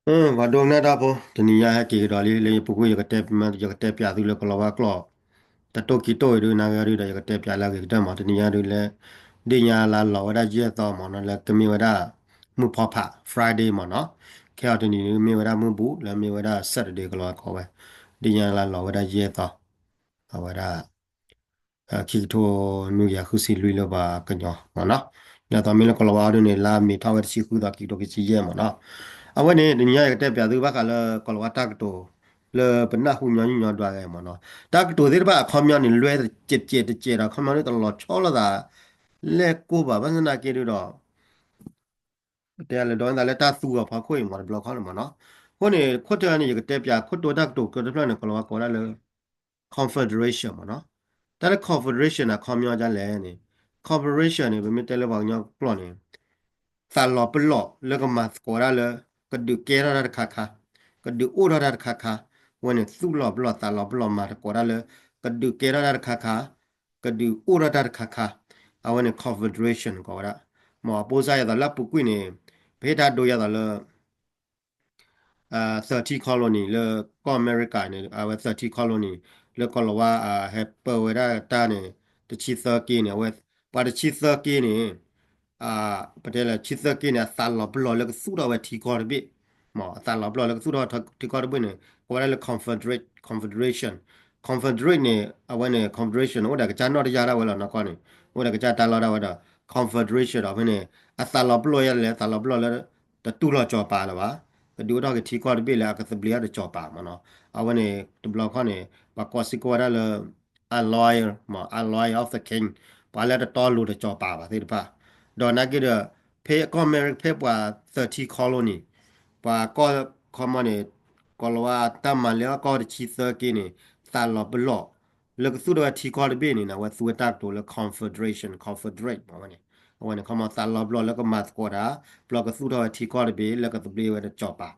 ပှၤဒိကနၣ်တၢ်ဖိ တနံၤညါဟဲက့ၤကဒီးလံ လၢယပူၤကွံာ် ယကတဲပၠးသုလၢကလီၤဝါကျိာ် တတိၢ်ကံတိၢ်အံၤဒုး နာ်ဂ့ၤအီၤဒုးဒီး ယကတဲပၠးလၢအဂ့ၤကတၢၢ်မး တနံၤညါဒုးလၢ ဒ့ၣ်ညါလါလီၤဝဲဒၣ်ယဲၢ်သီမ့ၢ်နီၤ လၢကမ့ၢ်ဝဲဒၣ် မုၢ်ဖီဖး Friday မ့ၢ်နီၤ ခဲအံၤတနံၤဒုးမ့ၢ်ဝဲဒၣ်မုၢ်ဘူး လၢမ့ၢ်ဝဲဒၣ် Saturday ကလီၤဝါကိးဝဲ ဒ့ၣ်ညါလါလီၤဝဲဒၣ်ယဲၢ်သီ အဝဲဒၣ် ခံကထိနွံကယၤဃုဆံလွံၢ်လၢပှၤကညီမ့ၢ်နီၤ ဒ်သိးမ့ၢ်လၢကလီၤဝါအီၤဒုးန့ၣ် လါမ့ၤထီၣ်ဝဲတဆံဃုသီ ခံကထိခံဆံယဲၢ်မ့ၢ်နီၤ အဝဲန့ၣ် တနံၤညါယကတဲပၠးသုဘၣ်ဃးလၢကလီၤဝါတၢ်ကတိၤ လၢပနၢ်ဟူညီနုၢ်ညီဒွးဂ့ၤမ့ၢ်နီၤ တၢ်ကတိၤသ့ၣ်တဖၣ်အခီပညီန့ၣ် လွဲတစဲးတစဲးဒီး အခီပညီဒုးတလီၤဆီလိာ်သး လဲၣ်ကိၢ်ဘၣ် ဘၣ်ဆၣ်သနာ်က့ဒုးဒီး ပတဲလၢဒီးသးလၢတၢ်သူအီၤဖီခိၣ်အံၤမ့ၢ်တဘျီခီန့ၣ်မ့ၢ်နီၤ အဃိန့ၣ် ခိၣ်တၢၢ်န့ၣ် ယကတဲပၠးခိၣ်တိတၢ်ကတိၤကတဖျၢၣ်န့ၣ် ကလီၤဝါကိးဝဲဒၣ်လၢ confederation မ့ၢ်နီၤ တၢ်လၢ confederation န့ၣ် အခီပညီဒ်လဲၣ်န့ၣ် confederation န့ၣ် ပမ့ၢ်တဲလၢပှၤကညီကျိာ်န့ၣ် သးလီၤပလီၢ်လၢကမၤသကိးဒၣ်လၢ ကဒုးကဲထီၣ်တၢ်တခါခါ ကဒုးအိၣ်ထီၣ်တၢ်တခါခါ အဝဲန့ၣ်သူၣ်လီၤပလီၢ်သးလီၤပလီၢ်မၤသကိးဒၣ်လၢ ကဒုးကဲထီၣ်တၢ်တခါခါ ကဒုးအိၣ်ထီၣ်တၢ်တခါခါ အဝဲန့ၣ် confederation ကိးဝဲဒၣ် မ်အပိစါယဲသိးလၢအပူၤကွံာ်န့ၣ် ပဟ့ၣ်တၢ်ဒိယဲသိးလၢ သၢထံ colony လၢကီၢ်အမဲရကၤန့ၣ် အဝဲသၢထံ colony လၢကီၢ်လီၤဝါ ဟဲပၢဝဲဒၣ်တၢ်န့ၣ် တဆံသၢက့န့ၣ် အဝဲ ပှၤတဆံသၢက့န့ၣ် ပတဲလၢတဆံသၢက့န့ၣ် အသးလီၤပလီၢ်လၢကသူၣ်ထီၣ်ဝဲထံကီၢ်တဘ့ၣ် မ်အသးလီၤပလီၢ်လၢကသူၣ်ထီၣ်ထံကီၢ်တဘ့ၣ်န့ၣ် ကိးဝဲဒၣ်လၢ confederate confederation confederate န့ၣ် အဝဲန့ၣ် confederation န့ၣ် အိၣ်ဒီးကစၢ်နီၣ်တယၢ်ဒၣ်ဝဲလီၤနီၢ်ကီၢ်န့ၣ် အိၣ်ဒီးကစၢ်တၢ်လီၢ်ဒၣ်ဝဲဒီး confederation ဒီးဖဲန့ၣ် အသးလီၤပလီၢ်ယဲလဲၣ် သးလီၤပလီၢ်လၢ တတူၢ်လိာ်စီၤပၤလၢၤဘၣ် ကဒုးအိၣ်ထီၣ်က့ၤထံကီၢ်တဘ့ၣ်လၢအကသဘျ့အီၤဒီးစီၤပၤမ့ၢ်နီၤ အဝဲန့ၣ် တဘျီခီန့ၣ် ပှၤကိးစ့ၢ်ကီးဝဲဒၣ်လၢ alliance မ့ၢ် alliance of the king ပှၤလၢတတီလိၤဒီးစီၤပၤဘၣ်သ့ၣ်တဖၣ် ဒီးနာ်က့ဒီး ဖဲကီၢ်အမဲရကၤဖဲပှၤသၢထံ colony ပှၤကီၢ်ခီမီန့ၣ် ကီၢ်လီၤဝါတၢ်မၤလၢအကီၢ်တဆံသၢက့န့ၣ် သးလီၤပလီၢ် လၢကသူၣ်ထီၣ်ဝဲထံကီၢ်တဘ့ၣ်န့ၣ် အဝဲသူဝဲတၢ်ကတိၤလၢ confederation confederate မ့ၢ်ဝဲန့ၣ် အဝဲန့ၣ် ခီမီသးလီၤပလီၢ်လၢကမၤသကိးတၢ် ဘျီကသူၣ်ထီၣ်ဝဲထံကီၢ်တဘ့ၣ်လၢကသဘျ့ဝဲဒီးစီၤပၤ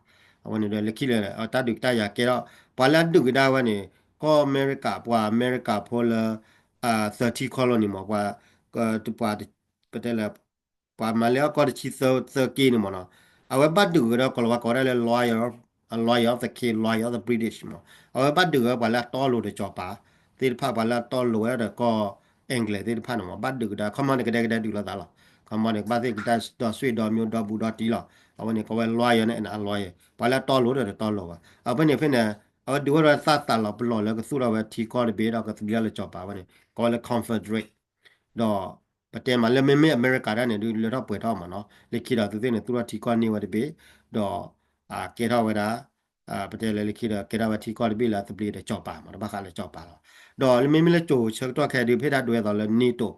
အဝဲန့ၣ်ဒီးလၢခံလၢ တၢ်ဒုးတၢ်ယၤကဲထီၣ် ပှၤလၢအဒုးကဒါဝဲန့ၣ် ကီၢ်အမဲရကၤ ပှၤအမဲရကၤဖိလၢ သၢထံ colony မ့ၢ် ပှၤ ပှၤ ပတဲလၢ ပှၤမၤလၢအကီၢ်တဆံသၢက့န့ၣ်မ့ၢ်နီၤ အဝဲဘၣ်ဒုးကဒီးကီၢ်လီၤဝါကိးဝဲဒၣ်လၢ loyal loyal of the king loyal of the British မ့ၢ် အဝဲဘၣ်ဒုးကဒီးပှၤလၢအတီလိၤဒီးစီၤပၤသ့ၣ်တဖၣ် ပှၤလၢအတီလိၤဝဲဒီးကီၢ် England သ့ၣ်တဖၣ်န့ၣ်မ့ၢ် ဘၣ်ဒုးကဒါခီမီန့ၣ်ကဒဲကဒဲဒုးလိာ်သးလီၤ ခီမီန့ၣ် ကဘၣ်သ့ၣ်ကဒါဒီးဆွေဒီးမျိုးဒီဘူးဒီတံၢ်လီၤ အဝဲန့ၣ် ကိးဝဲ loyal န့ၣ် အ loyal ပှၤလၢအတီလိၤဒီးတတီလိၤဘၣ် အဖဲန့ၣ်ဖဲန့ၣ် အဝဲဒုးဝဲဒီးသးသးလီၤပလီၢ်လၢကသူၣ်ထီၣ်ဝဲထံကီၢ်တဘ့ၣ်ဒီးကသဘျ့လၢစီၤပၤဝဲန့ၣ် ကိးဝဲလၢ confederate ဒီး ပတဲမးလၢမ့မ့ၢ်အမဲရကၤဒၣ်န့ၣ် ဒုးလၢထီၣ်ပှဲၤထီၣ်မ့ၢ်နီၤ လၢခံဒီးသုသ့ၣ်န့ၣ် သူၣ်ထီၣ်ထံကီၢ်န့ၢ်ဝဲတဘ့ၣ် ဒီး ကဲထီၣ်ဝဲဒၣ် ပတဲလၢလၢခံဒီး ကဲထီၣ်ဝဲထံကီၢ်တဘ့ၣ်လၢအသဘျ့ဒီးစီၤပၤမ့ၢ် တဘၣ်ဃးလၢစီၤပၤလီၤ ဒီးလၢမ့မ့ၢ်လၢကၠိၤဆၢကတီၢ်ခဲအံၤဒုး ပဟ့ၣ်တၢ်ဒိအသိးလၢ NATO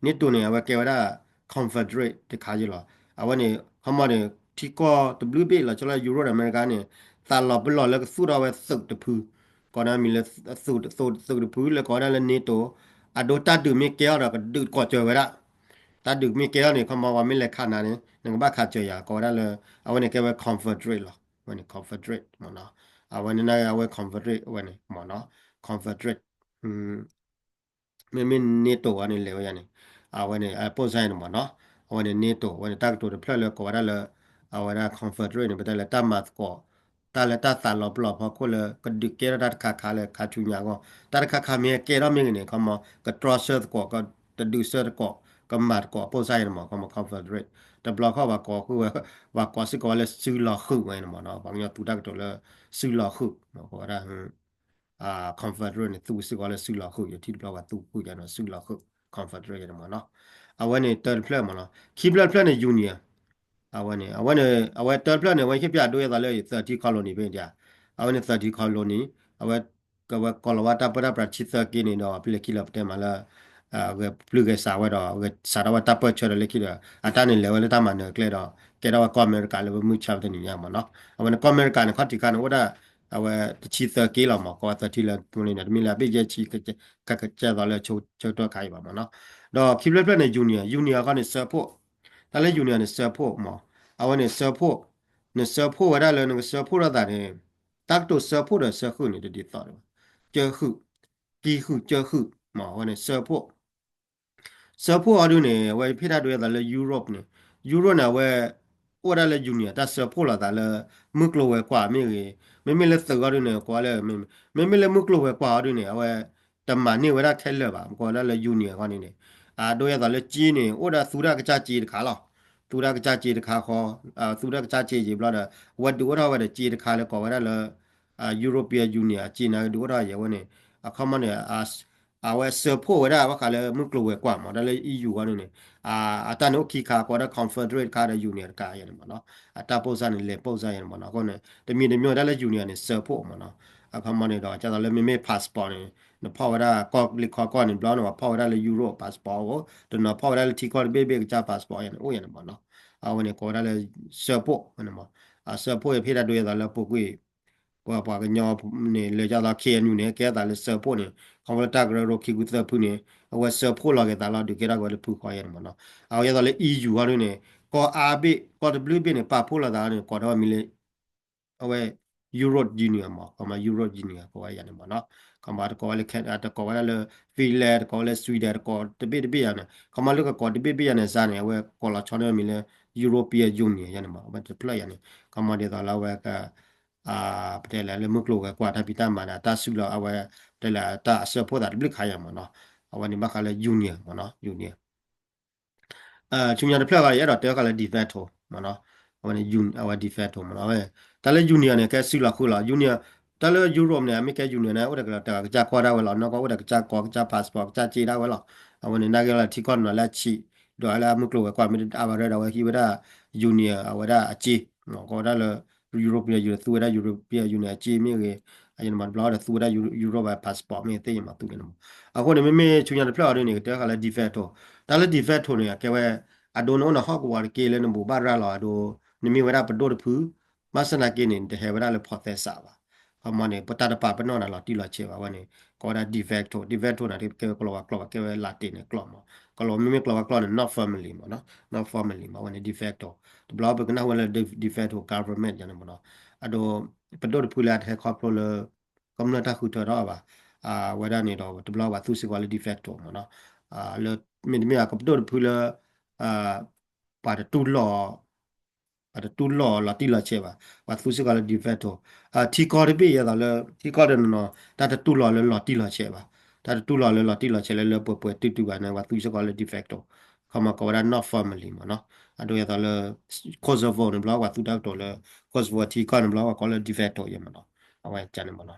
NATO န့ၣ် အဝဲကဲဝဲဒၣ် confederate တခါယ့လီၤ အဝဲန့ၣ် ခီမီန့ၣ် ထံကီၢ်တဘျုးဘ့ၣ်လီၤဆီလၢ Europe ဒီး America န့ၣ် သးလီၤပလီၢ်လၢကသူၣ်ထီၣ်ဝဲသုးတဖု ကိးန့ၣ်မံၤလၢ သုးတဖုလၢကိးဝဲဒၣ်လၢ NATO အဒိတၢ်ဒုးမ့ၢ်ကဲထီၣ်ဒီးကဒုးကိးစၢၤဝဲဒၣ် တၢ်ဒုးမ့ၢ်ကဲထီၣ်န့ၣ် ခီမီပှၤမ့ၢ်လဲၤခးနၤန့ၣ် နကဘၣ်ခးစၢၤယၤ ကိးဝဲဒၣ်လၢ အဝဲန့ၣ်ကဲဝဲ confederate လီၤ အဝဲန့ၣ် confederate မ့ၢ်နီၤ အဝဲန့ၣ်နာ်က့အဝဲ confederate အဝဲန့ၣ်မ့ၢ်နီၤ confederate မ့မ့ၢ် NATO အံၤန့ၣ်လဲၤဝဲယၤန့ၣ် အဝဲန့ၣ် အပိၢ်စါအံၤန့ၣ်မ့ၢ်နီၤ အဝဲန့ၣ် NATO အဝဲန့ၣ် တၢ်ကတိၤတဖျၢၣ်လၢကိးဝဲဒၣ်လၢ အဝဲဒၣ် confederate န့ၣ် ပတဲလၢတၢ်မၤသကိး တၢ်လၢတၢ်သးလီၤပလီၢ်ဖီခိၣ်လၢ ကဒုးကဲထီၣ်တၢ်တခါခါလၢခါဆူညါအဂီၢ် တၢ်တခါခါမ့ၢ်ကဲထီၣ်မ့ၢ်ဂ့ၤန့ၣ် ခီမီ ကတြီဆၢသကိး ကတဒုးဆၢသကိး ကမၤသကိးအပိၢ်စါအံၤန့ၣ်မ့ၢ် ခီမီ confederate တဘျီခီၣ်ပှၤကိးဃုာ်ဝဲ ပှၤကိးစ့ၢ်ကီးဝဲလၢစုလီၤဃုာ်ဝဲန့ၣ်မ့ၢ်နီၤ ပှၤကညီသူတၢ်ကတိၤလၢ စုလီၤဃုာ် ကိးဝဲဒၣ် confederate န့ၣ် သူစ့ၢ်ကီးလၢစုလီၤဃုာ် ယထံၣ်တဘျီပှၤသူဃုာ်ယၤန့ၣ် စုလီၤဃုာ် confederate န့ၣ်မ့ၢ်နီၤ အဝဲန့ၣ်တၢတဖျၢၣ်မ့ၢ်နီၤ ခံဖျၢၣ်တဖျၢၣ်န့ၣ် union အဝဲန့ၣ် အဝဲန့ၣ် အဝဲတၢတဖျၢၣ်န့ၣ် အဝဲဟ့ၣ်ပၠးဒိအသိးလၢသၢထံ colony ဖဲန့ၣ် အဝဲန့ၣ်သၢထံ colony အဝဲ ကဝဲကီၢ်လီၤဝါတၢ်ပၢတၢ်ပြးတဆံသၢက့န့ၣ်ဒီး ဖဲလၢခံလၢပတဲမးလၢ ဂဲၤပျုၢ်ဂဲၤစးဝဲဒီး ဂဲၤစးထီၣ်ဝဲတၢ်ပၢၢ်ဆၢဒီးလၢခံဒီး အတၢ်န့ၣ်လဲၤဝဲလၢတၢ်မၤနၢၤကျဲဒီး ကဲထီၣ်ဝဲကီၢ်အမဲရကၤလၢပမုၢ်ဆါဝဲတနံၤညါမ့ၢ်နီၤ အဝဲန့ၣ်ကီၢ်အမဲရကၤန့ၣ် ခီၣ်ထံးခါန့ၣ် အိၣ်ဒၣ် အဝဲတဆံသၢက့လီၤမ့ၢ် ကီၢ်ဝဲသၢထံလၢပူၤန့ၣ် တမ့ၢ်လၢအဘ့ၣ်ယဲၢ်ဆံ ကကဲသိးလၢဆၢကတီၢ်ခါအံၤဘၣ်မ့ၢ်နီၤ ဒီးခံဖျၢၣ်ဖျၢၣ်န့ၣ် union union အခီန့ၣ် စၢဖှိၣ် တၢ်လၢ union န့ၣ် စၢဖှိၣ်မ့ၢ် အဝဲန့ၣ် စၢဖှိၣ် နစၢဖှိၣ်ဝဲဒၣ်လၢနကစၢဖှိၣ်ထီၣ်သးန့ၣ် တၢ်ကတိၤစၢဖှိၣ်ဒီးစၢဃုာ်န့ၣ် တဒ်သိးဒံးဘၣ် စၢဃုာ် ကံဃုာ်စၢဃုာ်မ့ၢ် အဝဲန့ၣ် စၢဖှိၣ် စၢဖှိၣ်အီၤဒုးန့ၣ် အဝဲဖ့ၣ်တၢ်ဒိအသိးလၢ Europe န့ၣ် Europe န့ၣ် အဝဲ အိၣ်ဝဲဒၣ်လၢ union တၢ်စၢဖှိၣ်လိာ်သးလၢ မုၢ်ကျိၤဝဲၤကွာ်မ့ၢ်ဂ့ၤ, မ့မ့ၢ်လၢသုးအီၤဒုန့ၣ် ကိးဝဲလၢ မ့မ့ၢ်လၢမုၢ်ကျိၤဝဲၤကွာ်အီၤဒုန့ၣ် အဝဲ တမၤန့ၢ်ဝဲဒၣ်ခဲလၢာ်ဘၣ်, ကိးဝဲဒၣ်လၢ union အဂီၢ်န့ၣ်န့ၣ်, အဒိဒ်သိးလၢကၠ့န့ၣ် အိၣ်ဒီးသူတၢ်ကစၢ်ကၠ့တခါလီၤ. သူတၢ်ကစၢ်ကၠ့တခါဃီ, သူတၢ်ကစၢ်ကၠ့ယံာ်ဘျီဒီး အဝဲဒုးအိၣ်ထီၣ်ဝဲဒီးကၠ့တခါလၢကိးဝဲဒၣ်လၢ European Union အကၠ့န့ၣ် ဒုးအိၣ်ထီၣ်ယံာ်ဝဲန့ၣ်, အခီပညီန့ၣ် အဝဲစၢဖှိၣ်ဝဲဒၣ်ဘၣ်ဃးလၢမုၢ်ကျိၤဝဲၤကွာ်မး တၢ်လၢ E U အဂီၢ်န့ၣ်န့ၣ်, အတၢ်န့ၣ်အိၣ်ခံခါ ကိးဝဲဒၣ် confederate တခါဒီး union တခါယဲန့ၣ်မးနီၤ. အတၢ်ပိၢ်စၢ်န့ၣ် လဲၤပိၢ်စၢ်ယဲန့ၣ်မးနီၤ. အဃိန့ၣ် တမံၤတမံၤဝဲဒၣ်လၢ union န့ၣ် စၢဖှိၣ်မးနီၤ. အခီပညီန့ၣ်ဒီး ဒ်သိးလၢမ့မ့ၢ် passport န့ၣ် နဖီၣ်ဝဲဒၣ်ကီၢ်လံခီကီၢ်န့ၣ် ဘျီန့ၣ် ပှၤဖီၣ်ဝဲဒၣ်လၢ Europe passport အိၣ်, တနီၤဖီၣ်ဝဲဒၣ်လၢထံကီၢ်တဘ့ၣ်ဘ့ၣ်ကစၢ် passport ယဲန့ၣ် အိၣ်ယဲန့ၣ်မးနီၤ. အဝဲန့ၣ်ကိးဝဲဒၣ်လၢ စၢဖှိၣ်န့ၣ်မး. အစၢဖှိၣ်ယဖဲဒၣ်ဒိဒ်သိးလၢပူၤကွံာ် ပှၤ ပှၤကညီန့ၣ် လၢဒ်သိး K N U န့ၣ် ကဲသးလၢစၢဖှိၣ်န့ၣ် ခီဖျိလၢတၢ်ကရၢကရိခံခူသၢဖုန့ၣ် အဝဲစၢဖှိၣ်လီၤက့ၤသးလီၤ ဒုးကဲထီၣ်က့ၤဝဲလၢဖုဃီယဲန့ၣ်မးနီၤ. အဝဲဒ်သိးလၢ E U အဂီၢ်ဒုန့ၣ် ကီၢ်အါဘ့ၣ် ကီၢ်တဘျုးဘ့ၣ်န့ၣ် ပာ်ဖှိၣ်လိာ်သးန့ၣ် ကိးထီၣ်ဝဲမံၤလၢ အဝဲ Europe Union မး, ခီမး Europe Union ကိးဝဲယဲန့ၣ်မးနီၤ. ခီမးတကိးဝဲလၢ Canada တကိးဝဲဒၣ်လၢ Finland တကိးဝဲလၢ Sweden တကိးတဘ့ၣ်တဘ့ၣ်ယဲန့ၣ် ခီမးလၢကကိးတဘ့ၣ်ဘ့ၣ်ယဲန့ၣ်စ့ၢ်န့ၣ် အဝဲကိးလီၤဆီန့ၢ်မံၤလၢ European Union ယဲန့ၣ်မး, အဝဲတဖျၢၣ်ယဲန့ၣ် ခီမးဒ်သိးလၢအဝဲက ပတဲလဲၣ်လၢမုၢ်ကျိၤဝဲၤကွာ်တၢ်ဖံးတၢ်မၤန့ၣ် အတၢ်စုလီၤအဝဲ ပတဲလဲၣ်တၢ်အစၢဖှိၣ်သးတဘျုးခါယဲမးနီၤ. အဝဲန့ၣ်ဘၣ်ဃးလၢ union မးနီၤ union ဆူညါတဖျၢၣ်ဂီၤ ယအဲၣ်ဒိးတဲဃာ်လၢ de facto မးနီၤ. အဝဲန့ၣ် အဝဲ de facto မးနီၤ. အဝဲ တၢ်လၢ union န့ၣ် ကဲစုလီၤဃုာ်လီၤ union တၢ်လၢ Europe န့ၣ် အမ့ၢ်ကဲ union န့ၣ် အိၣ်ဒီးကလီၤတဂၤကစၢ်ကီၢ်ဒၣ်ဝဲလီၤ နီၢ်ကီၢ်အိၣ်ဒီးကစၢ်ကီၢ်ကစၢ် passport ကစၢ်ကၠ့ဒၣ်ဝဲလီၤ. အဝဲန့ၣ် နာ်က့လၢထံကီၢ်န့ၣ်လၢအဆံး ဒီးလၢအမုၢ်ကျိၤဝဲၤကွာ်မ့ၢ်တအါဘၣ်ရၢဒီး အဝဲဟံးဝဲဒၣ် union အဝဲဒၣ်အကၠ့ ကိးဝဲဒၣ်လၢ European Union သူဝဲဒၣ် European Union အကၠ့မ့ၢ်ဂ့ၤ အယန့ၣ်မး တဘျီဒီးသူဝဲဒၣ် Europe passport မ့ၢ်သ့ၣ်ညါမးသူန့ၣ်မး. အဃိန့ၣ် မ့မ့ၢ်ဆူညါတဖျၢၣ်အီၤဒ်န့ၣ် ကတဲဃာ်လၢ de facto တၢ်လၢ de facto န့ၣ် အကဲဝဲ အဒိနအိၣ်နဟီၣ်ကဝီၤတက့ၢ်လၢနဘူးဘၣ်ရၤလီၤ အဒိ နမ့ၢ်ဝဲဒၣ်ပဒိၣ်တဖု ဘၣ်ဆၣ်သနာ်က့န့ၣ် နတဟဲဝဲဒၣ်လၢဖိးသဲစးဘၣ်. ခီမီန့ၣ် ပတၢ်တပာ်ပနီၣ်နၤလီၤတံၢ်လီၤဆဲးဘၣ်ဝဲန့ၣ် ကိးဝဲဒၣ် de facto, de facto န့ၣ် ကဲဝဲကလီၤဝါကျိာ်ဘၣ် ကဲဝဲ Latin န့ၣ် ကျိာ်မး ကလီၤမ့မ့ၢ်ကလီၤဝါကျိာ်န့ၣ် not formally မးနီၤ not formally မးဝဲန့ၣ် de facto တဘျီပကနၣ်ဝဲလၢ de facto government ယန့ၣ်မးနီၤ အဒိ ပဒိၣ်တဖုလၢအတဟဲခီဖျိလၢ ကမျၢၢ်တၢ်ဃုထၢထီၣ်ဘၣ် အဝဲဒၣ်န့ၣ်ဒီး တဘျီပှၤသူစ့ၢ်ကီးလၢ de facto မးနီၤ လၢ မ့တမ့ၢ်အကပဒိၣ်တဖုလၢ ပှၤတတူၢ်လိာ် ပှၤတတူၢ်လိာ်လီၤတံၢ်လီၤဆဲးဘၣ် ပှၤသူစ့ၢ်ကီးလၢ de facto ထံကီၢ်တဘ့ၣ်ယဲသိးလၢ ထံကီၢ်တနီၤနီၤ တၢ်တတူၢ်လိာ်လၢလီၤတံၢ်လီၤဆဲးဘၣ် တၢ်တတူၢ်လိာ်လၢလီၤတံၢ်လီၤဆဲးလၢလၢပှဲၤပှဲၤတုၤတုၤဘၣ်န့ၣ် ပှၤသူစ့ၢ်ကီးလၢ de facto ခီမီကိးဝဲဒၣ် not formally မးနီၤ အဒိယဲသိးလၢ Kosovo န့ၣ်ဘျီ ပှၤသူတၢ်ကတိၤလၢ Kosovo ထံကီၢ်န့ၣ်ဘျီ ပှၤကိးလၢ de facto ယဲမးနီၤ အဝဲကန့ၣ်မးနီၤ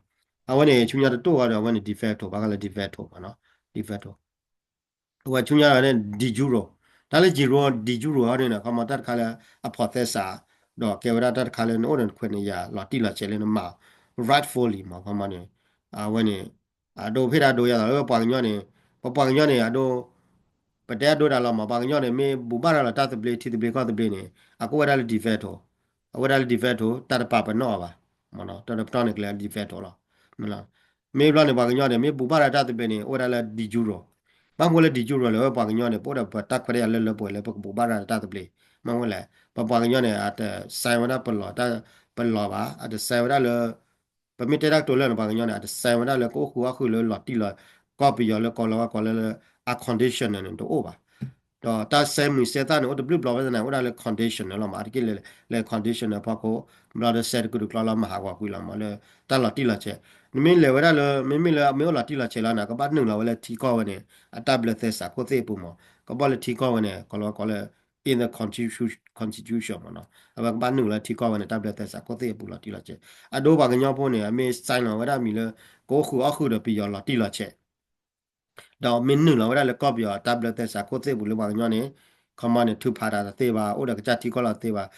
အဝဲန့ၣ် ဆူညါတတိၢ်ဃီဒီး အဝဲန့ၣ် de facto ဘၣ်ဃးလၢ de facto မးနီၤ de facto အဝဲဆူညါန့ၣ် de jure တၢ်လၢ de jure အီၤန့ၣ် ခီမီတၢ်တခါလၢအဖိးသဲစး ဒီးကဲဝဲဒၣ်တၢ်တခါလၢနအိၣ်ဒီးနခွဲးနယာ်လီၤတံၢ်လီၤဆဲးလၢနမၤ rightfully မး ခီမီန့ၣ် အဝဲန့ၣ် အဒိဖဲဒၣ်ဒိယဲသိးလၢပှၤကညီန့ၣ် ပပှၤကညီန့ၣ် အဒိ ပတဲအဒိဒၣ်လီၤမး ပှၤကညီန့ၣ် မ့ၢ်ဘူးဘၣ်ရၤလီၤတၢ်သဘျ့ထံသဘျ့ကီၢ်သဘျ့န့ၣ် အကအိၣ်ဝဲဒၣ်လၢ de facto အဝဲဒၣ်လၢ de facto တၢ်တပာ်ပနီၣ်အီၤဘၣ် မးနီၤ တၢ်တပာ်ပနီၣ်န့ၣ်ကလဲၤ de facto လီၤ မ့ၢ်ဘျီန့ၣ် ပှၤကညီန့ၣ် မ့ၢ်ဘူးဘၣ်ရၤတၢ်သဘျ့န့ၣ် အိၣ်ဝဲဒၣ်လၢ de jure ဘၣ်မနုၤလၢ de jure လဲၣ် ဝဲပှၤကညီန့ၣ် ပအိၣ်ဒီးပတၢ်ခွဲးတၢ်ယာ်လၢလၢပှဲၤပှဲၤလၢပကဘူးဘၣ်ရၤတၢ်သဘျ့ မ့ၢ်ဝဲလဲၣ် ပပှၤကညီန့ၣ် အတ sign ဝဲဒၣ်ပလီၢ်တၢ် ပလီၢ်ဘၣ် အတ sign ဝဲဒၣ်လၢ ပမ့ၢ်တဲတၢ်ကတိၤလၢန့ၣ် ပှၤကညီန့ၣ် အတ sign ဝဲဒၣ်လၢကအိၣ်ဃုာ်အီၣ်ဃုာ်လၢလီၤတံၢ်လီၤ ကီၢ်ပယီၤလၢကီၢ်လီၤဝဲကီၢ်လၢလၢ unconditional န့ၣ် တအိၣ်ဘၣ် ဒီးတၢ် sign မုၢ်စဲသၣ်န့ၣ် အိၣ်တဘျုးဘျီဝဲသနာ် အိၣ်ဒၣ်လၢ conditional လီၤမး အတက့ၢ်လၢ လၢ conditional ဖီခိၣ် ဘျီဒီး စဲတကုာ်တကျီလီၤမၤဟးဂီၤကွံာ်လီၤမး လၢတၢ်လီၤတံၢ်လီၤဆဲး နမ့ၢ်လဲၤဝဲဒၣ်လၢ မ့မ့ၢ်လၢမ့ၢ်အိၣ်လီၤတံၢ်လီၤဆဲးလီၤန့ၣ် ကဘၣ်နုာ်လီၤဝဲလၢထံကီၢ်ဝဲန့ၣ် အတၢ်ဘျၢသဲစးခိၣ်သ့ၣ်အပူၤမး ကဘၣ်လၢထံကီၢ်ဝဲန့ၣ် ကီၢ်လီၤဝဲကီၢ်လၢ in the constitu- constitution မးနီၤ အဝဲကဘၣ်နုာ်လီၤထံကီၢ်ဝဲန့ၣ် တၢ်ဘျၢသဲစးခိၣ်သ့ၣ်အပူၤလီၤတံၢ်လီၤဆဲး အဒိပှၤကညီဖိန့ၣ် အမ့ၢ် sign လီၤဝဲဒၣ်မံၤလၢ ကအိၣ်ဃုာ်အီၣ်ဃုာ်ဒီးပယီၤလီၤတံၢ်လီၤဆဲး ဒီးမ့ၢ်နုာ်လီၤဝဲဒၣ်လၢကီၢ်ပယီၤတၢ်ဘျၢသဲစးခိၣ်သ့ၣ်အပူၤလၢပှၤကညီန့ၣ် ခီမီန့ၣ် ထုးဖးတၢ်တသ့ဘၣ် အိၣ်ဒီးကစၢ်ထံကီၢ်လီၤတသ့ဘၣ်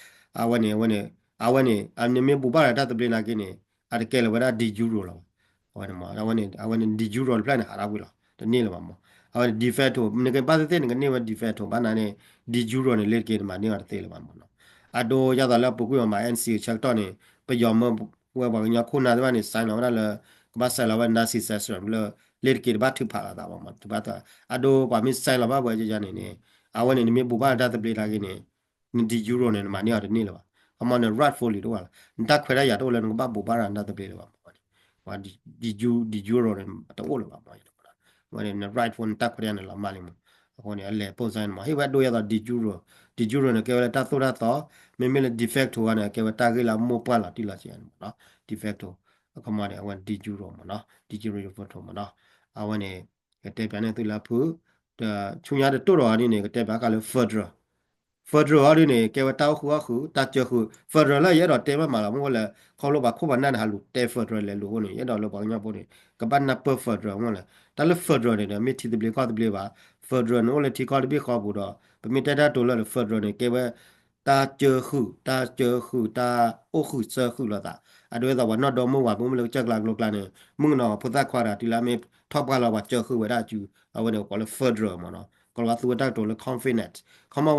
အဝဲန့ၣ် အဝဲန့ၣ် အဝဲန့ၣ် နမ့ၢ်ဘူးဘၣ်ရၤတၢ်သဘျ့နာ်က့န့ၣ် အတကဲလၢၤဝဲဒၣ် de jure လီၤ အဝဲန့ၣ် အဝဲန့ၣ် de jure တဖျၢၣ်န့ၣ် ဟးထီၣ်ကွံာ်လီၤ တန့ၢ်လၢၤဘၣ်မး အဝဲန့ၣ် de facto နကဘၣ်သ့ၣ်သ့ၣ်နကန့ၢ်ဝဲ de facto ဘၣ်နၤန့ၣ် de jure န့ၣ် လ့တက့ၢ်နမၤန့ၢ်အီၤတသ့လၢၤဘၣ်မးနီၤ အဒိယဲသိးလၢအပူၤကွံာ်မးမး N C ဆၢကတီၢ်န့ၣ် ပယီၤမၢဝဲပှၤကညီခိၣ်နၢ်သ့ၣ်တဖၣ်န့ၣ် sign လီၤဝဲဒၣ်လၢ ကဘၣ် sign လီၤဝဲ Nazi Sachsen လၢ လ့တက့ၢ်တဘၣ်ထုးဖးလီၤသးဘၣ်မး ထုးဖးသး အဒိပှၤမ့ၢ် sign လီၤဘၣ်ပှဲၤယၤန့ၣ်န့ၣ် အဝဲန့ၣ် နမ့ၢ်ဘူးဘၣ်တၢ်သဘျ့နာ်က့န့ၣ် န de jure န့ၣ် နမၤန့ၢ်အီၤတန့ၢ်လၢၤဘၣ် ခီမီန့ၣ် rightfully တအိၣ်လၢၤ နတၢ်ခွဲးတၢ်ယာ်တအိၣ်လၢနကဘၣ်ဘူးဘၣ်ရၤနတၢ်သဘျ့လၢၤဘၣ်မး de jure န့ၣ် တအိၣ်လၢၤဘၣ်မး အဝဲန့ၣ် န rightful နတၢ်ခွဲးတၢ်ယာ်န့ၣ်လီၤမၢ်လံမး အဃိန့ၣ် အလဲၤပိၢ်စၢ်န့ၣ်မး ဟ့ၣ်ဝဲဒိယဲသိး de jure, de jure န့ၣ် ကဲဝဲလၢတၢ်သိၣ်တၢ်သီ, မ့မ့ၢ်လၢ de facto န့ၣ် ကဲဝဲတၢ်ဂ့ၢ်လၢအမိၢ်ပှၢ်လီၤတံၢ်လီၤဆဲးန့ၣ်မးနီၤ, de facto, အခီမီန့ၣ် အဝဲ de jure မးနီၤ, de jure facto မးနီၤ, အဝဲန့ၣ် ကတဲပၠးန့ၢ်သုလၢဖု, ဆူညါတတိၢ်ဒီးအီၤဒ်န့ၣ် ကတဲပၠးဃာ်လၢ federal, federal အီၤဒ်န့ၣ် ကဲဝဲတၢ်အိၣ်ဃုာ်အီၣ်ဃုာ် တၢ်စၢဃုာ် federal လၢယအဲၣ်ဒိးတဲမးမးလီၤ မ့ၢ်ဝဲလဲၣ် ခီဖျိပှၤခိၣ်ပှၤနၢ်န့ၣ် ဟးလူၤတဲ federal လဲၤလူၤအဃိန့ၣ် ယအဲၣ်ဒိးလၢပှၤကညီဖိန့ၣ် ကဘၣ်နၢ်ပၢၢ် federal မ့ၢ်လဲၣ် တၢ်လၢ federal န့ၣ်ဒီး မ့ၢ်ထံသဘျ့ကီၢ်သဘျ့ဘၣ်, federal န့ၣ်အိၣ်လၢထံကီၢ်တဘ့ၣ်ဃီပူၤဒီး ပမ့ၢ်တဲတၢ်တိၤလၢ federal န့ၣ် ကဲဝဲ တၢ်စၢဃုာ် တၢ်စၢဃုာ် တၢ်အိၣ်ဃုာ်စၢဃုာ်လိာ်သး, အဒိဒ်သိးပှၤနီၢ်ဒီမါဝၤ ပမ့ၢ်လၢကစၢၢ်ကျါကျိၤကျါန့ၣ် မုၣ်ကနီၤဖိသၣ်ခွါဒီး တုၤလၢအမ့ၢ်ထီၣ်ပှၢ်လီၤ ပှၤစၢဃုာ်ဝဲဒၣ်အစု, အဝဲန့ၣ်ကိးလၢ federal မးနီၤ, ကိးလၢပှၤသူဝဲတၢ်ကတိၤလၢ confidence, ခီမီ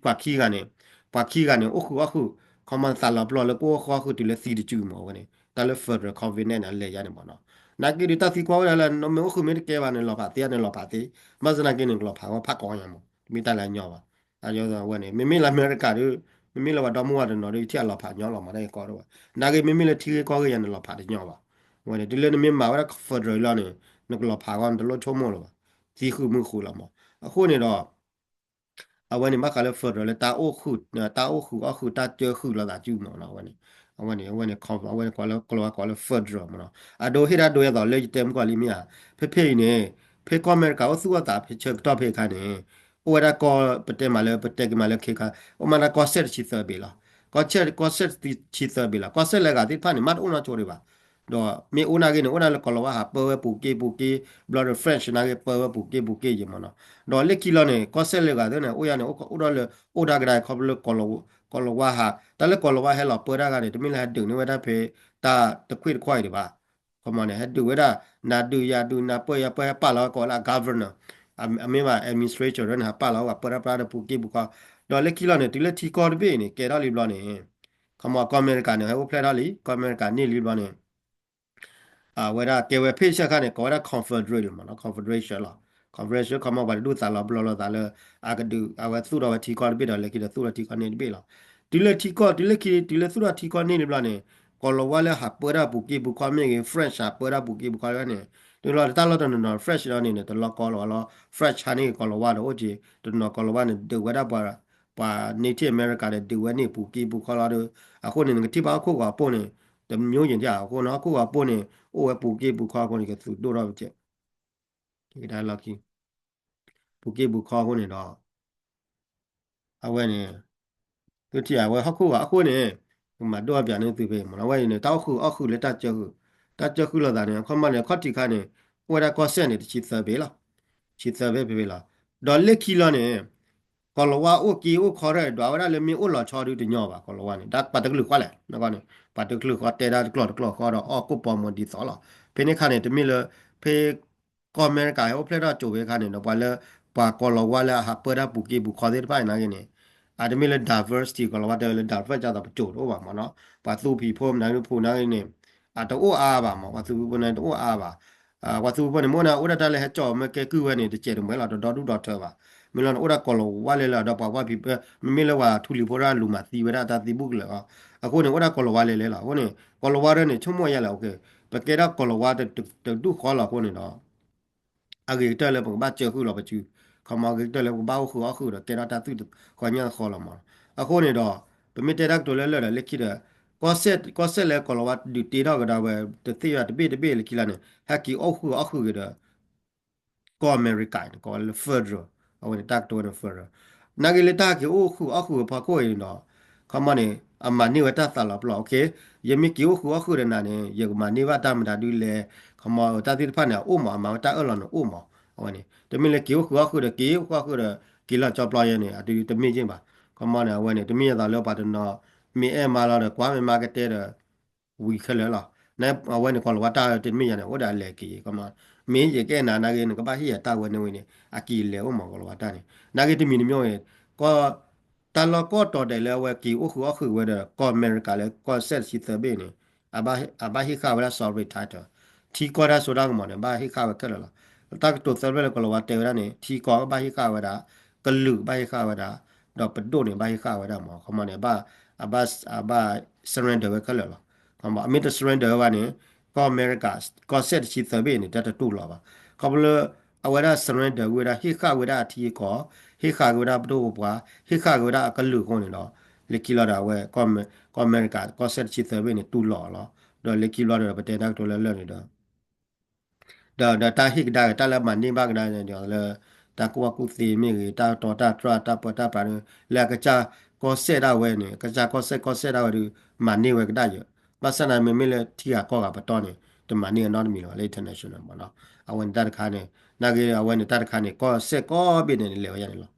ပှၤခံဂၤန့ၣ်, ပှၤခံဂၤန့ၣ် အိၣ်ဃုာ်အီၣ်ဃုာ်, ခီမီသးလီၤပျီလၢကအိၣ်ဃုာ်အီၣ်ဃုာ်တုၤလၢသံတစုမး အဝဲန့ၣ် တၢ်လၢ federal confidence န့ၣ် အလဲၤယါန့ၣ်မးနီၤ, နာ်က့ဒီးတၢ်သံကွၢ်ဝဲဒၣ်လၢ နမ့ၢ်အိၣ်ဃုာ်မ့ၢ်တကဲဘၣ်န့ၣ် လီၤဖးသ့န့ၣ် လီၤဖးသ့, ဘၣ်ဆၣ်နာ်က့န့ၣ် ကလီၤဖးဝဲဖးကီညါမး တမ့ၢ်တၢ်လၢအညီဘၣ်, အဝဲန့ၣ် မ့မ့ၢ်လၢအမဲရကၤဒီး, မ့မ့ၢ်လၢပှၤဒီမါဝၤတနီၤဒီး ယထံၣ်အလီၤဖးညီလီၤမး တၢ်ဂ့ၢ်ကီတဝဲ, နာ်က့မ့မ့ၢ်လၢထံဂ့ၢ်ကီၢ်ဂ့ၢ်ယါန့ၣ် လီၤဖးတညီဘၣ်, အဝဲန့ၣ် တုၤလၢနမ့ၢ်မၤဝဲဒၣ် federal လီၤန့ၣ် နကလီၤဖးဂီၢ် နတလိၣ်ဆိကမိၣ်လၢၤဘၣ်, သံဃုာ်မုၢ်ဃုာ်လီၤမး, အဃိန့ၣ်ဒီး အဝဲန့ၣ်ဘၣ်ဃးလၢ federal လၢတၢ်အိၣ်ဃုာ်, တၢ်အိၣ်ဃုာ်အီၣ်ဃုာ် တၢ်စၢဃုာ်လိာ်သးစုမးနီၤ, အဝဲန့ၣ်, အဝဲန့ၣ်, အဝဲန့ၣ် အဝဲန့ၣ် ကိးလၢ ကိးလၢ ကိးလၢ federal မးနီၤ, အဒိဟ့ၣ်ဒၣ်ဒိယဲသိးလၢယတဲမုၢ်ကီၢ်လံမ့ၢ်ဧါ, ဖဲဖဲအံၤန့ၣ်, ဖဲကီၢ်အမဲရကၤအိၣ်သူၣ်အိၣ်သးဖဲဆၢကတီၢ်ဖဲအခါန့ၣ်, အိၣ်ဝဲဒၣ်ကီၢ် ပတဲမးလၢ ပတဲက့ၤမးလၢခဲခါ, အိၣ်မးဒၣ်ကီၢ်စဲၣ်တဆံသၢဘ့ၣ်လီၤ, ကီၢ်စဲၣ်, ကီၢ်စဲၣ်တဆံသၢဘ့ၣ်လီၤ, ကီၢ်စဲၣ်လၢအဂၤသ့ၣ်တဖၣ်န့ၣ် မ့ၢ်တအိၣ်နီၢ်ဆိဒံးဘၣ် ဒီးမ့ၢ်အိၣ်နာ်က့န့ၣ် အိၣ်ဒၣ်လၢကီၤလၤဝါဟးပၢဝဲပူၤက့ပူၤက့, ဘျီဒီး French နာ်က့ပၢဝဲပူၤက့ပူၤက့ယဲမးနီၤ, ဒီးလၢခံလီၤန့ၣ် ကီၢ်စဲၣ်လၢအဂၤသ့ၣ်န့ၣ် အိၣ်ယါန့ၣ် အိၣ်ဒၣ်လၢ အိၣ်တၢ်ကဒါ ခီဖျိလၢ ကီၤလၤဝါဟး, တၢ်လၢကီၤလၤဝါဟဲလီၤပၢတၢ်ဂၤန့ၣ် တမ့ၢ်လၢဟဲဒုးန့ၢ်ဝဲဒၣ်ဖဲ တၢ်တခွ့ၣ်တခွါအံၤဒံးဘၣ်, ခီမီန့ၣ် ဟဲဒုးဝဲဒၣ် နၤဒုးယၤဒုး နၤပၢယၤပၢ ဟဲပာ်လီၤဝဲကိးလၢအ governor, အမ့ၢ်ဘၣ် administration န့ၣ် ဟးပာ်လီၤဝဲပှၤပၢတၢ်ပြးဒီးပူၤက့ပူၤခီ, ဒီးလၢခံလီၤန့ၣ် တုၤလၢထံကီၢ်တဘ့ၣ်န့ၣ် ကဲထီၣ်လံဘျီန့ၣ် ခီမီကီၢ်အမဲရကၤန့ၣ် ဟဲအိၣ်ဖျဲၣ်ထီၣ်လံ, ကီၢ်အမဲရကၤန့ၢ်လံဘျီန့ၣ် အဝဲဒၣ်ကဲဝဲဖဲဆၢခါန့ၣ် ကိးဝဲဒၣ် confederate လီၤမးနီၤ, confederation လီၤ, confederation ခီမီပှၤတဒူၣ်သးလီၤပျီလိာ်သးလၢ အကဒုး အဝဲသူၣ်ထီၣ်ဝဲထံကီၢ်တဘ့ၣ်ဒီး လၢခံဒီးသူၣ်ထီၣ်ထံကီၢ်န့ၢ်တဘ့ၣ်လီၤ. တုၤလၢထံကီၢ် တုၤလၢခံ တုၤလၢသူၣ်ထီၣ်ထံကီၢ်န့ၢ်လံဘျီန့ၣ် ကီၤလၤဝါလၢဟးပၢတၢ်ပူၤက့ပူၤခီမ့ၢ်ဂ့ၤ French ဟးပၢတၢ်ပူၤက့ပူၤခီမ့ၢ်ဂ့ၤန့ၣ် တုၤလီၤတၢ်လီၢ်တနီၤနီၤ French လီၤန့ၣ်န့ၣ် တလီၤကီလၢၤဘၣ်လီၤ, French ဟးန့ၢ်ကီၤလၤဝါဒီးအိၣ်က့ၤ တနီၤကီၤလၤဝါန့ၣ် ဒုးဝဲဒၣ်ပှၤ ပှၤ Native America ဒီးဒုးဝဲန့ၣ်ပူၤက့ပူၤခီလီၤဒီး အဃိန့ၣ် နကထံၣ်ဘၣ်ဟီၣ်ခိၣ်ဂီၤပိၢ်န့ၣ် တမျိုးရင် အဃိန့ၣ် ဟီၣ်ခိၣ်ဂီၤပိၢ်န့ၣ် အိၣ်ဝဲပူၤက့ပူၤခီအဃိန့ၣ် ကသူၣ်ဒိၣ်ထီၣ်ပကဲ ကဒါလီၢ်ခံ ပူၤက့ပူၤခီအဃိန့ၣ်ဒီး အဝဲန့ၣ် သုထံၣ်အဝဲဟီၣ်ခိၣ်ဂီၤအဃိန့ၣ် ကမၤဒိၣ်အပျးန့ၢ်သုဖဲမ့ၢ်နီၤ အဝဲအံၤန့ၣ် တၢ်အိၣ်ဃုာ်အီၣ်ဃုာ်လၢတၢ်စၢဃုာ် တၢ်စၢဃုာ်လိာ်သးန့ၣ် အခီမီန့ၣ် ခီၣ်ထံးခါန့ၣ် အိၣ်ဝဲဒၣ်ကီၢ်စဲၣ်န့ၣ် တဆံသၢဘ့ၣ်လီၤ, တဆံသၢဘ့ၣ်ဖဲဖဲလီၤ. ဒီးလၢခံလီၤန့ၣ် ကီၤလၤဝါအိၣ်က့အိၣ်ခီထီၣ်ဒီး အဝဲဒၣ်လၢမ့ၢ်အိၣ်လီၤဆီဒုတညီဘၣ် ကီၤလၤဝါန့ၣ် တၢ်ပှၤတကလုာ်ဃီလဲၣ် နကီၢ်န့ၣ် ပှၤတကလုာ်ဃီတဲတၢ်တကျိာ်တကျိာ်ဃီဒီး အီၣ်ကိၣ်ပီမီၤဒ်သိးလီၤ. ဖဲန့ၣ်အခါန့ၣ် တမ့ၢ်လၢ ဖဲ ကီၢ်အမဲရကၤဟဲအိၣ်ဖျဲၣ်ထီၣ်ကၠိဖဲအခါန့ၣ်ဒီး ပှၤလၢ ပှၤကီၤလၤဝါလၢအဟးပၢတၢ်ပူၤက့ပူၤခီသ့ၣ်တဖၣ်အံၤနာ်က့န့ၣ် အတမ့ၢ်လၢ diversity ကီၤလၤဝါတဲဝဲလၢ diversity ဒ်သိးပကၠိတအိၣ်ဘၣ်မ့ၢ်နီၤ ပှၤသူဖံးဖိမနုၤဖုးနာ်က့န့ၣ် အတအိၣ်အါဘၣ်မ့ၢ် ပှၤသူဖံးဖိန့ၣ်တအိၣ်အါဘၣ် ပှၤသူဖံးဖိန့ၣ် မ့ၢ်အိၣ်ဒၣ်တၢ်လၢဟဲကၠီၣ်မဲာ်ကဲကုၢ်ဝဲန့ၣ် တစဲးတမှဲၤလီၤ တဒီဒူၣ်ဒီထၢဘၣ်. မ့ၢ်လီၤန့ၣ် အိၣ်ဒၣ်ကီၤလၤဝါလဲၤလဲၤဒီးပှၤကွၢ်ဖံး မ့မ့ၢ်လၢပှၤထူလံၤဖိတၢ်လူၤမၤသံဝဲဒၣ်တၢ်သံဘူၣ်ကလၢာ်လီၤ. အဃိန့ၣ် အိၣ်ဒၣ်ကီၤလၤဝါလဲၤလဲၤလီၤ. အဃိန့ၣ် ကီၤလၤဝါဒၣ်န့ၣ် ဆိကမိၣ်ယါလဲၣ် ပကဲဒၣ်ကီၤလၤဝါတဒူၣ်ဃီလီၤအဃိန့ၣ်ဒီး အဂ့ၤကတၢၢ်လၢပကဘၣ်စၢဃုာ်လီၤပစု, ခီမီအဂ့ၤကတၢၢ်လၢပကဘၣ်အိၣ်ဃုာ်အီၣ်ဃုာ်ဒီးကဲထီၣ်တၢ်သူၣ်တဃီညၣ်ဃီလီၤမး. အဃိန့ၣ်ဒီး ပမ့ၢ်တဲတၢ်ကတိၤလၢလၢာ်ဒီးလၢခံဒီး ကီၢ်စဲၣ်လၢကီၤလၤဝါဒုးတ့ထီၣ်ကဒီးဝဲ တသ့ၣ်ညါတဘ့ၣ်တဘ့ၣ်လၢခံလီၤန့ၣ် ဟဲက့ၤအိၣ်ဃုာ်အီၣ်ဃုာ်က့ၤဒီး ကီၢ်အမဲရကၤန့ၣ် ကိးဝဲလၢ federal အဝဲန့ၣ် တၢ်ကတိၤဝဲန့ၣ် federal နာ်က့လၢတၢ်က့ၤအိၣ်ဃုာ်အီၣ်ဃုာ်အဖီခိၣ်အံၤန့ၣ်ဒီး ခီမီန့ၣ် အမၤန့ၢ်ဝဲတၢ်သးလီၤပျီ ယမ့ၢ်က့ၤအိၣ်ဃုာ်အီၣ်ဃုာ်ဒီးနၤန့ၣ် ယကမၤန့ၢ်ဘၣ်တၢ်မတၤဒုလဲၣ် ခီမီတၢ်သ့ၣ်တဖၣ်န့ၣ် အအိၣ်မး အမၤဝဲတၢ်အၢၣ်လီၤန့ၣ်အိၣ်မး အဝဲန့ၣ် တမ့ၢ်လၢက့ၤအိၣ်ဃုာ်အီၣ်ဃုာ်ဒီး က့ၤအိၣ်ဃုာ်အီၣ်ဃုာ်ဒီး က့ၤလီၤကၠီပျီယဲန့ၣ် အတမ့ၢ်က့ၤဘၣ်. ခီမီန့ၣ် အဝဲန့ၣ် တမ့ၢ်ယသးလၢပှၤတနီၤ မ့ၢ်အဲၣ်မါလီၤဒီး ကွၢ်မ့ၢ်မါကတဲဒီး ဝံၤခဲလၢာ်လီၤ. အဝဲန့ၣ် ကီၤလၤဝါတၢ်တမ့ၢ်ယၤန့ၣ် အိၣ်ဒီးအလဲၤက့ၤ ခီမီ မ့ၢ်ယကအဲၣ်နၤနာ်က့ နကဘၣ်ဟ့ၣ်ယၤတၢ်ဝဲန့ၣ်ဝဲန့ၣ် အက့ၤလဲၤအိၣ်မးကီၤလၤဝါတၢ်န့ၣ် နာ်က့တမံၤတမံၤအံၤ တၢ်လီၢ်ကီၢ်တီၤဒဲးလၢအဝဲက့ၤအိၣ်ဃုာ်အီၣ်ဃုာ်ဝဲဒီး ကီၢ်အမဲရကၤလၢကီၢ်စဲၣ်တဆံသၢဘ့ၣ်န့ၣ် အဘၣ်ဟ့ၣ်ဃာ်ဝဲဒၣ် sovereign title ထံကီၢ်တၢ်စိတၢ်ကမီၤန့ၣ် ဘၣ်ဟ့ၣ်ဃာ်ဝဲခဲလၢာ်လီၤ. တၢ်ကတိၤသၢဖျၢၣ်လၢကီၤလၤဝါတဲဝဲဒၣ်န့ၣ် ထံကီၢ်ကဘၣ်ဟ့ၣ်ဃာ်ဝဲဒၣ်, ကလုာ်ကဘၣ်ဟ့ၣ်ဃာ်ဝဲဒၣ်, ဒီးပဒိၣ်န့ၣ်ဘၣ်ဟ့ၣ်ဃာ်ဝဲဒၣ်မး ခီမီန့ၣ် အဘၣ် surrender ဝဲခဲလၢာ်လီၤ. အမ့ၢ်တ surrender ဝဲဘၣ်န့ၣ် ကီၢ်အမဲရကၤ ကီၢ်စဲၣ်တဆံသၢဘ့ၣ်န့ၣ် တၢ်တတူၢ်လိာ်ဘၣ်. ခီဖျိလၢ အဝဲဒၣ် surrender ဝဲဒၣ် ဟ့ၣ်ဃာ်ဝဲဒၣ်အထံအကီၢ်, ဟ့ၣ်ဃာ်က့ၤဝဲဒၣ်ပဒိၣ်ပပှၢ်, ဟ့ၣ်ဃာ်က့ၤဝဲဒၣ်အကလုာ်အဃိန့ၣ်ဒီး လၢခံလီၤဒီးအဝဲ ကီၢ်အမဲရကၤ ကီၢ်စဲၣ်တဆံသၢဘ့ၣ်န့ၣ် တူၢ်လိာ်အီၤလီၤ. ဒီးလၢခံဘျီဒီး ပတဲတၢ်ကတိၤလၢလၢာ်န့ၣ်ဒီး ဒီး ဒီးတၢ်ဟ့ၣ်ကဒါက့ၤ တၢ်လၢမၤန့ၢ်ဘၣ်ကဒါန့ၣ်ဒီး လၢတၢ်ကူၣ်ဘၣ်ကူၣ်သ့မ့ၢ်ဂ့ၤ, တၢ်တီတၢ်တြၢ် တၢ်ပၢတၢ်ပြးန့ၣ် လၢအကစၢ်ကီၢ်စဲၣ်ဒၣ်ဝဲန့ၣ် ကစၢ်ကီၢ်စဲၣ် ကီၢ်စဲၣ်ဒၣ်ဝဲဒီး မၤန့ၢ်ဝဲကဒါယဲၢ်. ဘၣ်ဆၣ်သနာ်က့ မ့မ့ၢ်လၢထံဂၤကီၢ်ဂၤပတီၢ်န့ၣ် တမၤန့ၢ်အနီတမံၤလၢၤဘၣ် လၢ international မ့ၢ်နီၤ. အဝဲန့ၣ်တၢ်တခါန့ၣ် နာ်က့အဝဲန့ၣ်တၢ်တခါန့ၣ် ကီၢ်စဲၣ်ကိးဘ့ၣ်န့ၣ် လဲၤဝဲယါန့ၣ်လီၤ.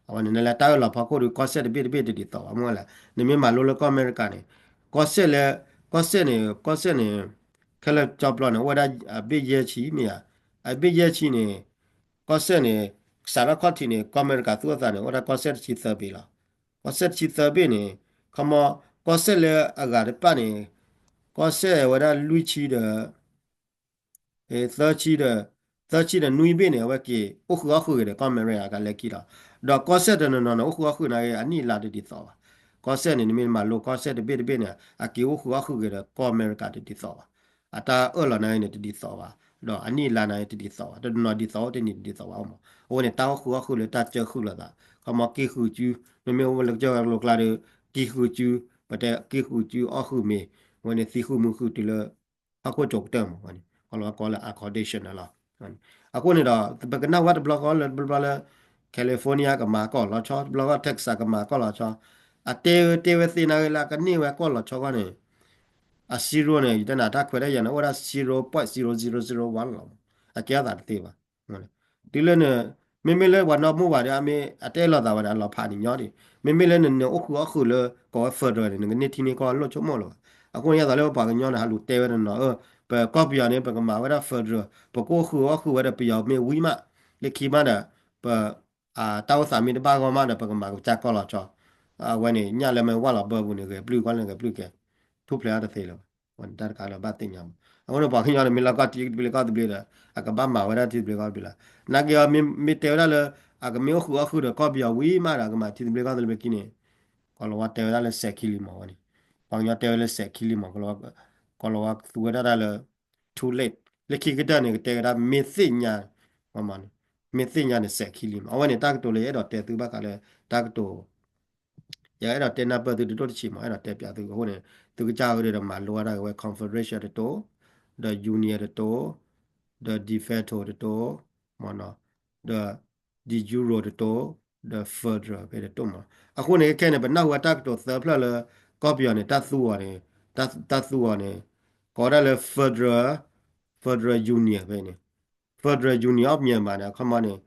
အဝဲန့ၣ် နလဲၤတၢ်အၢၣ်လီၤဖီခိၣ်ဒီး ကီၢ်စဲၣ်တဘ့ၣ်တဘ့ၣ်တဒ်သိးဘၣ် မ့ၢ်လဲၣ်. နမ့ၢ်မၤလိလၢကီၢ်အမဲရကၤန့ၣ် ကီၢ်စဲၣ်လၢ ကီၢ်စဲၣ်န့ၣ် ကီၢ်စဲၣ်န့ၣ် ခဲလၢာ်ကၠီပျီန့ၣ် အိၣ်ဝဲဒၣ်အဘ့ၣ်ယဲၢ်ဆံမ့ၢ်ဧါ, အဘ့ၣ်ယဲၢ်ဆံန့ၣ် ကီၢ်စဲၣ်န့ၣ် စးထီၣ်ခီၣ်ထံးန့ၣ် ကီၢ်အမဲရကၤသူၣ်အိၣ်သးန့ၣ် အိၣ်ဒၣ်ကီၢ်စဲၣ်တဆံသၢဘ့ၣ်လီၤ. ကီၢ်စဲၣ်တဆံသၢဘ့ၣ်န့ၣ် ခီမီ ကီၢ်စဲၣ်လၢအဂၤတဖၣ်န့ၣ် ကီၢ်စဲၣ်ဝဲဒၣ်လွံၢ်ဆံဒီး သၢဆံဒီး သၢဆံဒီးနွံဘ့ၣ်န့ၣ် အဝဲက့ၤအိၣ်ဃုာ်အီၣ်ဃုာ်ဂ့ၤဒီး ကီၢ်အမဲရကၤလၢခံလီၤ. ဒီးကီၢ်စဲၣ်တနီၤနီၤန့ၣ် အိၣ်ဃုာ်အီၣ်ဃုာ်နာ်က့ အနံၣ်အလါတဒ်သိးဘၣ်. ကီၢ်စဲၣ်န့ၣ် နမ့ၢ်မၤလိကီၢ်စဲၣ်တဘ့ၣ်တဘ့ၣ်န့ၣ် အက့ၤအိၣ်ဃုာ်အီၣ်ဃုာ်ဂ့ၤဒီး ကီၢ်အမဲရကၤတဒ်သိးဘၣ်. အတၢ်အၢၣ်လီၤနာ်က့န့ၣ် တဒ်သိးဘၣ်, ဒီးအနံၣ်အလါနာ်က့တဒ်သိးဘၣ်, တနီၤဒ်သိးအိၣ်တနံၤတဒ်သိးဘၣ်မး. အဝဲန့ၣ် တၢ်အိၣ်ဃုာ်အီၣ်ဃုာ်လၢတၢ်စၢဃုာ်လိာ်သး ခီမီက့ၤဃုာ်စု မ့မ့ၢ်အိၣ်လၢကစၢၢ်လိၤကျါဒီး က့ၤဃုာ်စု ပတဲက့ၤဃုာ်စုအီၣ်ဃုာ်မ့ၤ အဝဲန့ၣ်သံဃုာ်မူဃုာ်တုၤလၢ ဟီၣ်ခိၣ်ကၠိကတၢၢ်မး အဝဲန့ၣ် ကီၢ်လီၤဝါကိးလၢ unconditional လီၤ. အဃိန့ၣ်ဒီး ပကနၣ်ဝဲတဘျီဃီလၢတဘျီဘျီလၢ California ကမၤကီၢ်လီၤဆီ, တဘျီဃီ Texas ကမၤကီၢ်လီၤဆီ, အတဲဝဲတဲဝဲသ့နာ်က့လၢအကန့ၢ်ဝဲကီၢ်လီၤဆီခီန့ၣ် အ zero န့ၣ် ယတဲနၤတၢ်ခွဲးတၢ်ယာ်န့ၣ် အိၣ်ဝဲဒၣ် zero point zero zero zero one လီၤ. အကဲအသးတသ့ဘၣ်. တုၤလၢန့ၣ် မ့မ့ၢ်လၢပှၤနီၢ်မိၢ်ပှၤဒီး အမ့ၢ်အတဲလီၤသးဝဲဒီး အလီၤဖးန့ၣ်ညီဒံး. မ့မ့ၢ်လၢနအိၣ်ဃုာ်အီၣ်ဃုာ်လၢ ကိးဝဲ federal န့ၣ် နကန့ၢ်ထံန့ၢ်ကီၢ်လိၣ်ဆိကမိၣ်လၢၤဘၣ်. အဃိန့ၣ် ယသးလၢပပှၤကညီန့ၣ် ဟးလူၤတဲဝဲတနီၤ အၢ ပကီၢ်ပယီၤန့ၣ် ပကမၤဝဲဒၣ် federal, ပကအိၣ်ဃုာ်အီၣ်ဃုာ်ဝဲဒီးပယီၤမ့ၢ်ဝံၤမး, လၢခံမးဒီး ပ တၢ်အိၣ်သးမ့ၢ်တဘၣ်ဂီၢ်မးဒီး ပကမၤကစၢ်ကီၢ်လီၤဆီ, အဝဲန့ၣ် ညၣ်လၢမ့ၢ်ဝၢ်လီၤဘၢပူၤန့ၣ် ဂဲၤပျုၢ်ကွၢ်လၢဂဲၤပျုၢ်ကဲ, ထူၣ်ဖျဲးအီၤတသ့လၢၤဘၣ်. အဝဲန့ၣ်တၢ်တခါလၢဘၣ်သ့ၣ်ညါမး. အဃိန့ၣ် ပှၤကညီန့ၣ် မ့ၢ်လီၤကီၢ်ထံသဘျ့ကီၢ်သဘျ့ဒီး အကဘၣ်မၤဝဲဒၣ်ထံသဘျ့ကီၢ်သဘျ့လီၤ. နာ်က့အီၤ မ့ၢ်တဲဝဲဒၣ်လၢ အကမ့ၢ်အိၣ်ဃုာ်အီၣ်ဃုာ်ဒီးကီၢ်ပယီၤဝံၤမးဒီး အကမၤထံသဘျ့ကီၢ်သဘျ့ခံန့ၣ် ကီၢ်လီၤဝါတဲဝဲဒၣ်လၢစဲးခံလံမးဝဲန့ၣ်, ပှၤကညီတဲဝဲလၢစဲးခံလံမး, ကီၢ်လီၤဝါသူဝဲဒၣ်တၢ်လၢ too late, လၢခံကတၢၢ်န့ၣ် ကတဲဝဲဒၣ်မ့ၢ်သ့ၣ်ညါ, မ့ၢ်သ့ၣ်ညါန့ၣ်စဲးခံလံမး. အဝဲန့ၣ်တၢ်ကတိၤလၢယအဲၣ်ဒိးတဲသုဘၣ်ဃးလၢ တၢ်ကတိၤ ယအဲၣ်ဒိးတဲနၢ်ပၢၢ်သုတဒိၣ်တဆံးမး, အဲၣ်ဒိးတဲပၠးသုအဃိန့ၣ် သုကစၢ်အီၤဒီးမၤလိအါဒၣ်က့ၤဝဲ confederation တတိၤ, ဒီး union တတိၤ, ဒီး de facto တတိၤ, မ့ၢ်နီၤ, ဒီး de jure တတိၤ, ဒီး federal ဖဲတတိၤမး. အဃိန့ၣ် ခဲခဲန့ၣ် ပနၢ်ဟူဝဲတၢ်ကတိၤသၢဖျၢၣ်လၢ ကီၢ်ပယီၤန့ၣ် တၢ်သူအီၤန့ၣ်, တၢ်သူအီၤန့ၣ် ကိးဝဲဒၣ်လၢ federal, federal union ဖဲန့ၣ်, federal union of Myanmar န့ၣ် အခီပညီန့ၣ်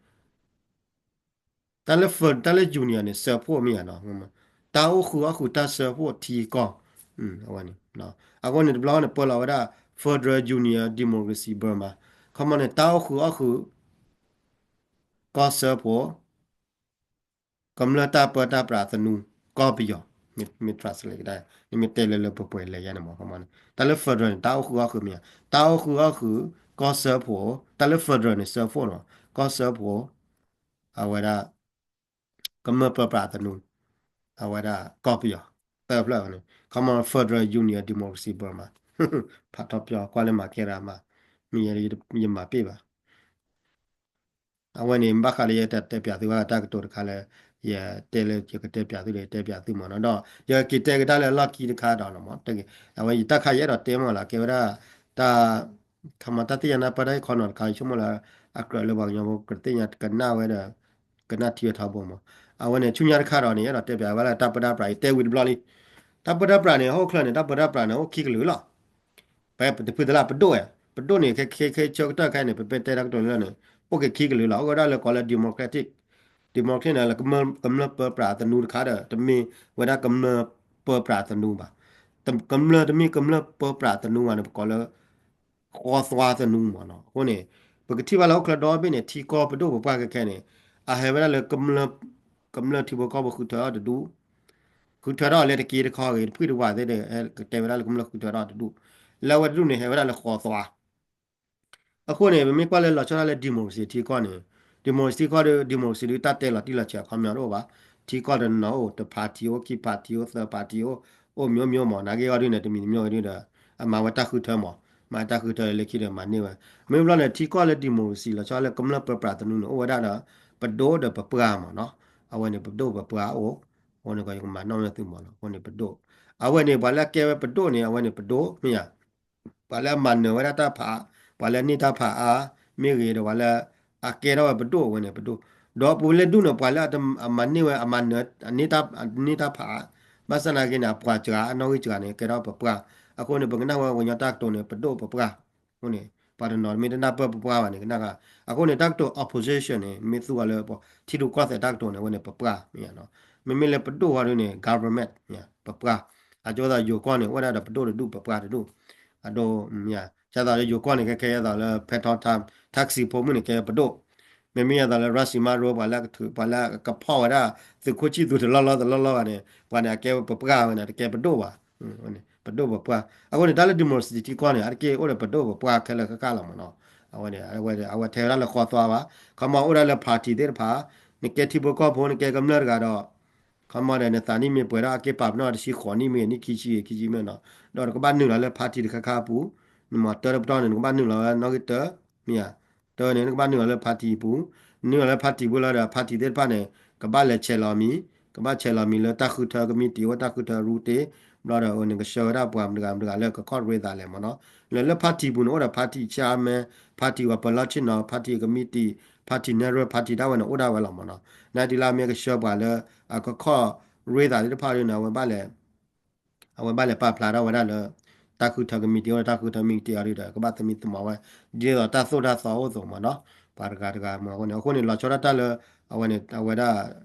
တၢ်လၢ တၢ်လၢ union န့ၣ် စၢဖှိၣ်မ့ၢ်ဧါနီၤ, တၢ်အိၣ်ဃုာ်အီၣ်ဃုာ်တၢ်စၢဖှိၣ်ထံကီၢ်, အဝဲန့ၣ်, အဃိန့ၣ် တဘျီန့ၣ် ပၢလီၤဝဲဒၣ် Federal Union Democracy Burma, အခီပညီန့ၣ် တၢ်အိၣ်ဃုာ်အီၣ်ဃုာ် ကီၢ်စၢဖှိၣ် ကမျၢၢ်တၢ်ပၢတၢ်ပြးသနူ ကီၢ်ပယီၤ, မ့ၢ် translate ကဒါ, နမ့ၢ်တဲလၢလၢပှဲၤပှဲၤလဲၤယါန့ၣ်မး, အခီပညီန့ၣ် တၢ်လၢ federal န့ၣ် တၢ်အိၣ်ဃုာ်အီၣ်ဃုာ်မ့ၢ်ဧါ, တၢ်အိၣ်ဃုာ်အီၣ်ဃုာ် ကီၢ်စၢဖှိၣ်, တၢ်လၢ federal န့ၣ် စၢဖှိၣ်နီၤ, ကီၢ်စၢဖှိၣ် အဝဲဒၣ် ကမျၢၢ်ပၢပြးသနူ အဝဲဒၣ်ကီၢ်ပယီၤ သၢဖျၢၣ်န့ၣ် အခီပညီ Federal Union Democracy Burma, ဖးထီပၠီကွၢ်လၢမၤကဲရမး, မ့ၢ်ယဲယမၤပ့ၢ်ဘၣ်. အဝဲန့ၣ် ဘၣ်ဃးလၢယတတဲပၠးသုဘၣ်တၢ်ကတိၤတခါလၢ ယတဲလၢယကတဲပၠးသုဒီး ယတဲပၠးသုမးနီၤ, ဒီးယက့ၤတဲကဒါလၢအလီၢ်ခံတခါဒီးလီၤမး, အဝဲယတၢ်ခါယအဲၣ်ဒိးတဲမးလၢ ကဲဝဲဒၣ် တၢ် ခီမီ တၢ်သ့ၣ်ညါနၢ်ပၢၢ်တၢ်ဟ့ၣ်ခီနီၤတခါ ယဆိကမိၣ်လၢ အကြၢးလၢပှၤကညီဖိကသ့ၣ်ညါကနၣ်ဝဲဒီး ကနၣ်ထံဝဲထီဘိမး. အဝဲန့ၣ် ဆူညါတခါဒီးန့ၣ် အဲၣ်ဒိးတဲပၠးဝဲလၢတၢ်ပၢတၢ်ပြး ယတဲဝံၤတဘျီလံ. တၢ်ပၢတၢ်ပြးန့ၣ် ဟီၣ်ခိၣ်ချၢန့ၣ် တၢ်ပၢတၢ်ပြးန့ၣ် အိၣ်ခံကလုာ်လီၤ. ပတဖုသလၢပဒိၣ်ဝဲ, ပဒိၣ်န့ၣ် ခဲခဲဆၢကတီၢ်ခဲအံၤန့ၣ် ပတဲတၢ်ကတိၤလၢန့ၣ် အိၣ်က့ၤခံကလုာ်လီၤ. အိၣ်ဝဲဒၣ်လၢကိးလၢ democratic, democratic န့ၣ် ကမျၢၢ်ပၢပြးသနူတခါဒီး တမ့ၢ်ဝဲဒၣ်ကမျၢၢ်ပၢပြးသနူဘၣ်. ကမျၢၢ်တမ့ၢ်ကမျၢၢ်ပၢပြးသနူဘၣ်န့ၣ် ပကိးလၢ ဃီသွါသနူမးနီၤ. အဃိန့ၣ် ပကထံၣ်ဘၣ်လၢဟီၣ်ခိၣ်ချၢဒီဘ့ၣ်န့ၣ် ထံကီၢ်ပဒိၣ်ပပှၢ်ခဲခဲန့ၣ် အဟဲဝဲဒၣ်လၢ ကမျၢၢ်ထံဖိကီၢ်ဖိဃုထၢထီၣ်တဒူၣ်, ဃုထၢထီၣ်လၢတက့တခီဂ့ၤ တဖှံၣ်တဝးသ့ၣ်ဒီး ကတဲဝဲဒၣ်လၢကမျၢၢ်ဃုထၢထီၣ်တဒူၣ်, လၢအဝဲတဒူၣ်န့ၣ် ဟဲဝဲဒၣ်လၢဃီသွါ အဃိန့ၣ် ပမ့ၢ်ကွၢ်လၢလီၤဆီဒၣ်လၢ democracy ထံကီၢ်န့ၣ် democracy ထံကီၢ်ဒီး democracy ဒီးတၢ်တဲလီၤတံၢ်လီၤဆဲးအခီပညီတအိၣ်ဘၣ်. ထံကီၢ်တနီၤအိၣ် တ party အိၣ် ခံ party အိၣ် သၢ party အိၣ် အိၣ်မျိုးမျိုးမး နာ်က့အီၤဒုန့ၣ် တမံၤတမျိုးဒုဒီး အမၤဝဲတၢ်ဃုထၢမး. မၤတၢ်ဃုထၢလၢခံဒီးမၤန့ၢ်ဝဲ, မ့ၢ်ဘျီန့ၣ် ထံကီၢ်လၢ democracy လီၤဆီလၢကမျၢၢ်ပၢပြးသနူန့ၣ် အိၣ်ဝဲဒၣ်ဒီး ပဒိၣ်ဒီးပပှၢ်မ့ၢ်နီၤ, အဝဲန့ၣ် ပဒိၣ်ပပှၢ်အိၣ်, အဃိန့ၣ်ယကမၤနီၣ်မ့ၢ်သုမ့ၢ်နီၤ, အဃိန့ၣ်ပဒိၣ်, အဝဲန့ၣ် ပှၤလၢအကဲဝဲပဒိၣ်န့ၣ် အဝဲန့ၣ်ပဒိၣ်မ့ၢ်ဧါ ပှၤလၢအမၤနၢၤဝဲဒၣ်တၢ်ဖး, ပှၤလၢအန့ၢ်တၢ်ဖးအါ, မ့ၢ်ဂ့ၤဒီးပှၤလၢ အကဲထီၣ်ဝဲပဒိၣ်အဝဲန့ၣ်ပဒိၣ်, ဒီးပူၤလၢဒူၣ်န့ၣ် ပှၤလၢအမၤန့ၢ်ဝဲ အမၤနၢၤ အန့ၢ်တၢ်ဖး, ဘၣ်ဆၣ်သနာ်က့န့ၣ် အပှၤစှၤ အနီၣ်ဂံၢ်စှၤန့ၣ် ကဲထီၣ်ပပှၢ်, အဃိန့ၣ် ပကနၣ်ဝဲကညီတၢ်ကတိၤန့ၣ် ပဒိၣ်ပပှၢ်, အဃိန့ၣ် ပှၤတနီၤမ့ၢ်တနၢ်ပၢၢ်ပပှၢ်ဘၣ်န့ၣ် ကနၣ်ဃာ်, အဃိန့ၣ် တၢ်ကတိၤ opposition န့ၣ် မ့ၢ်သူဝဲလၢပထံရူၢ်ကီၢ်သဲးတၢ်ကတိၤန့ၣ် အဝဲန့ၣ်ပပှၢ်မ့ၢ်ဧါနီၤ, မ့မ့ၢ်လၢပဒိၣ်ဝဲဒၣ်န့ၣ် government ပပှၢ်, အကၠိသိးယိၤကီၢ်န့ၣ် အိၣ်ဝဲဒၣ်ဒီးပဒိၣ်တဒူၣ်ပပှၢ်တဒူၣ်, အဒိ ကသိးလၢယိၤကီၢ်န့ၣ် ကဲကဲအသိးလၢ ဖဲထီထါ ထၣ်စံးဖိမုၣ်န့ၣ် ကဲပဒိၣ်, မ့မ့ၢ်အသိးလၢ ရၣ်စံမါရိ ပှၤလၢကထုး ပှၤလၢကဖီၣ်ဝဲဒၣ် သုးခိၣ်ဆံၣ်သူးတလီၢ်လီၢ်တလီၢ်လီၢ်ဂၤန့ၣ် ပှၤန့ၣ် အကဲပပှၢ်ဝဲန့ၣ် တကဲပဒိၣ်ဘၣ်, ပဒိၣ်ပပှၢ်, အဃိန့ၣ် တၢ်လၢ democracy ထံကီၢ်န့ၣ် အါတက့ၢ်အိၣ်ဒီးပဒိၣ်ပပှၢ်ခဲလၢာ်ဃၣ်ဃၣ်လီၤမ့ၢ်နီၤ, အဝဲန့ၣ် အဝဲထဲဝဲဒၣ်လၢဃီသွါဘၣ်, ခီမီအိၣ်ဒၣ်လၢ party သ့ၣ်တဖၣ်, နကဲထံဖိကီၢ်ဖိ နကဲကမျၢၢ်တဂၤဒီး ခီမီဒီး နသးနံၣ်မ့ၢ်ပှဲၤဒီး အက့ၢ်ပာ်ပနီၣ်တဆံဃိးနံၣ်မ့ၢ်ဂ့ၤ နံၣ်ခံဆံဂ့ၤ ခံဆံမ့ၢ်နီၤ, ဒီးနကဘၣ်နုာ်လီၤလၢ party တခါခါအပူၤ, နမ့ၢ်တၢတပတီၢ်န့ၣ် နကဘၣ်နုာ်လီၤဝဲနီၣ်ဂံၢ်တၢ, မ့ၢ်ဧါ, တၢန့ၣ် နကဘၣ်နုာ်လီၤလၢ party အပူၤ, နုာ်လီၤလၢ party ပူၤလီၤဒီး party သ့ၣ်တဖၣ်န့ၣ် ကဘၣ်လဲၤဆဲးလီၤမံၤ, ကဘၣ်ဆဲးလီၤမံၤလၢတၢ်ဃုထၢကမံးတံာ် အိၣ်တၢ်ဃုထၢရူတ့, ဘျီဒီးအဝဲန့ၣ် ကဆှၢဝဲဒၣ်ပှၤမတၤတဂၤမတၤတဂၤလၢကခီၣ်ရ့သးလဲၣ်မ့ၢ်နီၤ, လၢလၢ party ပူၤန့ၣ် အိၣ်ဒီး party chairman, party ပှၤပၢၤလီၢ်ဆ့ၣ်နီၤ, party ကမံးတံာ်, party နဲၣ်ရွဲၣ် party ဒၣ်ဝဲန့ၣ် အိၣ်ဒၣ်ဝဲလီၤမ့ၢ်နီၤ, နာ်က့လၢအမ့ၢ်ကဆှၢပှၤလၢ အကခီၣ်ရ့သးသ့ၣ်တဖၣ်ဒ်န့ၣ် အဝဲဘၣ်လဲၤ အဝဲဘၣ်လဲၤပာ်ဖျါထီၣ်ဝဲဒၣ်လၢ တၢ်ဃုထၢကမံးတံာ် အိၣ်ဒီးတၢ်ဃုထၢမံးတံာ်အီၤဒ်ဒီး ကဘၣ်သမံသမိးဝဲ ဒ်သိးတၢ်သိၣ်တၢ်သီအိၣ်အသိးမ့ၢ်နီၤ, ပှၤတဂၤတဂၤမ့ၢ်အဃိန့ၣ် အဃိန့ၣ် လီၤဆီဒၣ်တၢ်လၢ အဝဲန့ၣ် အဝဲဒၣ်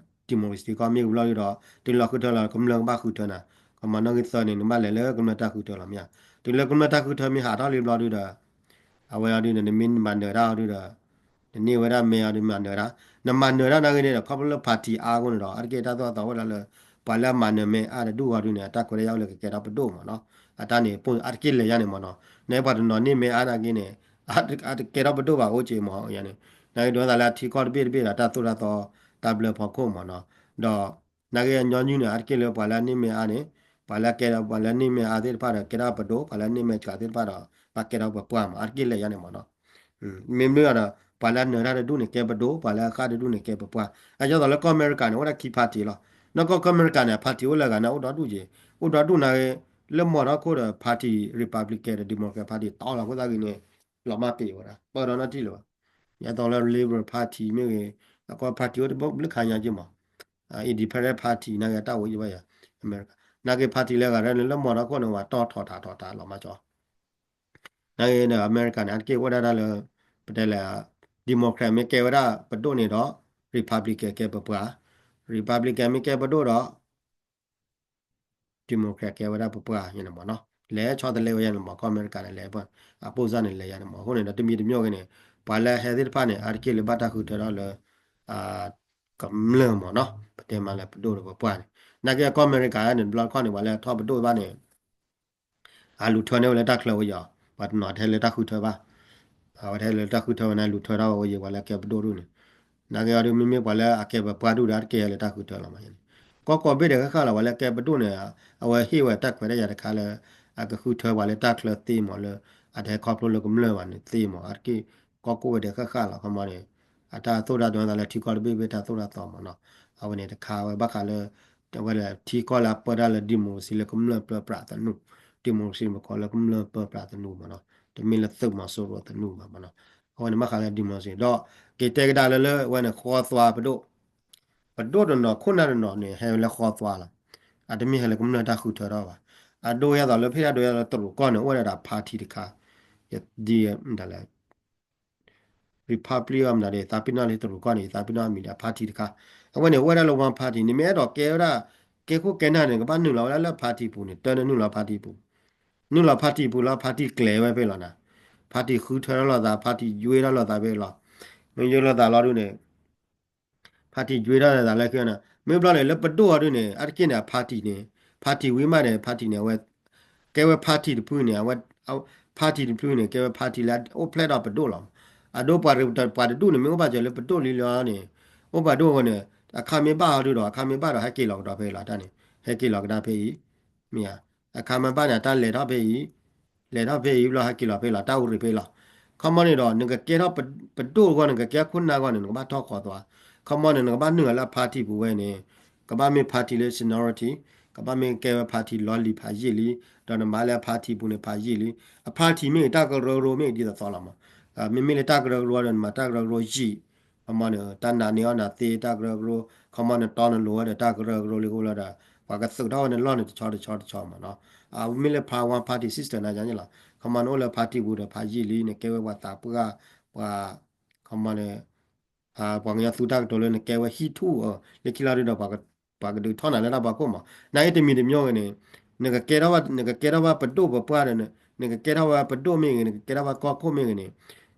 democracy ကီၢ်မ့ၢ်ဝံၤဘျီဒ်ဒီး တုၤလီၤဃုထၢလီၤ ကမျၢၢ်ကဘၣ်ဃုထၢနၤ, ကမၤနီၣ်ဂံၢ်သၢန့ၣ် နဘၣ်လဲၤလၢကမျၢၢ်တၢ်ဃုထၢလီၤမ့ၢ်ဧါ, တုၤလၢကမျၢၢ်တၢ်ဃုထၢမ့ၢ်ဟးထီၣ်လံဘျီဒ်ဒီး အဝဲအီၤဒ်န့ၣ် နမ့ၢ်မၤနၢၤတၢ်အီၤဒ်ဒီး နန့ၢ်ဝဲဒၣ်မဲအီၤဒ်မၤနၢၤတၢ်, နမၤနၢၤတၢ်နာ်ဂ့ၤန့ၣ်ဒီး ခီဖျိလၢ party အါအဃိန့ၣ်ဒီး အါတက့ၢ်တၢ်သိၣ်တၢ်သီအိၣ်ဒၣ်လၢ ပှၤလၢအမၤနၢၤမဲအါတဒူၣ်အီၤဒ်န့ၣ် အတၢ်ခွဲးတၢ်ယာ်အိၣ်လၢကကဲထီၣ်ပဒိၣ်မ့ၢ်နီၤ, အတၢ်န့ၣ် အါတက့ၢ်လဲၤယါန့ၣ်မ့ၢ်နီၤ, နပှၤတနီၤန့ၢ်မဲအါနာ်ဂ့ၤန့ၣ် အတကဲထီၣ်ပဒိၣ်ဘၣ်အိၣ်က့ၤမ့ၢ်ယါန့ၣ်, နာ်ဂ့ၤဒ်သိးလၢအထံကီၢ်တဘ့ၣ်တဘ့ၣ်ဒီး တၢ်သိၣ်တၢ်သီ တၢ်ဘျၢဖီခိၣ်မ့ၢ်နီၤ, ဒီး နာ်ဂ့ၤအညီနုၢ်န့ၣ် အါတက့ၢ်လၢပှၤလၢအန့ၢ်မဲအါန့ၣ် ပှၤလၢကဲဒီးပှၤလၢန့ၢ်မဲအါသ့ၣ်တဖၣ်ဒီး ကဲထီၣ်ပဒိၣ်, ပှၤလၢန့ၢ်မဲစှၤသ့ၣ်တဖၣ်ဒီး ဘၣ်ကဲထီၣ်ပပှၢ်မ့ၢ် အါတက့ၢ်လဲၤယါန့ၣ်မ့ၢ်နီၤ, မ့မ့ၢ်ဒီး ပှၤလၢအနၢၤတၢ်တဒူၣ်န့ၣ် ကဲပဒိၣ်, ပှၤလၢအဃၣ်တဒူၣ်န့ၣ် ကဲပပှၢ်, အဒ်သိးလၢကီၢ်အမဲရကၤန့ၣ် အိၣ်ဒၣ်ခံ party လီၤ, နီၢ်ကီၢ်ကီၢ်အမဲရကၤန့ၣ် party အိၣ်လၢအဂၤန့ၣ် အိၣ်ဒီဒူၣ်က့ၤ, အိၣ်ဒီဒူၣ်နာ်ဂ့ၤ, လၢမီၢ်ထီၣ်ခိၣ်ဒီး party Republican ဒီး Democrat party တီလီၤအဃိသတးဂ့ၤန့ၣ် လီၤမၢ်ပ့ၤဝဲဒၣ် ပၢၢ်ဒီးနီၢ်ထံၣ်လၢၤဘၣ်, ယသိးလၢ Liberal Party မ့ၢ်ဂ့ၤ, အကီၢ် party အိၣ်တဘျုးခါညါက့ၤမး, Independent Party နာ်ဂ့ၤ တၢ်အိၣ်ယံၤဘၣ်ယၤ, အမဲရကၤ, နာ်ဂ့ၤ party လၢအဂၤရဲၣ်န့ၣ် လၢမီၢ်ထီၣ်ခိၣ်န့ၣ် ပှၤတီၢ်ထီၣ်တၢ်ထီၣ်တၢ်လီၤမၢ်ကၠီ, နာ်ဂ့ၤန့ၣ် အမဲရကၤန့ၣ် အါတက့ၢ်အိၣ်ဒၣ်တၢ်လၢ ပတဲလဲၣ်, Democrat မ့ၢ်ကဲဝဲဒၣ်ပဒိၣ်န့ၣ်ဒီး Republican ကဲပပှၢ်, Republican မ့ၢ်ကဲပဒိၣ်ဒီး Democrat ကဲဝဲဒၣ်ပပှၢ်ယါန့ၣ်မ့ၢ်နီၤ, လဲၤဆီတလဲဝဲယါန့ၣ်မ့ၢ် ကီၢ်အမဲရကၤန့ၣ် လဲၤ အပိၢ်စၢ်န့ၣ် လဲၤယါန့ၣ်မ့ၢ်, အဃိန့ၣ်ဒီး တမံၤတမံၤဂ့ၤန့ၣ် ပှၤလၢဟဲသ့ၣ်တဖၣ်န့ၣ် အါတက့ၢ်လၢဘၣ်တၢ်ဃုထၢထီၣ်လၢ ကမျၢၢ်မ့ၢ်နီၤ, ပတဲမးလၢပဒိၣ်ဒီးပပှၢ်န့ၣ်, နာ်က့အကီၢ်အမဲရကၤန့ၣ် တဘျီတခီၣ်န့ၣ် ပှၤလၢထီၣ်ပဒိၣ်ဘၣ်န့ၣ် အလူၤထၢန့ၢ်ဝဲလၢတၢ်ချၢဝဲယီၤ, ပှၤတနီၤတဟဲလၢတၢ်ဃုထၢဘၣ်, အဝဲတဟဲလၢတၢ်ဃုထၢဝဲန့ၣ် လူၤထၢထီၣ်ဝဲယံၤ ပှၤလၢကဲပဒိၣ်ဒူၣ်န့ၣ်, နာ်က့အီၤဒုး မ့မ့ၢ်ပှၤလၢအကဲပပှၢ်ဒူၣ်ဒီး အါတက့ၢ်ဟဲလၢတၢ်ဃုထၢလီၤမးန့ၣ်, ကီၢ်ကိးဘ့ၣ်ဒီးဃၣ်ဃၣ်လီၤ ပှၤလၢကဲပဒိၣ်န့ၣ် အဝဲဟ့ၣ်ဝဲတၢ်ခွဲးတၢ်ယာ်တခါလၢ အကဃုထၢပှၤလၢတၢ်ချၢသ့မးလၢ အတဟဲခီဖျိလၢကမျၢၢ်ဘၣ်န့ၣ်သ့မး, အါတက့ၢ် ကီၢ်ကိးဝဲဒီးဃၣ်ဃၣ်လီၤ ခီမီန့ၣ်, အတၢ်သိၣ်တၢ်သီသးလၢထံကီၢ်တဘ့ၣ်ဘ့ၣ်တၢ်သိၣ်တၢ်သီမးနီၤ, အဝဲန့ၣ်တခါဝဲဘၣ်ဃးလၢ အဝဲဒၣ်ထံကီၢ်လၢအပၢတၢ်လၢ democracy လၢကမျၢၢ်ပၢပြးသနူ, democracy မ့ၢ်ကီးလၢကမျၢၢ်ပၢပြးသနူမးနီၤ, တမ့ၢ်လၢသုးမီၤစိရိၤသနူဘၣ်မးနီၤ, အဝဲန့ၣ်ဘၣ်ဃးလၢ democracy ဒီး က့ၤတဲကဒါလၢလၢအဝဲန့ၣ် ဃီသွါပဒိၣ်, ပဒိၣ်တနီၤခိၣ်နၢ်တနီၤန့ၣ် ဟဲလၢဃီသွါလီၤ, အတမ့ၢ်ဟဲလၢကမျၢၢ်တၢ်ဃုထၢထီၣ်ဘၣ်, အဒိယဲသိးလၢဖဲဒၣ်ဒိယဲသိးလၢတရူးကီၢ်န့ၣ် အိၣ်ဝဲဒၣ်ဒီး party တခါ, ယဒ်လဲၣ် Republic အမနုၤဒီး ယသးပ့ၤနီၣ်လၢတရူးကီၢ်န့ၣ် ယသးပ့ၤနီၣ်အမံၤဒီး party တခါ, အဝဲန့ၣ် အိၣ်ဝဲဒၣ်လၢ one party န့ၣ် မ့ၢ်အဲၣ်ဒိးကဲဝဲဒၣ် ကဲခိၣ်ကဲနၢ်န့ၣ် ကဘၣ်နုာ်လီၤဝဲဒၣ်လၢ party ပူၤန့ၣ် တၢ်န့ၣ်နုာ်လီၤ party ပူၤ, နုာ်လီၤ party ပူၤလီၤ party ကျဲၤဝဲဖဲလီၤနၤ, party ဃုထၢထီၣ်လိာ်သး party ယွ့ထီၣ်လိာ်သးဖဲလီၤ, မ့ၢ်ယွ့လိာ်သးလီၤဒုးန့ၣ် party ယွ့ထီၣ်လိာ်သးလၢခံန့ၣ် မ့ၢ်ဘျီန့ၣ် လၢပဒိၣ်အီၤဒုးန့ၣ် အါတက့ၢ်န့ၣ် party န့ၣ် party ဝံၤမးန့ၣ် party န့ၣ် အဝဲ ကဲဝဲ party တဖုန့ၣ် အဝဲ party တဖုန့ၣ် ကဲဝဲ party လၢအအိၣ်ဖျဲၣ်ဒီးပဒိၣ်လီၤ. အဒိပှၤတဒူၣ်န့ၣ် မ့ၢ်အိၣ်ဘၣ်စၢၤလၢပဒိၣ်လံလီၤန့ၣ် အိၣ်ပှၤဒိၣ်အဃိန့ၣ် အခါမ့ၢ်ဘၣ်အီၤဒုးဒီး အခါမ့ၢ်ဘၣ်ဒီး ဟဲက့ၤလီၤကဒီးဖဲအံၤလီၤ တၢ်န့ၣ် ဟဲက့ၤလီၤကဒါဖဲအံၤ မ့ၢ်ဧါ. အခါမ့ၢ်ဘၣ်န့ၣ် အတၢ်လဲၤထီၣ်ဖဲအံၤ လဲၤထီၣ်ဖဲအံၤဘျီ ဟဲက့ၤလီၤဖဲလီၤ တၢ်အိၣ်ရ့ၣ်ဖဲလီၤ. ခီမီန့ၣ်ဒီး နကကဲထီၣ်ပဒိၣ်အဂီၢ် နကကဲခိၣ်နၢ်အဂီၢ်န့ၣ် နကဘၣ်ထီၣ်ဃီသွါ. ခီမီန့ၣ် နကဘၣ်နုာ်လီၤလၢအ party ပူၤဝဲန့ၣ် ကဘၣ်မ့ၢ် party လၢ seniority ကဘၣ်မ့ၢ်ကဲဝဲ party လီၤလံၤဖးယံာ်လံ, ဒီးနမၤလၢအ party ပူၤန့ၣ် ဖးယံာ်လံ. အ party မ့ၢ်ဂ့ၤ တၢ်ကရၢကရိမ့ၢ်ဂ့ၤ ဒ်သိးသိးလီၤမး. မ့မ့ၢ်လၢတၢ်ကရၢကရိဒီး နမၤတၢ်ကရၢကရိယံာ် ခီမီန့ၣ် တၢ်နာ်န့ၢ်အီၣ်နာ်သ့တၢ်ကရၢကရိ ခီမီနတီနလိၤဝဲဒီးတၢ်ကရၢကရိလံအဃိလီၤဒီး ပှၤကသုးထီၣ်ဝဲနလီၢ်န့ၣ်တဆီတဆီတဆီမးနီၤ. မ့မ့ၢ်လၢ ဖါ one party system နာ်က့န့ၣ်လီၤ. ခီမီနအိၣ်လၢ party ပူၤဒီးဖးယံာ်လံ နကဲဝဲပှၤသးပှၢ် ပှၤ ခီမီန့ၣ် ပှၤကညီသူတၢ်ကတိၤလၢနကဲဝဲဟံၣ်ထူၣ်အီၤ လၢခံလီၤဒုဒီး ပှၤကဒုးထီၣ်နၤလၢတၢ်ဖီခိၣ်မး. နာ်က့တမံၤတမံၤဂ့ၤန့ၣ် နကကဲထီၣ် နကကဲထီၣ်ဘၣ်ပဒိၣ်ပပှၢ်ဒီး နကကဲထီၣ်ဘၣ်ပဒိၣ်မ့ၢ်ဂ့ၤ နကကဲထီၣ်ဘၣ်ကီၢ်ခိၣ်မ့ၢ်ဂ့ၤန့ၣ်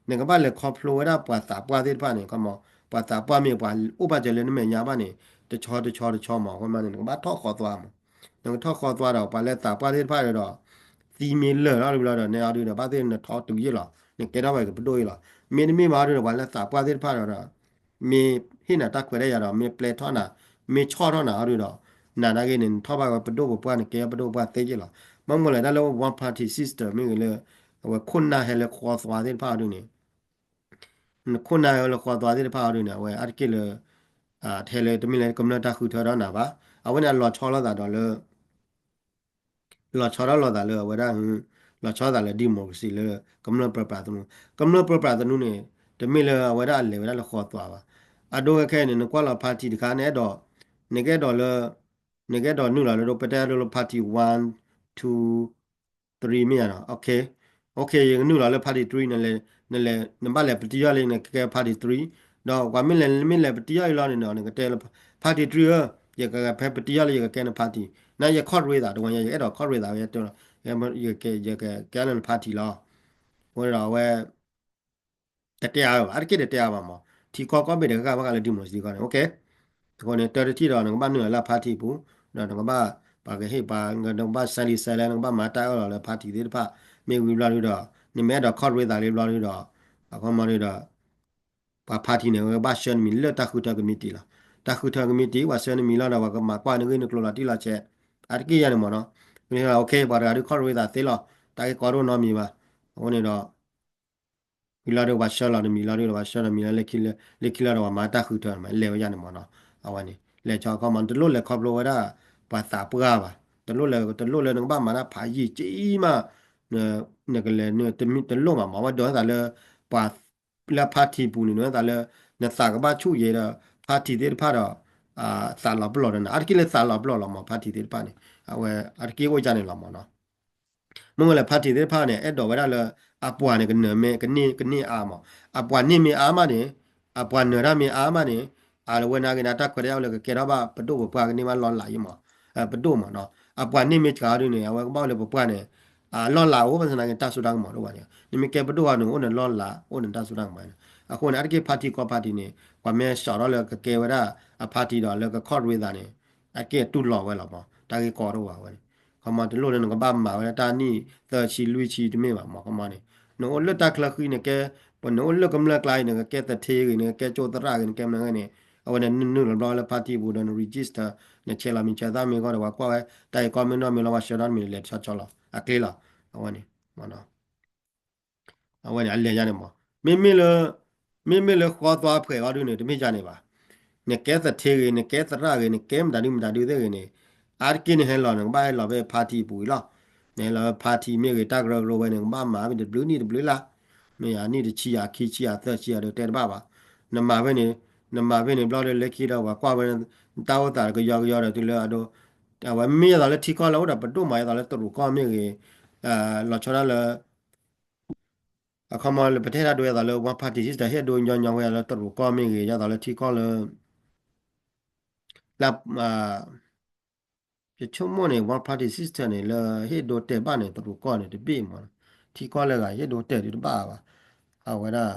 နကဘၣ်လဲၤခီဖျိဝဲဒၣ်ပှၤသးပှၢ်သ့ၣ်တဖၣ်န့ၣ် ခီမီ ပှၤသးပှၢ်မ့ၢ်ပှၤအိၣ်ဘၣ်စၢၤလၢနမဲာ်ညါဘၣ်န့ၣ် တဆီတဆီတဆီမး အဃိမးန့ၣ် နကဘၣ်ထီၣ်ဃီသွါမး. နကထီၣ်ဃီသွါဒီး ပှၤလၢသးပှၢ်သ့ၣ်တဖၣ်ဒီး သံမ့ၢ်လၢာ်လီၤဒုလီၤဒီး နဲအီၤဒုဒီး ဘၣ်သ့ၣ်နထီၣ်တုၤယ့ၢ်လီၤ နကဲထီၣ်ဘၣ်ကပဒိၣ်အံၤလီၤ. မ့တမ့ၢ်ဘၣ်အီၤဒုဒီး ပှၤလၢသးပှၢ်သ့ၣ်တဖၣ်ဒီး မ့ၢ်ဟ့ၣ်နၤတၢ်ခွဲးတၢ်ယာ်ဒီး မ့ၢ်ပျဲထီၣ်နၤ မ့ၢ်ဆီၣ်ထီၣ်နၤအီၤဒုဒီး နၤနာ်က့န့ၣ် နထီၣ်ဘၣ်ဝဲပဒိၣ်ပပှၢ် နကဲပဒိၣ်ပပှၢ်သ့ယ့ၢ်လီၤ. ဘၣ်မနုၤလဲၣ် တၢ်လၢ one party system မ့ၢ်ဂ့ၤလၢ အဝဲခိၣ်နၢ်ဟဲလၢဃီသွါသ့ၣ်တဖၣ်အီၤဒုန့ၣ် နခိၣ်နၢ်ဟဲလၢဃီသွါသ့ၣ်တဖၣ်အီၤဒုန့ၣ် အဝဲအါတက့ၢ်လၢ ထဲလၢတမ့ၢ်လၢကမျၢၢ်တၢ်ဃုထၢဒီးနၤဘၣ်. အဝဲန့ၣ်အလီၤဆီလိာ်သးဒီးလၢ လီၤဆီဒီးလိာ်သးလၢအဝဲဒၣ် လီၤဆီသးလၢ democracy လၢ ကမျၢၢ်ပြၢပြးသနူ, ကမျၢၢ်ပြၢပြးသနူန့ၣ် တမ့ၢ်လၢအဝဲဒၣ်အလဲၤဝဲဒၣ်လၢဃီသွါဘၣ်. အဒိခဲခဲအံၤန့ၣ် နကွၢ်လီၤ party တခါန့ၣ် အဲၣ်ဒိး နကအဲၣ်ဒိးလၢ နကအဲၣ်ဒိးနုာ်လီၤလၢဒိ ပတဲဒိလၢ party one two three မ့ၢ်ယါနီၤ, okay, okay ယကနုာ်လီၤလၢ party three နလဲၤ နလဲၤ နဘၣ်လဲၤပတံၢ်ယီၢ်လံ နကကဲ party three, ဒီးပှၤမ့ၢ်လဲၤ မ့ၢ်လဲၤပတံၢ်ယီၢ်အံၤလီၤန့ၣ်နီၤ နကတဲလၢ party three ဧၢ, ယကဖဲပတံၢ်ယီၢ်လံ ယကကဲန party, နာ်ယ ခီၣ်ရ့သး တဝဲညါ ယကအဲၣ်ဒိး ခီၣ်ရ့သး ဝဲတဲလီၤ ယကကဲလၢန party လီၤ. အဃိန့ၣ်ဒီးအဝဲ တတဲအါဘၣ် အါတက့ၢ်တတဲအါဘၣ်မး, ထံကီၢ်ကီၢ်ဘ့ၣ်တဂၤဂၤဘၣ်ဃးလၢ democracy ကီၢ်န့ၣ် okay. အဃိန့ၣ် တၢ်တထံၣ်ဒီး နကဘၣ်နုာ်လီၤလၢ party ပူၤ, ဒီးနကဘၣ် ပှၤကဟ့ၣ်ပှၤ နကဘၣ် စဲလံ စဲလဲ နကဘၣ်မၤတၢ်အၢၣ်လီၤလၢ party သ့ၣ်တဖၣ်, မ့ၢ်ဝံၤဘျီဒုဒီး နမ့ၢ်အဲၣ်ဒိး ခီၣ်ရ့သးလံဘျီဒုဒီး အခီမီဒုဒီး ပှၤ party န့ၣ် ဝဲကဘၣ်ဆှၢနမံၤလၢတၢ်ဃုထၢ committee လီၤ. တၢ်ဃုထၢ committee ပှၤဆှၢနမံၤလီၤဒီး ပှၤကမၤကွၢ်နဂ့ၢ်နကျိၤလီၤတံၢ်လီၤဆဲး အါတက့ၢ်ယါန့ၣ်မးနီၤ. မ့ၢ် okay ပှၤတဂၤဒုး ခီၣ်ရ့သးသ့လီၤ, တၢ်ဂ့ၢ်ကီဒိၣ်နီတမံၤဘၣ်. အဃိန့ၣ်ဒီး ဝံၤလီၤဒုး ပှၤဆှၢလီၤနမံၤလီၤဒုးဒီး ပှၤဆှၢနမံၤလီၤ လၢခံလီၤဒီး ပှၤမၤတၢ်ဃုထၢ လဲၤဝဲယါန့ၣ်မးနီၤ. အဝဲန့ၣ် လဲၤဆီခီမး တလိၣ်လဲၤခီဖျိဝဲဒၣ် ပှၤသးပှၢ်ဘၣ်, တလိၣ်လဲၤ တလိၣ်လၢနကဘၣ်မၤတၢ်ဖးယံာ်က့မး နကလဲၤ တလိၣ်မးမး အဝဲဒိးသးလၢ ပှၤ လၢ party ပူၤန့ၣ် ဒိးသးလၢ နသးကဘၣ်ဆူၣ်ယဲဒီး party သ့ၣ်တဖၣ်ဒီး သးလီၤပလိာ်ဒီးနၤ အါတက့ၢ်လၢသးလီၤပလိာ်လီၤမး party သ့ၣ်တဖၣ်န့ၣ် အဝဲအါတက့ၢ်အိၣ်ယါန့ၣ်လီၤမးနီၤ. မ့ၢ်ဝဲလၢ party သ့ၣ်တဖၣ်န့ၣ် အဲၣ်ဒိးဝဲဒၣ်လၢ အပှၤန့ၣ်ကနၢၤမ့ၢ် ကန့ၢ် ကန့ၢ်အါမး, အပှၤန့ၢ်မ့ၢ်အါမးန့ၣ် အပှၤနၢၤတၢ်မ့ၢ်အါမးန့ၣ် အဝဲနာ်က့န့ၣ် တၢ်ခွဲးတၢ်ယာ်လၢကကဲထီၣ်ဘၣ်ပဒိၣ်ပပှၢ်ကန့ၢ်ဘၣ်လီၢ်လၤယံၤမး, ပဒိၣ်မးနီၤ. အပှၤန့ၢ်မ့ၢ်စှၤဒုန့ၣ် အဝဲကဘၣ်အိၣ်လၢပပှၢ်န့ၣ် အလီၢ်လၤအိၣ် ဘၣ်ဆၣ်နာ်က့ တၢ်စိတၢ်ကမီၤဒိၣ်ဘၣ်န့ၣ် နမ့ၢ်ကဲပဒိၣ်အီၤန့ၣ် အိၣ်နလီၢ်လၤ အိၣ်နတၢ်စိတၢ်ကမီၤန့ၣ်. အဃိန့ၣ် အါတက့ၢ် party ကီၢ် party န့ၣ် ပှၤမ့ၢ်စးထီၣ်လၢကကဲဝဲဒၣ်အ party ဒီးလၢကခီၣ်ရ့သးန့ၣ် အါတက့ၢ်တူၢ်လိာ်ဝဲလီၤမး တၢ်ဂ့ၢ်ကီဒိၣ်ဘၣ်ဝဲန့ၣ်. ခီမး တလိၣ်လၢနကဘၣ်မၤဝဲဒၣ်တၢ်နံၣ်သၢဆံလွံၢ်ဆံတမ့ၢ်ဘၣ်မး ခီမးန့ၣ် နအိၣ်လၢတၢ်ချၢဃံ နကဲ ပနအိၣ်လၢကမျၢၢ်ကျါအံၤ နကကဲသထ့ဂ့ၤ နကကဲကၠိသရၣ်ဂ့ၤ နကဲမနုၤဂ့ၤန့ၣ် အဝဲန့ၣ်နနုာ်လီၤဘျီလၢ party ပူၤဒီး န register နဆဲးလီၤမံၤဆဲးသၣ်မ့ၢ်ဂ့ၤဒီး ပှၤကွၢ်ဝဲ တၢ်ဂ့ၢ်ကီမ့ၢ်နီၢ်မ့ၢ်လီၤ ပှၤဆှၢဒီးနမံၤလဲၤတဆီဆီလီၤ အကျဲလီၤ အဝဲန့ၣ် အဝဲန့ၣ် အလဲၤယါန့ၣ်မး မ့မ့ၢ်လၢဃီသွါဖှဲးအီၤဒုန့ၣ် တမ့ၢ်ယါန့ၣ်ဘၣ်. နကဲသထ့ဂ့ၤ နကဲသရၣ်ဂ့ၤ နကဲမတၤဒုမတၤဒုသ့ၣ်ဂ့ၤန့ၣ် အါတက့ၢ်နဟဲလီၤ နကဘၣ်ဟဲလီၤဖဲ party ပူၤအံၤလီၤ. နဟဲလီၤဖဲ party မ့ၢ်ဂ့ၤ တၢ်ကရၢကရိဝဲန့ၣ် နကဘၣ်မၤဖဲတဘျုးနံၣ်တဘျုးလါ မ့ၢ်ယါနံၣ်တဆံယါခံဆံယါသၢဆံယါဒီးတဲတဘၣ်ဘၣ်. နမၤဖဲန့ၣ် နမၤဖဲန့ၣ်ဘျီဒီး လၢခံဒီးပှၤကွၢ်ဝဲ တၢ်အိၣ်သးကယီကယီဒီးတုၤလၢအဒိ အဝဲမ့ၢ်ယဲသိးလၢထံကီၢ်လၢအိၣ်ဒီးပဒိၣ်မး ယဲသိးလၢတရူးကီၢ်မ့ၢ်ဂ့ၤ လီၤဆီဒၣ်လၢ အခီမးလၢပတဲတၢ်ဒိ ယဲသိးလၢ one party system ဟ့ၣ်ဒိညီညီဝဲလၢတရူးကီၢ်မ့ၢ်ဂ့ၤ ယဲသိးလၢထံကီၢ်လၢ လၢ ယဆိကမိၣ်န့ၣ် one party system န့ၣ် လၢဟ့ၣ်ဒိတဲာ်ဘၣ်န့ၣ် တရူးကီၢ်န့ၣ်တဘ့ၣ်မး, ထံကီၢ်လၢဂၤဟ့ၣ်ဒိတဲာ်ဒုတဘၣ်ဘၣ်. အဝဲဒၣ်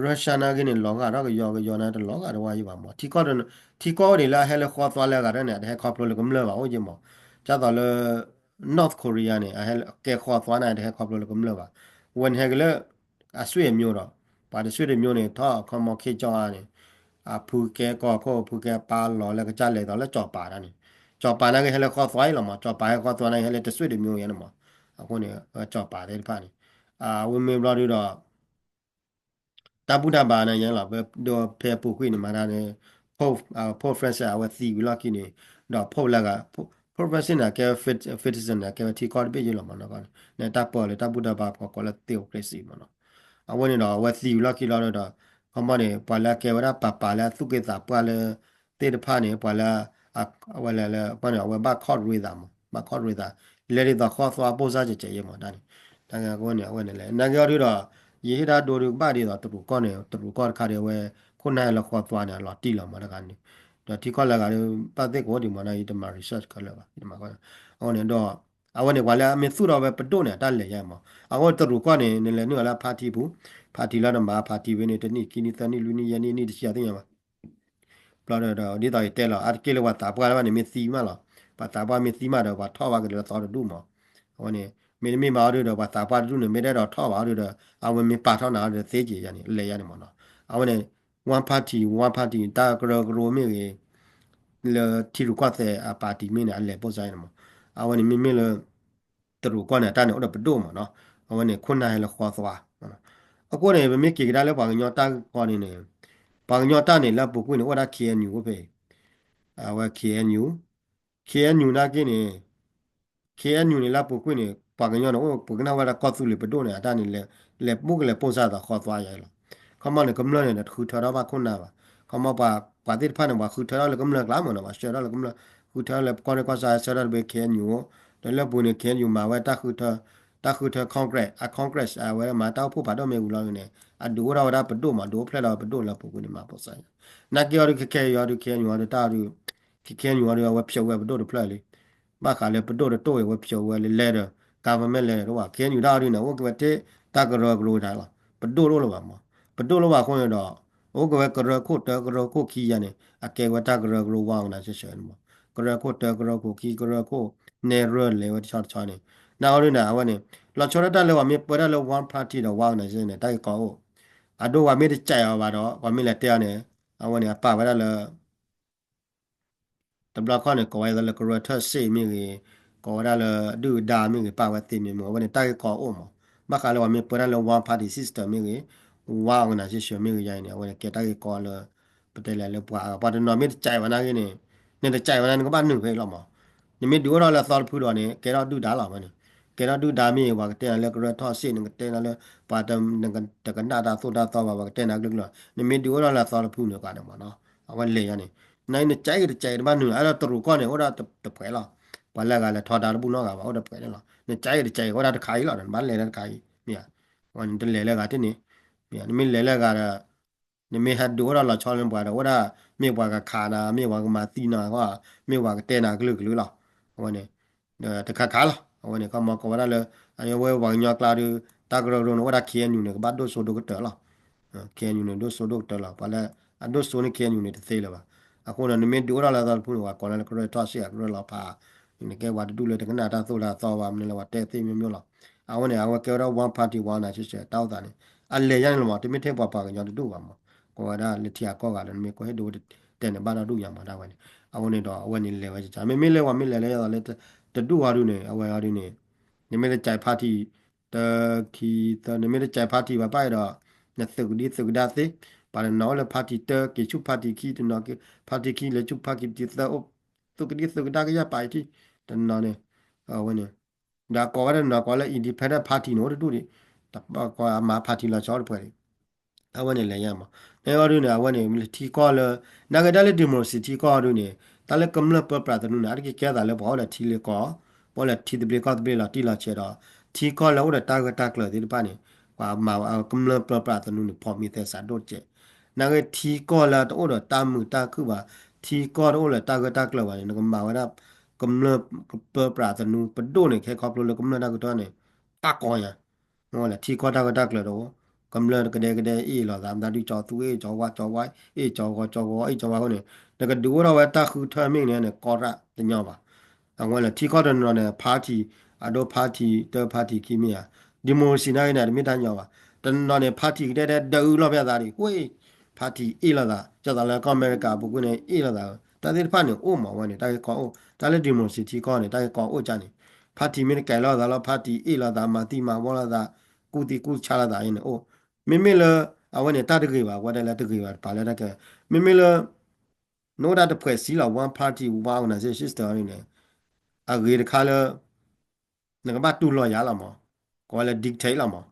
Russia နာ်က့န့ၣ် လီၤဂာ်ထီၣ်ကယီကယီန့ၣ် တလီၤဂာ်တဝါယံၤဘၣ်မး. ထံကီၢ် ထံကီၢ်အိၣ်ဒံးလၢအဟဲလၢဃီသွါလၢအဂၤတၢ်န့ၣ် အတဟဲခီဖျိလၢကမျၢၢ်ဘၣ် အိၣ်က့မး. ဒ်သိးလၢ North Korea န့ၣ် အဟဲကဲဃီသွါန့ၣ် အတဟဲခီဖျိလၢကမျၢၢ်ဘၣ်. ဝဲန့ၣ်ဟဲက့ၤလၢ အဆွေမျိုးဒီး ပှၤတဆွေမျိုးန့ၣ် ထီၣ်အခီမးခ့ကၠီအါန့ၣ် အဖုကဲကီၢ်ခိၣ် ဖုကဲပာ်လီၤလၢကစၢ်လဲၤသိးလၢကၠီၤပၤတၢ်န့ၣ် ကၠီၤပၤနာ်က့ဟဲလၢဃီသွါအံၤလီၤမး. ကၠီၤပၤဟဲဃီသွါန့ၣ် ဟဲလၢတဆွေမျိုးယါန့ၣ်မး. အဃိန့ၣ် ကၠီၤပၤသ့ၣ်တဖၣ်န့ၣ် အဝဲမ့ၢ်ဘျီဒုဒီး တၢ်ဘူၣ်တၢ်ဘါန့ၣ်ယဲလီၤ, ဒ်ဖဲပူၤကွံာ်န့ၣ်မၤတၢ်န့ၣ် Pope Francis အဝဲသံဝံၤလီၢ်ခံန့ၣ် ဒီး Pope လၢဂၤ Pope Francis န့ၣ် အကဲဝဲ Vatican န့ၣ် အကဲဝဲထံကီၢ်တဘ့ၣ်ယဲလီၤမးနီၤ, န့ၣ်တၢ်ပၢလၢတၢ်ဘူၣ်တၢ်ဘါပှၤကိးလၢ theocracy မးနီၤ, အဝဲန့ၣ်ဒီး အဝဲသံဝံၤလီၢ်ခံလီၤဒီး ခီမီန့ၣ် ပှၤလၢအကဲဝဲဒၣ်ပၤပၤလၢအသူၣ်က့သးပှၢ်လၢ သ့ၣ်တဖၣ်န့ၣ် ပှၤလၢ အဝဲလဲၤလၢ ခီန့ၣ် အဝဲဘၣ်ခီၣ်ရ့သးမး, ဘၣ်ခီၣ်ရ့သး လဲၤဒ်သိးဃီသွါပိၢ်စၢ်ကဲးကဲးယဲမးတၢ်န့ၣ်, တၢ်န့ၣ်အဃိန့ၣ် အဝဲန့ၣ်လဲၣ် နာ်က့အီၤဒုဒီး ယဟ့ၣ်တၢ်ဒိဒုကဘၣ်ဒ်သိးတရူးကီၢ်န့ၣ် တရူးကီၢ်တခါဒီးအဝဲ ခိၣ်နၢ်ဟဲလၢဃီသွါန့ၣ် အလီၤတံၢ်လီၤမးတခါန့ၣ်, ဒီးထံကီၢ်လၢဂၤဒု ဘၣ်သ့ၣ်ကအိၣ်ဒံးမးနီၤ ယတမၤ research ခဲလၢာ်ဘၣ်, ယတမၤ အဃိန့ၣ်ဒီး အဝဲန့ၣ် ပှၤလၢအမ့ၢ်သူၣ်ထီၣ်ဝဲပဒိၣ်န့ၣ် အတၢ်လဲၤယါမး, အဃိတရူးကီၢ်န့ၣ် နလဲၤနုာ်လၢ party ပူၤ, party လၢနမၤ party ဝဲန့ၣ် တနံၣ်ခံနံၣ်သၢနံၣ်လွံၢ်နံၣ်ယဲၢ်နံၣ်နံၣ်တဆံအသ့ၣ်ညါဘၣ် ဘျီဒီး ဒ်သိးယတဲလီၤ အါတက့ၢ်လၢပှၤသးပှၢ်လၢဘၣ်န့ၣ် မ့ၢ်သံမးလီၤ. ပှၤသးပှၢ်မ့ၢ်သံမးဒီး ပှၤထီၣ်ဘၣ်က့ၤလၢသီတဒူၣ်မး. အဝဲန့ၣ် မ့တမ့ၢ်ဘၣ်အီၤဒုဒီး ပှၤသးပှၢ်တဒူၣ်န့ၣ် မ့ၢ်တအဲၣ်ဒိးထီၣ်ဘၣ်အီၤဒုဒီး အဝဲမ့ၢ်ပာ်ထီၣ်နၤအီၤဒီးသ့က့ၤယါန့ၣ် လဲၤယါန့ၣ်မးနီၤ. အဝဲန့ၣ် one party one party တၢ်ကရၢကရိမ့ၢ်ဂ့ၤ လၢထံရူၢ်ကီၢ်သဲးအ party မ့ၢ်န့ၣ် အလဲၤပိၢ်စါန့ၣ်မး. အဝဲန့ၣ်မ့မ့ၢ်လၢ တရူးကီၢ်န့ၣ် အတၢ်န့ၣ်အိၣ်ဒီးပဒိၣ်မးနီၤ. အဝဲန့ၣ်ခိၣ်နၢ်ဟဲလၢဃီသွါ. အဃိန့ၣ် ပမ့ၢ်က့ၤကဒါလၢပှၤကညီတၢ်ဂ့ၢ်ကီန့ၣ်န့ၣ် ပှၤကညီတၢ်န့ၣ် လၢအပူၤကွံာ်န့ၣ် အိၣ်ဝဲဒၣ် K N U အိၣ်ဖဲ အဝဲ K N U, K N U နာ်က့န့ၣ် K N U န့ၣ် လၢအပူၤကွံာ်န့ၣ် ပှၤကညီန့ၣ် အိၣ်ပကနၣ်ဝဲဒၣ်ကီၢ်သူလ့ၤပဒိၣ်န့ၣ် အတၢ်န့ၣ် လဲၤပူၤကလဲၤပိၢ်စါသးဃီသွါယါလီၤ. ခီမီန့ၣ် ကမျၢၢ်န့ၣ် တဃုထၢထီၣ်ဘၣ်ခိၣ်နၢ်ဘၣ်. ခီမီပှၤ ပှၤသ့ၣ်တဖၣ်န့ၣ် ပှၤဃုထၢထီၣ်လၢကမျၢၢ်ကျါမးနီၤ, ပှၤဆှၢထီၣ်လၢကမျၢၢ် ဃုထၢလၢကီၢ်ရ့ၣ်ကီၢ်ဆၣ် ဆှၢထီၣ်တဘ့ၣ် K N U အိၣ်, ဒီးလၢပူၤန့ၣ် K N U မၤဝဲတၢ်ဃုထၢ တၢ်ဃုထၢ Congress အ Congress အဝဲမၤတၢ်အိၣ်ဖှိၣ်ဖးဒိၣ်မ့ၢ်ဝံၤလီၤန့ၣ် အဒုးအိၣ်ထီၣ်ဝဲဒၣ်ပဒိၣ်မး ဒုးအိၣ်ဖျဲၣ်ထီၣ်ဝဲပဒိၣ်လၢအပူၤကွံာ်န့ၣ် မၤပိၢ်စါယါ. နာ်က့အီၤဒုး ခဲခဲအံၤအီၤဒုး K N U အီၤဒုး တၢ်အီၤဒုး ခဲခဲအံၤအီၤဒုး အဝဲဖျိးဝဲပဒိၣ်တဖျၢၣ်လံ. ဘၣ်ဃးလၢပဒိၣ်တတိၢ်အံၤ အဝဲဖျိးဝဲလၢလဲၤဒီး government လဲၤဒီးတဝဲ K N U တၢ်အီၤဒုးန့ၣ် အိၣ်က့ၤဝဲတ့ၢ်တၢ်ကရၢကရိတၢ်လီၤ. ပဒိၣ်တအိၣ်လၢၤဘၣ်မး. ပဒိၣ်လၢၤဘၣ်အဃိန့ၣ်ဒီး အိၣ်က့ၤဝဲကရၢခိၣ်တၢ ကရၢခိၣ်ခံယါန့ၣ် အကဲဝဲတၢ်ကရၢကရိ one organization န့ၣ်မး. ကရၢခိၣ်တၢ ကရၢခိၣ်ခံ ကရၢခိၣ်နဲၣ်ရွဲၣ်လဲၤဝဲတဆီတဆီန့ၣ် နာ်အီၤဒုးန့ၣ် အဝဲန့ၣ် လီၤဆီဒၣ်တၢ်လၢပှၤမ့ၢ်ပၢတၢ်လၢ one party ဒီး one organization န့ၣ် တၢ်ဂ့ၢ်ကီအိၣ် အဒိပှၤမ့ၢ်တကးအီၤဘၣ်ဒီး ပှၤမ့ၢ်လဲၤတဲအီၤန့ၣ် အဝဲန့ၣ် အပာ်ဝဲဒၣ်လၢ တဘျီခီန့ၣ် ကိးဝဲဒၣ်လၢကရၢထၢၣ်စ့ၣ်မ့ၢ်ဂ့ၤ, ကိးဝဲဒၣ်လၢဒုၣ်ဒါမ့ၢ်ဂ့ၤ ပာ်ဝဲသ့မ့ၢ်မ့ၢ် အဝဲန့ၣ် တၢ်ဂ့ၢ်ကီအိၣ်မး. ဘၣ်ဃးလၢပှၤမ့ၢ်ပၢတၢ်လၢ one party system မ့ၢ်ဂ့ၤ, one organization မ့ၢ်ဂ့ၤယါအံၤန့ၣ် အဝဲန့ၣ် ကဲတၢ်ဂ့ၢ်ကီလၢ ပတဲလဲၣ်လၢပှၤ ပှၤတနီၤမ့ၢ်တကးအီၤဘၣ်နာ်ဂ့ၤန့ၣ် နတကးအီၤဘၣ်နာ် နကဘၣ်နုာ်ဖဲအံၤလီၤမး. နမ့ၢ်ဒုးအိၣ်ထီၣ်လၢအသီတဖုဒီးန့ၣ် ကဲထီၣ်ဒုၣ်ဒါလီၤဝဲန့ၣ်. ကဲထီၣ်ဒုၣ်ဒါမ့ၢ်ဂ့ၤ ပှၤကတဲနၤလၢကရၢထၢၣ်စ့ၣ် နကတဲနၤလၢ ပှၤ နကနၣ်တၢ်သိၣ်တၢ်သီဘၣ် ပှၤကတဲနၤကလုာ်ကလုာ် နမ့ၢ်ဒုးအိၣ်ထီၣ်လၢအသီတဖုန့ၣ် ကါန့ၣ်မးနီၤ အဝဲလဲၤယါန့ၣ် နနကးအံၤတကးအံၤတဘၣ်နုာ် အဲၣ်ဒိးတရူးကီၢ်န့ၣ် အိၣ်ဒၣ်တပှဲၤလီၤ. ပှၤလၢအဂၤလဲၤထီဒါတဘူၣ်နီတဂၤဘၣ် အိၣ်တပှဲၤန့ၣ်လီၤ. နကးအံၤတကးအံၤ အိၣ်ဒၣ်တခါအံၤလီၤ နဘၣ်လဲၤဒၣ်တခါအံၤ မ့ၢ်ဧါ. နတလဲၤလၢအဂၤတန့ၣ် နမ့ၢ်လဲၤလၢအဂၤဒီး နမ့ၢ်ဟဲဒုးအိၣ်ထီၣ်လီၤဆီလၢပှၤဒီး အိၣ်ဒၣ်မ့ၢ်ပှၤကခးနၤ မ့ၢ်ပှၤကမၤသံနၤ မ့ၢ်ပှၤကတဲနၤကလုာ်ကလုာ်လီၤ. အဝဲန့ၣ် တခါခါလီၤ. အဝဲန့ၣ် ခီမီကိးဝဲဒၣ်လၢ အဝဲပှၤကညီကျါဒီး တၢ်ကရၢကရိန့ၣ် အိၣ်ဒၣ် K N U န့ၣ် ကဘၣ်ဒိၣ်စိဒိၣ်ကတၢၢ်လီၤ. K N U န့ၣ် ဒိၣ်စိဒိၣ်ကတၢၢ်လီၤ. ပှၤလၢအဒိၣ်စိန့ၢ် K N U န့ၣ် တသ့လၢၤဘၣ်. အဃိန့ၣ် နမ့ၢ်ဒုးအိၣ်ထီၣ်လၢအသီတဖုန့ၣ် ပှၤကိးနၤလၢကရၢထီၣ်စ့ၣ် ကရၢလီၤဖး နကဲပှၤတဒူၣ်လၢတကနၣ်တၢ်သိၣ်တၢ်သီဘၣ် မနုၤလဲၣ်ပှၤတဲသ့မ့ၢ်မ့ၢ်လီၤ. အဝဲန့ၣ် အဝဲကဲဝဲဒၣ် one party one organization တၢ်အိၣ်သးန့ၣ် အလဲၤယါန့ၣ်လီၤမး တမ့ၢ်ထဲပှၤပှၤကညီတဒူၣ်ဘၣ်မး ကိးဝဲဒၣ်လၢထံဂၤကီၢ်ဂၤလၢနမ့ၢ်ကွၢ်ဟ့ၣ်ဒိဝဲတဲန့ၣ် ဘၣ်ဒီဒူၣ်ညါမးဒၣ်ဝဲန့ၣ် အဃိန့ၣ်ဒီး အဝဲန့ၣ်လဲၤဝဲကကါ မ့မ့ၢ်လၢပှၤမ့ၢ်လဲၤလၢယသးလၢ တဒူၣ်အီၤဒုန့ၣ် အဝဲအီၤဒုန့ၣ် နမ့ၢ်တကး party တခံသၢ နမ့ၢ်တကး party ဘၣ်ဘၣ်ဒီး နသုးကဒံသုးကဒါသ့ ပှၤတနီၤအိၣ်လၢ party တၢ က့ၤဆူ party ခံ တနီၤ party ခံ လဲၤဆူ party သၢ အိၣ် သုးကဒံသုးကဒါကယၢ်ပာ်အံၤထံ တနီၤန့ၣ် အဝဲန့ၣ် ဒီးကိးဝဲဒၣ်တနီၤကိးလၢ independent party န့ၣ် အိၣ်တဒူၣ်ဒံး မၤ party လီၤဆီတပှဲၤဒံး အဝဲန့ၣ်လဲၤယါမး နအီၤဒုန့ၣ် အဝဲန့ၣ် ထံကီၢ်လၢ နာ်က့ဒၣ်လၢ democracy ထံကီၢ်အီၤဒုန့ၣ် တၢ်လၢကမျၢၢ်ပၢပြးသနူန့ၣ် အါတက့ၢ်ကဲသးလၢပှၤအိၣ်ဒီးထံလ့ၢ်ကီၢ် ပှၤအိၣ်ဒီးထံသဘျ့ကီၢ်သဘျ့လီၤတံၢ်လီၤဆဲးဒီး ထံကီၢ်လၢအိၣ်ဒီးတၢ်ဂၢၢ်တၢ်ကျၢၤသ့ၣ်တဖၣ်န့ၣ် ပှၤမၤကမျၢၢ်ပၢပြးသနူန့ၣ် ဖီမ့ၢ်သဲစးဒိၣ်စဲး နာ်က့ထံကီၢ်လၢတအိၣ်ဒီးတၢ်မုာ်တၢ်ခုၣ်ဘၣ် ထံကီၢ်တအိၣ်လၢတၢ်ဂၢၢ်တၢ်ကျၢၤဘၣ်န့ၣ် နကမၤဝဲဒၣ် ကမျၢၢ်ပၢပြးသနူ ပဒိၣ်န့ၣ် ခဲခီဖျိလၢကမျၢၢ်တၢ်ကတီၢ်န့ၣ် တၢ်ကီညါ ထံကီၢ်တၢ်ဂၢၢ်တၢ်ကျၢၤတအိၣ် ကမျၢၢ်ကဒဲကဒဲအ့ၣ်လိာ်သး မတၤဒုးကၠီသူအ့ၣ်ကၠီဝါကၠီဝါအ့ၣ်ကၠီဂီၤကၠီဂီၤအ့ၣ်ကၠီဝါအဃိန့ၣ် နကဒုးအိၣ်ထီၣ်ဝဲတၢ်ဃုထၢမ့ၢ်ဂ့ၤန့ၣ် ကီတၢ်တညီဘၣ် အဝဲလၢထံကီၢ်တနီၤန့ၣ် party အဒိ party တၢ party ခံမ့ၢ်ဧါ democracy နာ်က့န့ၣ် တမ့ၢ်တၢ်ညီဘၣ် တနီၤန့ၣ် party ကဒဲဒဲဒၢအုးလီၤဖဲအသးဒံး ဝ့ၢ် party အ့ၣ်လိာ်သး ကၠီသးလၢကီၢ်အမဲရကၤအပူၤကွံာ်န့ၣ် အ့ၣ်လိာ်သး တၢ်သ့ၣ်တဖၣ်န့ၣ် အိၣ်မးဝဲန့ၣ် တၢ်ဂ့ၢ်ကီအိၣ် တၢ်လၢ democracy ထံကီၢ်န့ၣ် တၢ်ဂ့ၢ်ကီအိၣ်ကၢ်န့ၣ် party မ့ၢ်တကဲလိာ်သးလီၤ party အ့ၣ်လိာ်သး မၤသံမၤဝီလိာ်သး ကူၣ်သံကူၣ်ဆါလိာ်သးအံၤန့ၣ်အိၣ် မ့မ့ၢ်လၢ အဝဲန့ၣ်တၢ်တဂ့ၤဘၣ် ကွၢ်တဲလၢတဂ့ၤဘၣ်တပာ်လၢတၢ်ကဲ မ့မ့ၢ်လၢ နအိၣ်ဒၣ်တဖှဲးစံလီၤ one party one organization system န့ၣ် အဂ့ၤတခါလၢ နကဘၣ်တူၢ်လိာ်ယၤလီၤမး ကိးဝဲလၢ dictate လီၤမး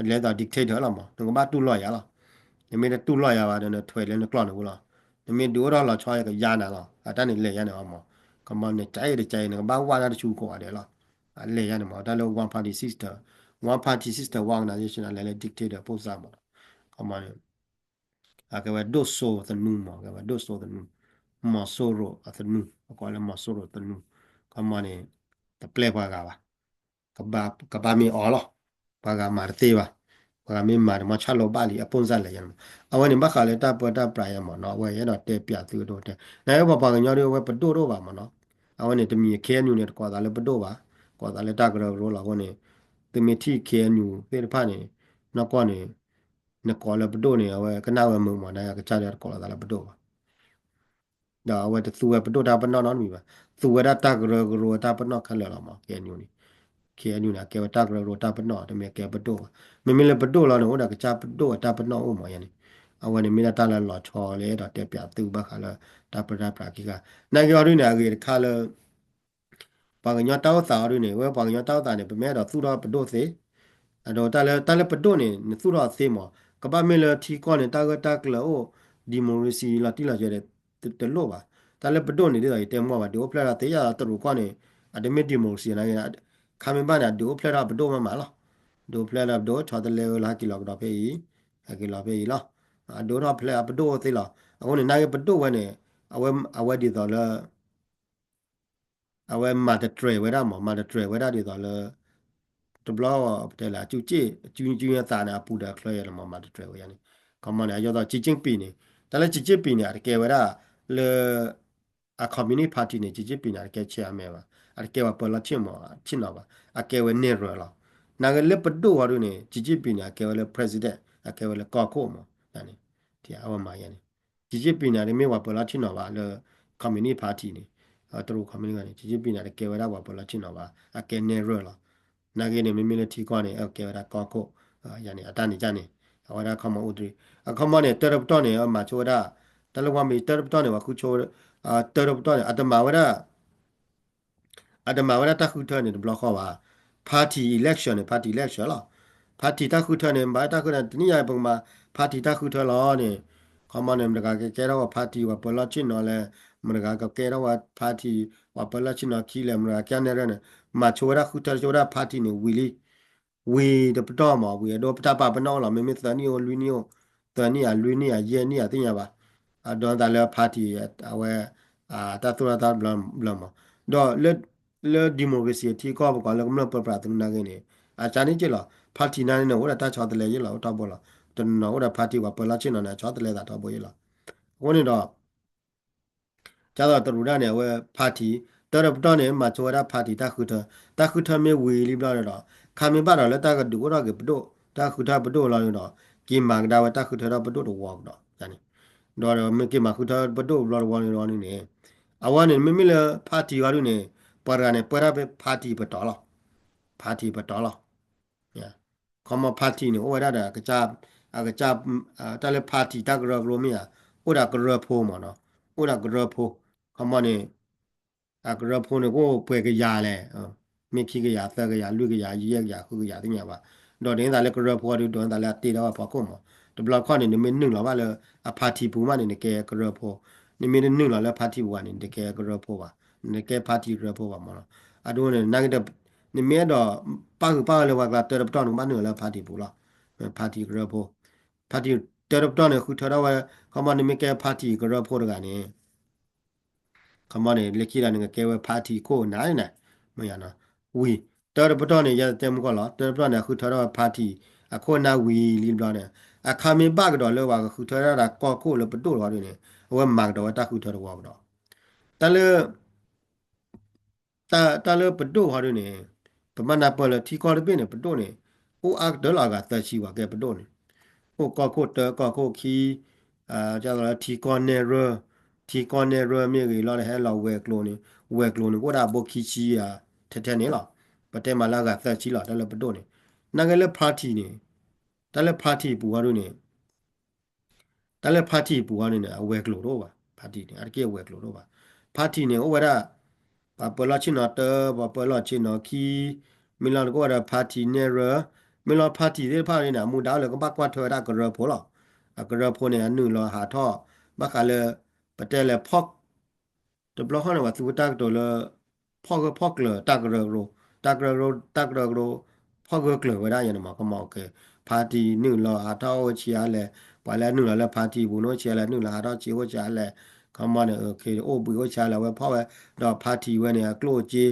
လဲၤသိး dictator လီၤမး နကဘၣ်တူၢ်လိာ်ယၤလီၤ နမ့ၢ်တတူၢ်လိာ်ယၤဘၣ်ဒီး နထွဲးလၢနကျီၢ်န့ၣ်ဝံၤလီၤ နမ့ၢ်ဒုးအိၣ်ထီၣ်လီၤဆီယကယါနၤလီၤ အတၢ်န့ၣ်လဲၤယါန့ၣ်အီၤမး ကမီန့ၣ် ကအဲၣ်တကဲအံၤ နကဘၣ်ဝၢ်တၢ်တဆူကိးဂၤဒဲးလီၤ အလဲၤယါန့ၣ်မး တၢ်လၢ one party system one party system one organization အလဲၤလၢ dictator ဖိစၢ်မး ကမီန့ၣ် အကဲဝဲဒိၣ်စိသနူမး ကဲဝဲဒိၣ်စိသနူ မီၤစိရိၤအသနူ အကိးလၢမီၤစိရိၤသနူ ကမီန့ၣ် တပျဲပှၤဂၤဘၣ် ကဘၣ်မ့ၢ်အီၤလီၤ ပှၤဂၤမၤတသ့ဘၣ် ပှၤဂၤမ့ၢ်မၤန့ၣ် မီၤဆၣ်လိဘၣ်လံ အပိၢ်စၢ်လဲၤယါန့ၣ်မး အဝဲန့ၣ်ဘၣ်ဃးလၢတၢ်ပၢတၢ်ပြးယါမးနီၤ အဝဲအဲၣ်ဒိးတဲပၠးသုကဒိၣ်တဲ နဝဲပှၤပှၤကညီဒ်အဝဲပဒိၣ်တအိၣ်ဘၣ်မးနီၤ အဝဲန့ၣ်တမံၤ KNU န့ၣ်တကိးသးလၢပဒိၣ်ဘၣ် ကိးသးလၢတၢ်ကရၢကရိလီၤ အဃိန့ၣ် သုမ့ၢ်ထံၣ် KNU သ့ၣ်တဖၣ်န့ၣ် နီၢ်ကီၢ်န့ၣ် နကိးလၢပဒိၣ်န့ၣ် အဝဲကနၣ်ဝဲမုာ်မး နကစၢ်ဒၣ်တကိးလီၤသးလၢပဒိၣ်ဘၣ် ဒီးအဝဲတသူဝဲပဒိၣ်တၢ်ပနီၣ်နီတမံၤဘၣ် သူဝဲဒၣ်တၢ်ကရၢကရိတၢ်ပနီၣ်ခဲလၢာ်လီၤမး KNU န့ၣ် KNU န့ၣ် အကဲဝဲတၢ်ကရၢကရိတၢ်ပနီၣ် တမ့ၢ်အကဲပဒိၣ်ဘၣ် မ့မ့ၢ်လၢပဒိၣ်လီၤန့ၣ် အိၣ်ဒီးကစၢ်ပဒိၣ်အတၢ်ပနီၣ်အိၣ်မးယါန့ၣ် အဝဲန့ၣ်မ့ၢ်ဒၣ်တၢ်လၢလီၤဆီလၢအဲၣ်ဒိးတဲပၠးသုဘၣ်ဃးလၢ တၢ်ပၢတၢ်ပြးခံခါ နာ်က့အီၤဒ်န့ၣ် အဂ့ၤတခါလၢ ပှၤကညီတၢ်အိၣ်သးအီၤဒ်န့ၣ် ဝဲပှၤကညီတၢ်အိၣ်သးန့ၣ် ပမ့ၢ်အဲၣ်ဒိးသူၣ်ထီၣ်ပဒိၣ်သ့, အဒိ တၢ်လၢ တၢ်လၢပဒိၣ်န့ၣ် နသူၣ်ထီၣ်သ့မး, ကဘၣ်မ့ၢ်လၢထံကီၢ်န့ၣ် တၢ်ဂၢၢ်တၢ်ကျၢၤအိၣ် democracy လီၤတံၢ်လီၤဆဲးဒီး တလိၣ်ဘၣ်. တၢ်လၢပဒိၣ်န့ၣ် ဒ်သိးယတဲမီၢ်ဘၣ် ဒုးအိၣ်ဖျဲၣ်ထီၣ်သ့ ယတရူးကီၢ်န့ၣ် အတမ့ၢ် democracy နာ်က့ ခါမ့ၢ်ဘၣ်န့ၣ် အဒုးအိၣ်ဖျဲၣ်ထီၣ်ပဒိၣ်မးမးလီၤ. ဒုးအိၣ်ဖျဲၣ်ထီၣ်ပဒိၣ် ဆီတလဲဝဲလၢဟဲက့ၤလီၤကဒီးဖဲအံၤ, ဟဲက့ၤလီၤဖဲအံၤလီၤ. အဒုးအိၣ်ထီၣ်ဖျဲၣ်အပဒိၣ်အိၣ်သ့လီၤ. အဃိန့ၣ် နာ်က့ပဒိၣ်ဝဲန့ၣ် အဝဲ အဝဲဒ်သိးလၢ အဝဲမၤတတြဲၤဝဲဒၣ်မး, မၤတတြဲၤဝဲဒၣ်ဒ်သိးလၢ တဘျီပတဲလၢ အစုစ့ၣ် စုစုသးန့ၣ် အပူၤဒီးအချၢယဲၢ်လီၤမး, မၤတတြဲၤဝဲယါန့ၣ်. ခီမီန့ၣ် အယိၣ်သိး စံၣ်ကၠ့ၣ်ပံၤန့ၣ် တၢ်လၢစံၣ်ကၠ့ၣ်ပံၤန့ၣ် အတကဲဝဲဒၣ်လၢ အ Communist Party န့ၣ် စံၣ်ကၠ့ၣ်ပံၤန့ၣ် အတကဲ chairman ဘၣ်, အတကဲပှၤပၢၤလီၢ်ဆ့ၣ်နီၤဘၣ်, အကဲဝဲနဲၣ်ရွဲၣ်လီၤ. နာ်က့လၢပဒိၣ်ဝဲဒၣ်န့ၣ် စံၣ်ကၠ့ၣ်ပံၤန့ၣ် အကဲဝဲလၢ president, အကဲဝဲလၢကီၢ်ခိၣ်မး, န့ၣ် အဝဲမၤယါန့ၣ်. စံၣ်ကၠ့ၣ်ပံၤန့ၣ် တမ့ၢ်ပှၤပၢၤလီၢ်ဆ့ၣ်နီၤဘၣ်လၢ Communist Party န့ၣ်, တရူး Communist န့ၣ် စံၣ်ကၠ့ၣ်ပံၤန့ၣ် တကဲဝဲဒၣ်ပှၤပၢၤလီၢ်ဆ့ၣ်နီၤဘၣ်, အကဲနဲၣ်ရွဲၣ်လီၤ. နာ်က့န့ၣ် မ့မ့ၢ်လၢထံကီၢ်န့ၣ် အကဲဝဲဒၣ်ကီၢ်ခိၣ်, ယါန့ၣ် အတၢ်န့ၣ်န့ၣ်, အဝဲဒၣ်ခီမီအိၣ်တရံး, အခီမီန့ၣ် တၢတပတီၢ်န့ၣ် အမၤဆိဝဲဒၣ်, တၢ်လၢဝါမ့ၤ တၢတပတီၢ်န့ၣ် ပှၤဃုဆိဝဲ, တၢတပတီၢ်န့ၣ် အတမၤဝဲဒၣ် အတမၤဝဲဒၣ်တၢ်ဃုထၢန့ၣ် တဘျီဃီဘၣ်. Party election န့ၣ် party election လီၤ. Party တၢ်ဃုထၢန့ၣ် မ့ၢ်တၢ်ဃုထၢ တနံၣ်ညါပကမၤ party တၢ်ဃုထၢလီၤန့ၣ်, ခီမီန့ၣ် မတဂၤကကဲထီၣ်ဝဲ party ပှၤပၢၤလီၢ်ဆ့ၣ်နီၤလဲၣ်, မတဂၤကကဲထီၣ်ဝဲ party ပှၤပၢၤလီၢ်ဆ့ၣ်နီၤခံလဲၣ်, မတဂၤကဲနဲၣ်ရွဲၣ်န့ၣ်, မၤဆိဝဲဒၣ်ဃုထၢဆိဝဲဒၣ် party န့ၣ် ဝံၤလံ ဝံၤတပတီၢ်မး, ဝံၤအဒိ တၢ်ပာ်ပနီၣ်အိၣ်လီၤ, မ့မ့ၢ်သၢနံၣ်အိၣ် လွံၢ်နံၣ်အိၣ်, သၢနံၣ်ဧါ လွံၢ်နံၣ်ဧါ ယဲၢ်နံၣ်ဧါ သ့ၣ်ညါဘၣ်. အဒိသးလၢ party အဝဲ တၢ်သူၣ်ထီၣ်တၢ်ဘျၢမး, ဒီးလၢ democracy ထံကီၢ်ပှၤကိးလၢကမျၢၢ်ပၢပြးသနူနာ်က့န့ၣ် အကါန့ၣ်က့လီၤ. Party နာ်က့န့ၣ် အိၣ်ဒီးတၢ်ဆီတလဲယ့ၢ်လီၤ, အိၣ်ထီဘိလီၤ. တနီၤအိၣ်ဒီး party ပှၤပၢၤလီၢ်ဆ့ၣ်နီၤန့ၣ် အဆီတလဲသးထီဘိယ့ၢ်လီၤ. အဃိန့ၣ်ဒီး ကသိးတရူးဒၣ်န့ၣ် အဝဲ party တၢတပတီၢ်န့ၣ် မၤဆိဝဲဒၣ် party တၢ်ဃုထၢ, တၢ်ဃုထၢမ့ၢ်ဝံၤလံဘျီဒီး ခါမ့ၢ်ဘၣ်ဒီးလၢတၢ်ကဒုးအိၣ်ထီၣ်က့ၤပဒိၣ် တၢ်ဃုထၢပဒိၣ်လီၤဒီး က့ၤမၤကဒါဝဲတၢ်ဃုထၢထီၣ်ပဒိၣ်တဝီကဒီးန့ၣ်, ဒီးမ့ၢ်က့ၤမၤဃုထၢပဒိၣ်ဘျီတဝီန့ၣ်န့ၣ်, အဝဲန့ၣ် မ့မ့ၢ်လၢ party ဝဲဒၣ်န့ၣ် ပှၤတဂၤန့ၣ် ပၢတၢ်ဖဲ party ပတီၤလီၤ. party ပတီၤလီၤ. ခီမီ party န့ၣ် အိၣ်ဝဲဒၣ်ဒီး အကစၢ် တၢ်လၢ party တၢ်ကရၢကရိမ့ၢ်ဧါ, အိၣ်ဒီးကရၢဖိမးနီၤ, အိၣ်ဒီးကရၢဖိ, ခီမီန့ၣ် အကရၢဖိန့ၣ် ကအိၣ်ပှဲၤကယၤလဲၣ်, မ့ၢ်ခံကယၤ သၢကယၤ လွံၢ်ကယၤ ယဲၢ်ကယၤ ဃုကယၤ သ့ၣ်ညါဘၣ်. ဒီးဒ်န့ၣ်သးလၢကရၢဖိအီၤဒုး ဒ်န့ၣ်သးလၢအတ့ထီၣ်ဝဲဖီခိၣ်မး, တဘျီခီန့ၣ် နမ့ၢ်နုာ်လီၤဘၣ်လၢအ party ပူၤမးန့ၣ် နကဲကရၢဖိ, နမ့ၢ်တနုာ်လီၤလၢ party ပူၤဘၣ်န့ၣ် နတကဲကရၢဖိဘၣ်, နတကဲ party ကရၢဖိဘၣ်မးနီၤ. အဒိန့ၣ် နာ်က့ဒီး နမ့ၢ်အဲၣ်ဒိး ပၣ်ဃုာ်ပၣ်ဝဲလၢပှၤကျါ တၢတပတီၢ် နကဘၣ်နုာ်လီၤလၢ party ပူၤလီၤ. party ကရၢဖိ, party တၢတပတီၢ်န့ၣ် ဃုထၢထီၣ်ဝဲ, ခီမီ နမ့ၢ်ကဲ party ကရၢဖိတဂၤန့ၣ် ခီမီန့ၣ် လၢခံဒီး နကကဲဝဲ party ခိၣ်နၢ်န့ၣ်, မ့ၢ်ယါနီၤ, ဝံၤ တၢတပတီၢ်န့ၣ် ယတဲမူကီၢ်လီၤ, တၢတပတီၢ်န့ၣ် အဃုထၢထီၣ်ဝဲ party အခိၣ်နၢ်ဝံၤလံဘျီန့ၣ်, အခါမ့ၢ်ဘၣ်ကဒီးလၢပှၤကဃုထၢဒၣ်တၢ်ကီၢ်ခိၣ်လၢပဒိၣ်တဝီဒုန့ၣ် အဝဲမၤကဒီးဝဲတၢ်ဃုထၢတဝီကဒီး. တၢ်လၢ တၢ်လၢပဒိၣ်ဝီဒုန့ၣ်, ပမ့ၢ်နၢ်ပၢၢ်လၢထံကီၢ်တဘ့ၣ်န့ၣ် ပဒိၣ်န့ၣ် အိၣ်အါကတၢၢ်လီၤအဂၤသၢဆံ ပှၤကဲပဒိၣ်န့ၣ်, အိၣ်ကီၢ်ခိၣ်တၢ ကီၢ်ခိၣ်ခံ, ဒ်သိးလၢထံကီၢ်နဲၣ်ရွဲၣ်, ထံကီၢ်နဲၣ်ရွဲၣ်မ့ၢ်ဂ့ၤလီၤဒီး ဟဲလီၤဝဲၤကျိၤန့ၣ်, ဝဲၤကျိၤန့ၣ် ကအိၣ်ဒၣ်ဘိခံဆံဧါ ထဲထဲန့ၣ်လီၤ. ပတဲမးလၢအဂၤသၢဆံလီၤ တၢ်လၢပဒိၣ်န့ၣ်, နာ်က့လၢ party န့ၣ်, တၢ်လၢ party ပူၤဃီဒုန့ၣ် တၢ်လၢ party ပူၤဃီဒုန့ၣ် အဝဲၤကျိၤတအိၣ်ဘၣ်, party န့ၣ် အတက့ၢ်အဝဲၤကျိၤတအိၣ်ဘၣ်. party န့ၣ် အိၣ်ဝဲဒၣ် ပှၤပၢလီၢ်ဆ့ၣ်နီၤတၢ, ပှၤပၢလီၢ်ဆ့ၣ်နီၤခံ, မ့ၢ်လီၤတကအိၣ်ဝဲဒၣ် party နဲၣ်ရၢ, မ့ၢ်လီၤ party သ့ၣ်တဖၣ်န့ၣ် အမူဒါအိၣ်လၢကဘၣ်ကွၢ်ထွဲဝဲဒၣ်ကရၢဖိလီၤ. အကရၢဖိန့ၣ် အနုာ်လီၤဟးထီၣ် ဘၣ်ဃးလၢ ပတဲလဲၤဖီၣ် တဘျီဃီန့ၣ် ပှၤသူဝဲတၢ်ကတိၤလၢ ဖီၣ်ဂၢၢ်ဖီၣ်ကျၢၤတၢ်ကရၢကရိ, တၢ်ကရၢကရိ, တၢ်ကရၢကရိ ဖီၣ်ဂၢၢ်ကျၢၤဝဲဒၣ်ယဲန့ၣ်မး ခီမီ party နုာ်လီၤဟးထီၣ်အိၣ်ဆံးအါလဲၣ်, ပှၤလၢနုာ်လီၤလၢ party ပူၤန့ၣ်အိၣ်ဆံးအါလဲၣ်, နုာ်လီၤဟးထီၣ်ဆံးအိၣ်ဆံးအါလဲၣ်, ခီမီန့ၣ် အိၣ်ဘှံးအိၣ်ဆံးအါလဲၣ် အဝဲဖီၣ်ဝဲ, ဒီး party ဝဲန့ၣ် အကျိၣ်အစ့,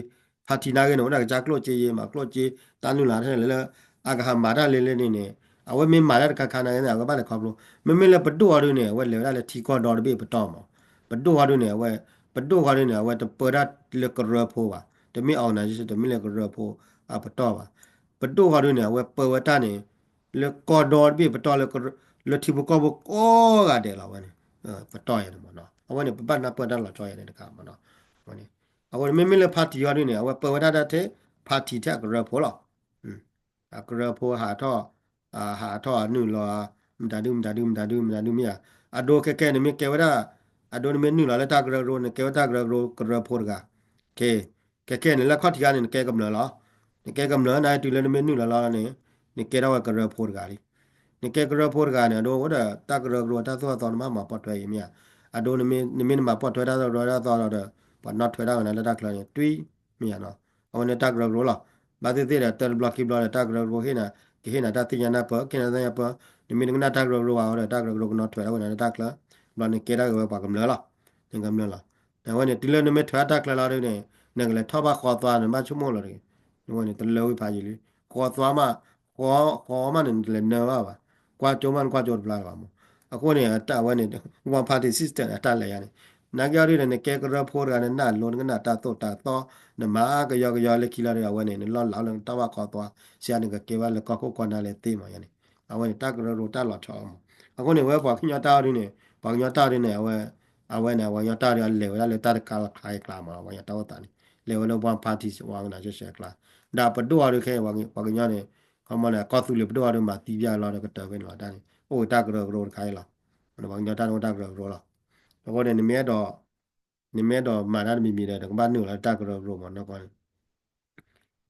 party နာ်ဂ့ၤန့ၣ် အိၣ်ဒၣ်ကစၢ်ကျိၣ်စ့ယဲမး ကျိၣ်စ့, တၢ်နုာ်လီၤထဲလဲၣ်လၢ အကဟးမၤတၢ်လၢလၢန့ၣ်န့ၣ်, အဝဲမ့ၢ်မၤတၢ်တခါခါနာ်ဂ့ၤန့ၣ် အဝဲဘၣ်လဲၤခီဖျိ, မ့မ့ၢ်လၢပဒိၣ်အီၤဒုန့ၣ် အဝဲလဲၤဝဲဒၣ်လၢထံကီၢ်ဒီတဘ့ၣ်ပတီၢ်မး, ပဒိၣ်အီၤဒုန့ၣ် အဝဲ, ပဒိၣ်အီၤဒုန့ၣ် အဝဲတပၢတၢ်လၢကရၢဖိဘၣ်, တမ့ၢ် organization တမ့ၢ်လၢကရၢဖိအပတီၢ်ဘၣ်, ပဒိၣ်အီၤဒုန့ၣ် အဝဲပၢဝဲတၢ်န့ၣ် လၢကီၢ်ဒီတဘ့ၣ်ပတီၢ်လၢ လၢထံဖိကီၢ်ဖိကိးဂၤဒဲးလီၤဝဲန့ၣ်, ပတီၢ်ယဲန့ၣ်မးနီၤ အဝဲန့ၣ် ပဘၣ်နၢ်ပၢၢ်တၢ်လီၤဆီယဲန့ၣ်တခါမးနီၤ, အဝဲန့ၣ်, အဃိန့ၣ် မ့မ့ၢ်လၢ party အီၤဒုန့ၣ် အဝဲပၢဝဲဒၣ်တၢ်ထဲ party ထဲအကရၢဖိလီၤ. အကရၢဖိဟးထီၣ်, ဟးထီၣ်နုာ်လီၤ, မတၤဒု မတၤဒု မတၤဒု မတၤဒုမ့ၢ်ဧါ, အဒိခဲကဲန့ၣ်မ့ၢ်ကဲဝဲဒၣ်, အဒိန့ၣ်မ့ၢ်နုာ်လီၤလၢတၢ်ကရၢကရိ နကဲဝဲတၢ်ကရၢကရိ ကရၢဖိတဂၤ, ခဲ, ခဲကဲန့ၣ် လၢခီၣ်ထံးခါန့ၣ် နကဲကမျၢၢ်လီၤ. နကဲကမျၢၢ်န့ၣ် တုၤလၢနမ့ၢ်နုာ်လီၤလီၤန့ၣ်, နကဲထီၣ်ဝဲကရၢဖိတဂၤလံ. နကဲကရၢဖိတဂၤန့ၣ် အဒိအိၣ်ဒီးတၢ်ကရၢကရိတၢ်သိၣ်တၢ်သီနဘၣ်မၤပိာ်ထွဲအံၤမ့ၢ်ဧါ, အဒိ နမ့ၢ်နမၤပိာ်ထွဲတၢ်ကရၢကရိတၢ်သိၣ်တၢ်သီဒီး ပှၤနီၣ်ထွဲတၢ်ဝဲနၤလၢတၢ်ချၢန့ၣ် တွံၢ်, မ့ၢ်ဧါနီၤ, အဝဲန့ၣ်တၢ်ကရၢကရိလီၤ. ဘၣ်သ့ၣ်သ့ၣ်ဒီး တၢ်တဘျီခံဘျီဒီး တၢ်ကရၢကရိဟ့ၣ်နၤ, ကဟ့ၣ်နၤတၢ်သ့ၣ်ညါနၢ်ပၢၢ် ကဟ့ၣ်နၤတၢ်သ့ၣ်ညါပၢၢ်, နမ့ၢ်တကနၣ်တၢ်ကရၢကရိဘၣ်ဒီး တၢ်ကရၢကရိကနီၣ်ထွဲတၢ်ဝဲနၤလၢတၢ်ချၢ, ဘျီနကဲထီၣ်က့ၤဝဲပှၤကမျၢၢ်လီၤ. နကမျၢၢ်လီၤ. အဝဲန့ၣ် တုၤလၢနမ့ၢ်ထွဲတၢ်ချၢလီၤဒုန့ၣ်, နကလဲၤထီၣ်ဘၣ်ဃီသွါ နဘၣ်ဆိကမိၣ်လီၤတဂ့ၤ. အဝဲန့ၣ် တလၢဝံၤဖးယံာ်လံ. ဃီသွါမး, ဃီ, ဃီမးန့ၣ် နတလဲၤနၢဘၣ်ဘၣ်. ကွၢ်ကၠိမး နကွၢ်ကၠိတဘျါလၢၤဘၣ်မး. အဃိန့ၣ် အဝဲန့ၣ် one party system န့ၣ် အတၢ်လဲၤယါန့ၣ်, နာ်က့အီၤဒုန့ၣ် နကဲကရၢဖိတဂၤ နနၢ်လိ နကနၣ်တၢ်သိၣ်တၢ်သီ, နမၤကယီကယီလၢခံလီၤဒီး အဝဲန့ၣ် နလီၢ်လၤလၢနတၢ်ဘၣ်ဃီသွါ, စံးအါန့ၣ် ကကဲဘၣ်လၢကီၢ်ခိၣ်ကီၢ်နၢ်လၢသ့မးယါန့ၣ်, အဝဲန့ၣ် တၢ်ကရၢကရိတၢ်လီၤဆီမး. အဃိန့ၣ် ဝဲပှၤကညီတၢ်အီၤဒုန့ၣ်, ပှၤကညီတၢ်အီၤဒုန့ၣ် အဝဲ, အဝဲန့ၣ် ပှၤကညီတၢ်အီၤဒု အလဲၤဝဲဒၣ်လၢတၢ်တခါလီၤခါအံၤကျါမး, ပှၤကညီတၢ်အိၣ်သးန့ၣ် လဲၤဝဲလၢ one party organization အကျါ, ဒီးပဒိၣ်အီၤဒုခဲအံၤ ပှၤကညီန့ၣ်, ခီမီန့ၣ် ကီၢ်သူလ့ၤပဒိၣ်အီၤဒု မၤသံပျၢ်လီၤဒီးကတၢၢ်ဖဲန့ၣ်လီၤတၢ်န့ၣ် အိၣ်ဝဲတၢ်ကရၢကရိတခါအံၤလီၤ. ပှၤကညီတၢ်န့ၣ်အိၣ်တၢ်ကရၢကရိလီၤ. အဃိန့ၣ် နမ့ၢ်အဲၣ်ဒိး နမ့ၢ်အဲၣ်ဒိးမၤတၢ်တမံၤမံၤဒီး နကဘၣ်နုာ်လီၤလၢတၢ်ကရၢကရိမးနီၢ်ကီၢ်န့ၣ်.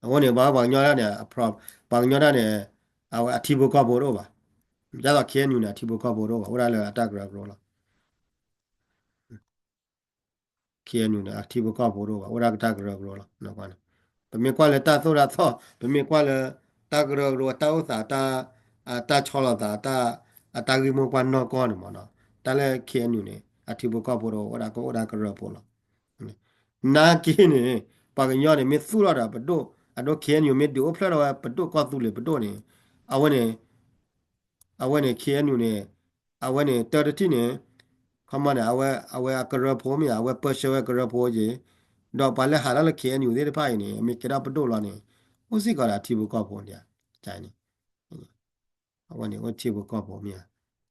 အဃိန့ၣ် ပှၤကညီတၢ်န့ၣ်, ပှၤကညီတၢ်န့ၣ် အဝဲအထံဖိကီၢ်ဖိတအိၣ်ဘၣ်. ဒ်သိး KNU န့ၣ် အထံဖိကီၢ်ဖိတအိၣ်ဘၣ်, အိၣ်ဒၣ်လၢအတၢ်ကရၢကရိလီၤ. KNU န့ၣ် အထံဖိကီၢ်ဖိတအိၣ်ဘၣ်, အိၣ်ဒၣ်ကတၢ်ကရၢကရိလီၤ. ပမ့ၢ်ကွၢ်လၢတၢ်သိၣ်တၢ်သီ, ပမ့ၢ်ကွၢ်လၢ တၢ်ကရၢကရိ တၢ်အိၣ်သး, တၢ်ဆီလီၤသး, အတၢ်ဂ့ၢ်မိၢ်ပှၢ်နီၢ်ကီၢ်န့ၣ်မးနီၤ, တၢ်လၢ KNU န့ၣ် အထံဖိကီၢ်ဖိတအိၣ်, အိၣ်ဒၣ်ကအိၣ်ဒၣ်ကရၢဖိလီၤ. နာ်က့န့ၣ် ပှၤကညီန့ၣ် မ့ၢ်သူၣ်ထီၣ်ဒီးပဒိၣ်, အဒိ KNU မ့ၢ်ဒုးအိၣ်ဖျဲၣ်ထီၣ်ဝဲပဒိၣ် ကီၢ်သူလ့ၤပဒိၣ်န့ၣ်, အဝဲန့ၣ် အဝဲန့ၣ် KNU န့ၣ်, အဝဲန့ၣ် တၢ်တထံၣ်န့ၣ်, ခီမီန့ၣ် အဝဲ, အဝဲအကရၢဖိမ့ၢ်ဧါ, အဝဲပၢဆှၢဝဲကရၢဖိက့ၤ, ဒီးပှၤလၢဟးထီၣ်လၢ KNU သ့ၣ်တဖၣ်အံၤန့ၣ် မ့ၢ်ကဲထီၣ်ပဒိၣ်လီၤန့ၣ်, အိၣ်စ့ၢ်ကီးဒီးအထံဖိကီၢ်ဖိန့ၣ်, န့ၣ် အဝဲန့ၣ်အိၣ်ထံဖိကီၢ်ဖိမ့ၢ်ဧါ,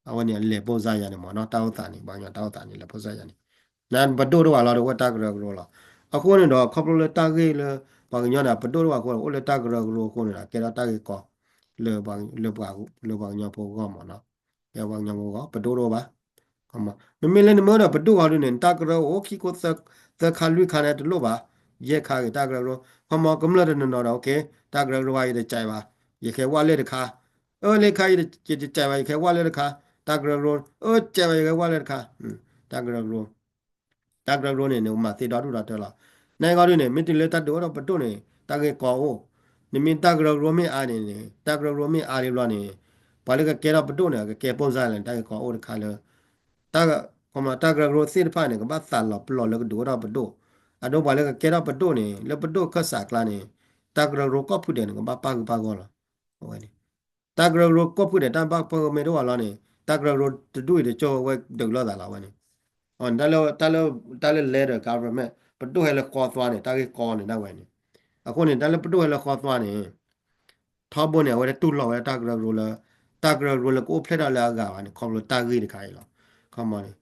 အဝဲန့ၣ်အလဲၤပိၢ်စါယၤန့ၣ်မးနီၤ, တၢ်အိၣ်သးန့ၣ် ပှၤကညီတၢ်အိၣ်သးန့ၣ် လဲၤပိၢ်စါယၤန့ၣ်, နပဒိၣ်တအိၣ်ဘၣ်လီၤဒီး အိၣ်တၢ်ကရၢကရိလီၤ. အဃိန့ၣ်ဒီး ခီဖျိလၢတၢ်ဂ့ၢ်လၢ ပှၤကညီန့ၣ် ပဒိၣ်တအိၣ်ဘၣ်အဃိ အိၣ်လၢတၢ်ကရၢကရိအဃိန့ၣ်ဒီး ကဲထီၣ်တၢ်ဂ့ၢ်ကီ လၢ, လၢပှၤကညီဖိအဂီၢ်မးနီၤ, ကဲပှၤကညီဖိအဂီၢ် ပဒိၣ်တအိၣ်ဘၣ်. မ့မ့ၢ်လၢနမ့ၢ်အိၣ်ဒီးပဒိၣ်အီၤဒုန့ၣ် နတၢ်ကရၢအိၣ်ခံခိၣ်သၢခါလွံၢ်ခါန့ၣ်တလိၣ်ဘၣ်, ယဲၢ်ခါဂ့ၤ တၢ်ကရၢကရိ, ခီမီကမျၢၢ်တနီၤနီၤဒီး okay တၢ်ကရၢကရိအံၤ ယတကြိုက်ဘၣ်, ယကဟဲဝဲလၢတခါ, အၢ လၢခါအံၤ ယတကြိုက်ဘၣ် ယကဟဲဝဲလၢတခါ, တၢ်ကရၢကရိ, အၢ တကြိုက်ဘၣ် ယကဟဲဝဲလၢတခါ, တၢ်ကရၢကရိ တၢ်ကရၢကရိန့ၣ် နမၤသ့ဒီဒူၣ်ဒီတၢလီၤ. နဂီၢ်ဒုန့ၣ် မ့ၢ်တုၤလၢတၢ်ဒုးအိၣ်ထီၣ်ပဒိၣ်န့ၣ် တၢ်ဂ့ၢ်ကီအိၣ်, နမ့ၢ်တၢ်ကရၢကရိမ့ၢ်အါန့ၣ်, တၢ်ကရၢကရိမ့ၢ်အါလံဘျီန့ၣ်, ပှၤလၢကကဲထီၣ်ပဒိၣ်န့ၣ် ကကဲပိၢ်စါလၢ တၢ်ဂ့ၢ်ကီအိၣ်တခါလၢ တၢ်, တၢ်ကရၢကရိသ့ၣ်တဖၣ်န့ၣ် ကဘၣ်သးလီၤပလီၢ်လၢကဒုးအိၣ်ထီၣ်ပဒိၣ်, အဒိပှၤလၢကကဲထီၣ်ပဒိၣ်န့ၣ် လၢပဒိၣ်ခၢၣ်စးအကျါန့ၣ် တၢ်ကရၢကရိကိးဖုဒဲးန့ၣ် ကဘၣ်ပၢ်ဂုၢ်ပၢ်ဂီၢ်လီၤ. အဝဲန့ၣ် တၢ်ကရၢကရိကိးဖုဒဲး တၢ်ပၢ်ဂုၢ်ပၢ်ဂီၢ်မ့ၢ်တအိၣ်ဘၣ်လီၤန့ၣ် တၢ်ကရၢကရိတဒူၣ်အံၤတကၠိၢ်ဝဲဒုးလိာ်သးလီၤဝဲန့ၣ်, တၢ်လၢ, တၢ်လၢလဲၤဒီး government ပဒိၣ်ဟဲလၢဃီသွါန့ၣ် တၢ်ဂ့ၢ်ကီန့ၣ်ဒၣ်ဝဲန့ၣ်, အဃိန့ၣ် တၢ်လၢပဒိၣ်ဟဲလၢဃီသွါန့ၣ် ထီဘိန့ၣ် အဝဲတတူၢ်လိာ်ဝဲတၢ်ကရၢကရိလၢ, တၢ်ကရၢကရိလၢကအိၣ်ဖျဲၣ်ထီၣ်လၢအဂၤဘၣ်န့ၣ် ခီဖျိတၢ်ဂ့ၢ်တခါအံၤလီၤ. ခီမီန့ၣ်,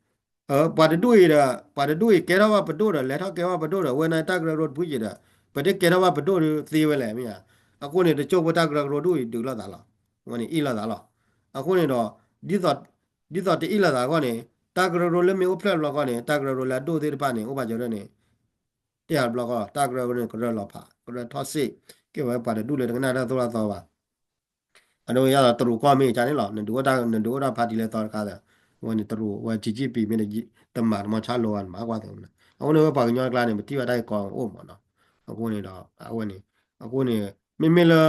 ပှၤတဒူၣ်အံၤဒီး, ပှၤတဒူၣ်အံၤကဲထီၣ်ဘၣ်ပဒိၣ်ဒီး လဲၤထီၣ်ကဲဘၣ်ပဒိၣ်ဒီး ဝဲန့ၣ်တၢ်ကရၢကရိတဖုယံၤဒီး, ပ ပတကဲထီၣ်ဘၣ်ပဒိၣ်ဒုးသ့ဝဲလဲၣ်မ့ၢ်ဧါ. အဃိန့ၣ် တကၠိၢ်ဖိတၢ်ကရၢကရိဒိၣ်အံၤဒုးလိာ်သးလီၤ. အဝဲန့ၣ်အ့ၣ်လိာ်သးလီၤ. အဃိန့ၣ်ဒီး ဒ်သိး ဒ်သိးတအ့ၣ်လိာ်သးအဂီၢ်န့ၣ် တၢ်ကရၢကရိလၢမ့ၢ်အိၣ်ဖျဲၣ်တဘျီဃီန့ၣ် တၢ်ကရၢကရိလၢအဒိၣ်သ့ၣ်တဖၣ်န့ၣ် အိၣ်ဘၣ်စၢၤဒၣ်န့ၣ် တ့ၢ်ဟးတဘျီဃီလီၤ. တၢ်ကရၢကရိန့ၣ် ကရၢလီၤဖး ကရၢထီၣ်စ့ၢ် ကဲဝဲပှၤတဒူၣ်လၢတကနၣ်တၢ်သိၣ်တၢ်သီဘၣ်. အဒိယသိးတရူးကီၢ်မ့ၢ်ကန့ၣ်လီၤ. နဒုးအိၣ်တၢ် နဒုးအိၣ်တၢ်ဖးတံၢ်လၢသီတခါဒီး အဝဲန့ၣ်တရူးဝဲ Xi Jinping မ့ၢ်တမၤတမီၤဆါလိၤဂၤနမၤကွၢ်သ့ၣ်မနုၤ. အဃိန့ၣ်ဝဲပှၤကညီတကျါန့ၣ် ပထံၣ်ဘၣ်တၢ်ဂ့ၢ်ကီအိၣ်မးနီၤ. အဃိန့ၣ်ဒီး အဝဲန့ၣ် အဃိန့ၣ် မ့မ့ၢ်လၢ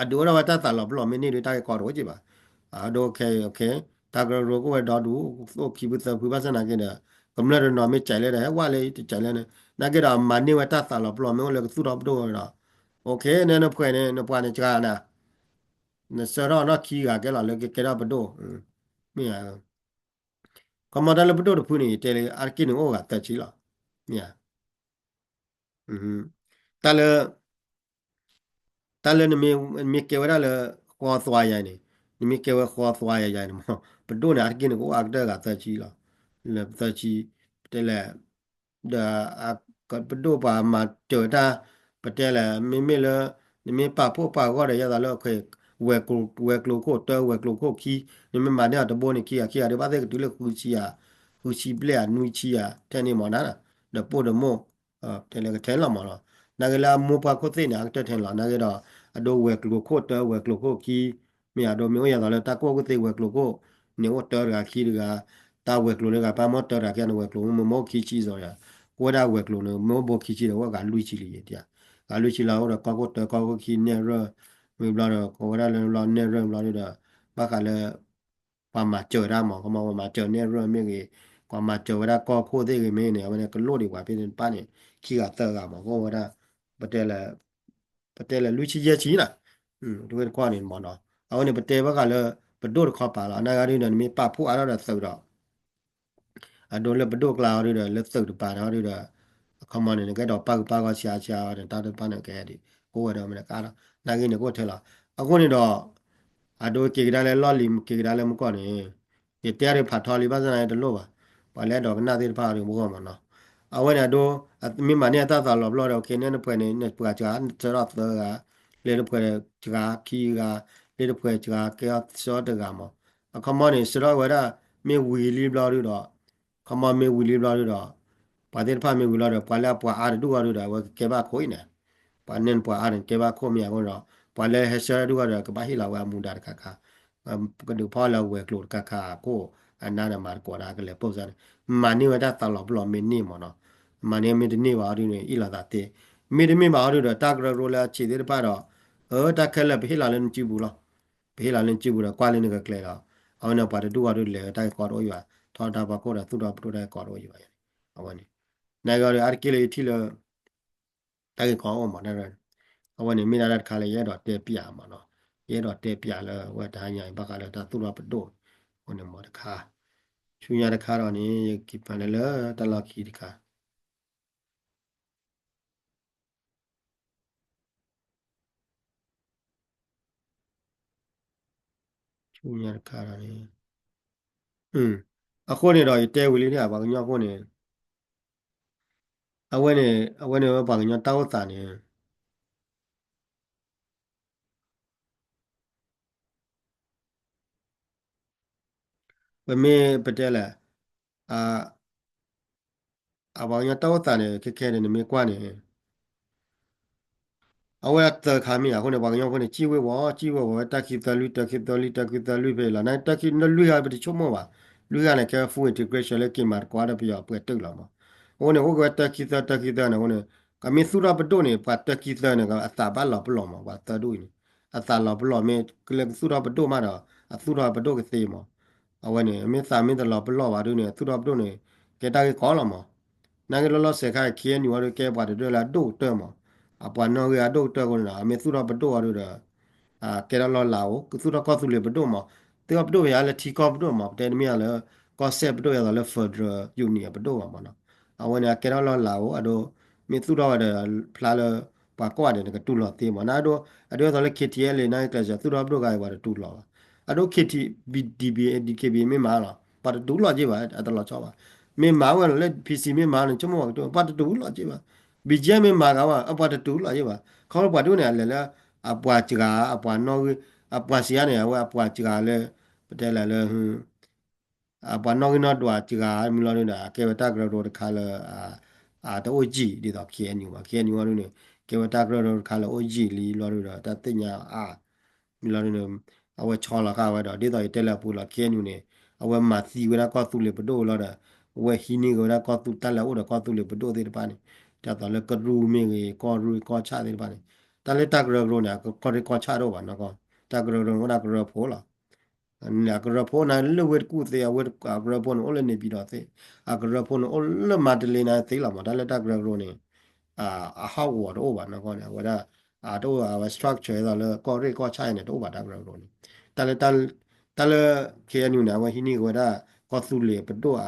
အဒုးအိၣ်ထီၣ်ဝဲတၢ်သးလီၤပလိာ်မ့ၢ်န့ၢ်ဒီးတၢ်ဂ့ၢ်ကီတအိၣ်က့ဘၣ်. အဒိ ခဲ ခဲ တၢ်ကရၢကရိကအိၣ်ဝဲဒီဒူၣ် အိၣ်ခံဖုသၢဖုဘၣ်ဆၣ်နာ်က့ဒီး ကမျၢၢ်တနီၤမ့ၢ်ကဲးလဲၣ်ဒီး ဟဲဝဲလၢတကဲးလဲၣ်န့ၣ် နာ်က့ဒီးမၤန့ၢ်ဝဲတၢ်သးလီၤပလိာ်မ့ၢ်အိၣ်လၢကသူၣ်ထီၣ်ပဒိၣ်ဝဲဒီး OK နဲနဖှဲးန့ၣ် နပှၤန့ၣ်စှၤနၤ နဆှၢထီၣ်နီၢ်ခံဂၤကဲလီၤလၢကကဲထီၣ်ပဒိၣ် မ့ၢ်ဧါ. ခီမီတၢ်လၢပဒိၣ်တဖုန့ၣ် ယတဲလၢအါတက့ၢ်န့ၣ်အိၣ်ဂၤသၢဆံလီၤ. မ့ၢ်ဧါ. တၢ်လၢ တၢ်လၢနမ့ၢ်ကဲဝဲဒၣ်လၢ ဃီသွါယၤန့ၣ် နမ့ၢ်ကဲဝဲဃီသွါယၤယၤန့ၣ်မ့ၢ် ပဒိၣ်န့ၣ် အါတက့ၢ်န့ၣ်ကအိၣ်အါကတၢၢ်ဂၤသၢဆံလီၤ. လၢသၢဆံ ပတဲလဲၣ် ဒီး ပဒိၣ်ပှၤမၤစၢၤတၢ် ပတဲလဲၣ် မ့မ့ၢ်လၢ နမ့ၢ်ပာ်ဖှိၣ်ပာ်ဂီၢ်ဒီးယဲသိးလၢ ဝဲၤကျိၤခိၣ်တၢ ဝဲၤကျိၤခိၣ်ခံ နမ့ၢ်မၤန့ၢ်အီၤတဘိန့ၣ် ခံဂၤခံဂၤဒုးဘၣ်သ့ၣ်ကတုၤလၢဃုဆံဧါ ဃုဆံဘျဲၣ်ဧါ နွံဆံဧါ ထဲန့ၣ်မ့ၢ်နၤ ဒီးပိၢ်ဒီးမိၢ် တဲလၢကထဲန့ၣ်လီၤမ့ၢ်နီၤ. နာ်က့လၢအမိၢ်ပှၢ်ခိၣ်သ့ၣ်န့ၣ် အကတၢၢ်ထဲန့ၣ်လီၤ. နာ်က့ဒီး အဒိဝဲၤကျိၤခိၣ်တၢ ဝဲၤကျိၤခိၣ်ခံ မ့ၢ်အဒိမ့ၢ်အိၣ်ယဲသိးလၢတၢ်ကိၢ်ကသ့ဝဲၤကျိၤခိၣ်န့ၣ် အိၣ်တၢတဂၤခံတဂၤ တၢ်ဝဲၤကျိၤလၢဂၤပၢ်မ့ၢ်တၢတဂၤခံန့ၣ် ဝဲၤကျိၤမ့ၢ်မ့ၢ်အိၣ်ခံဆံစီၤ ကိးဝဲဒၣ်ဝဲၤကျိၤန့ၣ် မ့ၢ်အိၣ်ဘိခံဆံဒီး အိၣ်ဂၤလွံၢ်ဆံလံ ဂၤလွံၢ်ဆံလီၤ အိၣ်ဒီးကီၢ်ခိၣ်တၢ ကီၢ်ခိၣ်ခံ နဲၣ်ရွဲၣ် မ့ၢ်ဘျီဒီး ကိးဝဲဒၣ်လၢဘျီနဲၣ်ရွဲၣ်ဘျီဒီး ဘၣ်ဃးလၢ ပှၤမၤစၢၤတၢ်မး ကမၤပှၤမၤစၢၤနဲၣ်ရွဲၣ်မ့ၢ်ဂ့ၤ ပှၤမၤစၢၤဝဲဒၣ်ကီၢ်ခိၣ်သ့ၣ်ဂ့ၤမ့ၢ်န့ၣ် အဝဲန့ၣ်ကလိၣ်ဒံးပှၤဖဲန့ၣ်တဖၣ်န့ၣ် ခံဂၤသၢဂၤမး ကအိၣ်ဝဲဒၣ် ပတဲလၢ ပတဲလၢလွံၢ်ဆံယဲၢ်ဆံနီၤ တဝဲတခီန့ၣ်မးနီၤ အဝဲန့ၣ်ပတဲဘၣ်ဃးလၢ ပဒိၣ်တခီပၤလီၤ နာ်ဂ့ၤဒုးဒီး နမ့ၢ်ပာ်ဖှိၣ်အါထီၣ်ဒီးသုးဒီး အဒိလၢပဒိၣ်ကျါအီၤဒုးဒီး လၢသုးတပၤန့ၣ်အီၤဒုးဒီး အခီမီန့ၣ် နကဲဒီးပၢ်ဂုၢ်ပၢ်ဂီၢ်ဆံးဆံးအီၤန့ၣ် တၢ်တဖၣ်န့ၣ်ကဲဒ် ကအိၣ်ဝဲဒီးမနုၤကါလီၤ နာ်ဂ့ၤန့ၣ်ကအိၣ်ထဲလီၤ အဃိန့ၣ်ဒီး အဒိက့ၤကဒါလၢလီၢ်လံၤ က့ၤကဒါလၢမုၢ်ကီၢ်န့ၣ် ယတဲအီၤဒုးဖးထီလံ ဘၣ်ဆၣ်သနာ်က့တလိၣ်ဘၣ် ပှၤလၢအဲၣ်ဒိးကနၣ်သ့ၣ်တဖၣ်အီၤဒုးမုၢ်ကီၢ်မးနီၤ အဝဲန့ၣ်အဒိ မ့ၢ်မၤန့ၢ်အတၢ်သးလီၤပလိာ်ဒီး က့ၤနဲၣ်တဖှဲးန့ၣ် နပှၤစှၤ ဆှၢထီၣ်သၢဂၤ လၢတဖှဲးစှၤခံဂၤ လၢတဖှဲးစှၤကဲအီၤဆှၢတဂၤမး အခီမီန့ၣ် ဆှၢထီၣ်ဝဲဒၣ် မ့ၢ်ဝံၤလံဘျီဒုးဒီး ခီမီမ့ၢ်ဝံၤလံဘျီဒုးဒီး ပှၤသ့ၣ်တဖၣ်မ့ၢ်ဝံၤလီၤဒီး ပှၤလၢအပှၤအါတဒူၣ်အီၤဒုးဒီး အဝဲကကဲဘၣ်ခိၣ်အံၤန့ၣ် ပှၤနဲၣ်ပှၤအါန့ၣ် ကဲဘၣ်ခိၣ်မ့ၢ်အဃိဒီး ပှၤလၢဟဲဆှၢတဒူၣ်အီၤဒီး ကဘၣ်ဟ့ၣ်လီၤဝဲအမူဒါတခါခါ ကဒုးဖီၣ်လၢဝဲၤကျိၤတခါခါအခိၣ် အနါဒီးမၤတကိးဒၣ်ကလဲၤပိာ်စၢ်န့ၣ် မၤန့ၢ်ဝဲတၢ်သးလီၤပလိာ်မ့ၢ်န့ၢ်မးနီၤ မၤန့ၢ်မ့ၢ်တန့ၢ်ဘၣ်အီၤဒုးန့ၣ် အ့ၣ်လိာ်သးသ့ မ့ၢ်တမ့ၢ်ဘၣ်အီၤဒုးဒီး တၢ်ကရၢကရိလၢအဆံးသ့ၣ်တဖၣ်ဒီး အၢ တၢ်ခဲလၢာ်ပဟ့ၣ်လီၤလၢနစုပူၤလီၤ ပဟ့ၣ်လီၤလၢနစုပူၤဒီး ကွၢ်လၢနကကျဲၤဒီး အဝဲန့ၣ်ပှၤတဒူၣ်အီၤဒုးလဲၤတၢ်ဂ့ၢ်ကီတအိၣ်ယွၤ ထီဒါပှၤခိၣ်ဒီးသူၣ်ထီၣ်ပဒိၣ်တၢ်ဂ့ၢ်ကီတအိၣ်ယွၤ အဝဲန့ၣ် နာ်ဂ့ၤဒီးအါတက့ၢ်လၢယထံၣ်လၢ တၢ်ဂ့ၢ်ကီအိၣ်မး အဝဲန့ၣ်မ့ၢ်ဒၣ်တၢ်တခါလၢယအဲၣ်ဒိးတဲပျးမးနီၤ ယအဲၣ်ဒိးတဲပျးလၢအဝဲတဟါညါအံၤ ဘၣ်ဃးလၢတၢ်သူၣ်ထီၣ်ပဒိၣ် အဃိန့ၣ်မးတခါ ဆူညါတခါဒီးန့ၣ် ယက့ၤပာ်လၢလၢတၢ်လီၢ်ခံတခါ ဆူညါတခါဒီးန့ၣ် အဃိန့ၣ်ဒီးယတဲဝံၤလံန့ၣ် ပှၤကညီဖိန့ၣ် အဝဲန့ၣ် အဝဲန့ၣ်ဝဲပှၤကညီတၢ်အိၣ်သးန့ၣ် ပမ့ၢ်ပတဲလဲၣ် အ အပှၤကညီတၢ်အိၣ်သးန့ၣ် ခဲခဲန့ၣ် နမ့ၢ်ကွၢ်န့ၣ် အဝဲဒၣ်သၢခါမ့ၢ်ဧါ အဃိန့ၣ် ပှၤကညီဖိန့ၣ် စံၣ်ဝ့ၤဝီၤ စံၣ်ဝ့ၤဝီၤဝဲ တၢ်ခံသၢလွံၢ် တၢ်ခံသၢလွံၢ် တၢ်ခံသၢလွံၢ်ဖဲအံၤလီၤ နတၢ်ခံလွံၢ်ဂၤ ပတဆိကမိၣ်ဘၣ် လွံၢ်ဂၤန့ၣ် ကဲ full integration လၢက့ၤမၤသကိးဒီးပယီၤပှဲၤတုာ်လီၤမး အဃိန့ၣ် အိၣ်က့ၤဝဲတၢ်ခံသၢ တၢ်ခံသၢန့ၣ် အဃိန့ၣ် ကမ့ၢ်သူၣ်ထီၣ်ပဒိၣ်န့ၣ် ပှၤတၢ်ခံသၢန့ၣ် အသးဘၣ်လီၤပလိာ်မး ပှၤသၢဒူၣ်အံၤန့ၣ် အသးလီၤပလိာ်မ့ၢ်လၢကသူၣ်ထီၣ်ပဒိၣ်မးဒီး အသူၣ်ထီၣ်ပဒိၣ်ကသ့မး အဝဲန့ၣ် မ့ၢ်သးမ့ၢ်တလီၤပလိာ်ဘၣ်ဒုးန့ၣ် အသူၣ်ထီၣ်ပဒိၣ်န့ၣ် ကဲတၢ်ဂ့ၢ်ကီလီၤမး နာ်က့လီၤလီၤဆဲးခါ KNU အီၤဒုးကဲပှၤတဒၢလၢအဒိၣ်ကတၢၢ်မး အပှၤနီၣ်ဂံၢ်အဒိၣ်ကတၢၢ်အဃိန့ၣ်ဒီး အမ့ၢ်သူၣ်ထီၣ်ပဒိၣ်အီၤဒုးဒီး ကဲထီၣ်လီၤလးအိၣ် ကသူၣ်ထီၣ်ကီၢ်သူလ့ၤပဒိၣ်မး သူၣ်ထီၣ်ပဒိၣ်ပယါလၢထံကီၢ်ပဒိၣ်မး ပတဲတမ့ၢ်လၢ ကီၢ်စဲၣ်ပဒိၣ်ယဲသိးလၢ federal union ပဒိၣ်မးမးနီၤ အဝဲန့ၣ် အကဲထီၣ်လီၤလးအိၣ် အဒိ မ့ၢ်သူၣ်ထီၣ်ဝဲဒီး ဖျါလၢ ပှၤကိးဂၤဒဲးန့ၣ် ကတူၢ်လိာ်သ့မး နဒိ အဒိသိးလၢ KTLA န့ၣ် ကျဲးစၢး သူၣ်ထီၣ်ပဒိၣ်ဂၤအံၤ ပှၤတတူၢ်လိာ်ဘၣ် အဒိ KTB DKBA မ့ၢ်မၤလီၤ ပှၤတတူၢ်လိာ်က့ၤဘၣ် အတလီၤဆီဘၣ် မ့ၢ်မၤဝဲလီၤလၢ PC မ့ၢ်မၤန့ၣ် ဆိကမိၣ်ပှၤကတူၢ် ပှၤတတူၢ်လိာ်က့ၤဘၣ် ဘံၣ်ကၠဲမ့ၢ်မၤဂ့ၤဝဲ အပှၤတတူၢ်လီၤယဲဘၣ် ခီဖျိပှၤတဒူၣ်န့ၣ် အလဲၤလၢ အပှၤစှၤ အပှၤနီၣ်ဂံၢ် အပှၤစှၤန့ၣ် အဝဲအပှၤစှၤလၢ ပတဲလၢလၢ အပှၤနီၣ်ဂံၢ်နီၣ်ဒွးစှၤမ့ၢ်လီၤဒုဒီး အကဲဝဲတၢ်ကရၢကရိတခါလၢ အတအိၣ်ယံာ်ဒ်သိး ခ့ၣ်အဲၣ်ယူၣ် ဘၣ် ခ့ၣ်အဲၣ်ယူၣ် အီၤဒုန့ၣ် ကဲဝဲတၢ်ကရၢကရိတခါလၢအိၣ်ယံာ်လံလီၤဒုဒီး တၢ်သ့ၣ်ညါအါ မ့ၢ်လီၤဒုန့ၣ် အဝဲဆီလီၤဃာ်ဝဲဒီး ဒ်သိးယတဲလၢအပူၤလီၤ ခ့ၣ်အဲၣ်ယူၣ်န့ၣ် အဝဲမၤသံဝဲဒၣ်ကီၢ်သူလ့ၤပဒိၣ်လီၤဒီး အဝဲဟံးန့ၢ်က့ၤဝဲဒၣ်ကီၢ်သူ တၢ်လၢအအိၣ်ဒီးကီၢ်သူလ့ၤပဒိၣ်သ့ၣ်တဖၣ်န့ၣ် ဒ်သိးလၢကရူၢ်မ့ၢ်ဂ့ၤ ကီၢ်ရ့ၣ်ကီၢ်ဆၣ်သ့ၣ်တဖၣ်န့ၣ် တၢ်လၢတၢ်ကရၢကရိန့ၣ် ကီၢ်ရ့ၣ်ကီၢ်ဆၣ်တအိၣ်ဘၣ်နီၢ်ကီၢ် တၢ်ကရၢကရိန့ၣ် အိၣ်ဒၣ်ကရၢဖိလီၤ အကရၢဖိန့ၣ်လၢဝ့ၢ်တကူၣ်သ့ အဝ့ၢ်အကရၢဖိန့ၣ် အိၣ်လၢန့ၣ်ပၠံၤဒီးသ့ အကရၢဖိန့ၣ် အိၣ်လၢမၤတလ့နၤသ့လီၤမး တၢ်လၢတၢ်ကရၢကရိန့ၣ် အဟီၣ်ကဝီၤတအိၣ်ဘၣ်နီၢ်ကီၢ်န့ၣ် အဝဲဒၣ် အတအိၣ်အဝဲ structure ဒ်သိးလၢကီၢ်ရ့ၣ်ကီၢ်ဆၣ်အံၤန့ၣ် တအိၣ်ဘၣ်တၢ်ကရၢကရိန့ၣ် တၢ်လၢ တၢ်လၢ ခ့ၣ်အဲၣ်ယူၣ်န့ၣ် အဝဲဟံးန့ၢ်က့ၤဝဲဒၣ် ကီၢ်သူလ့ၤပဒိၣ်အ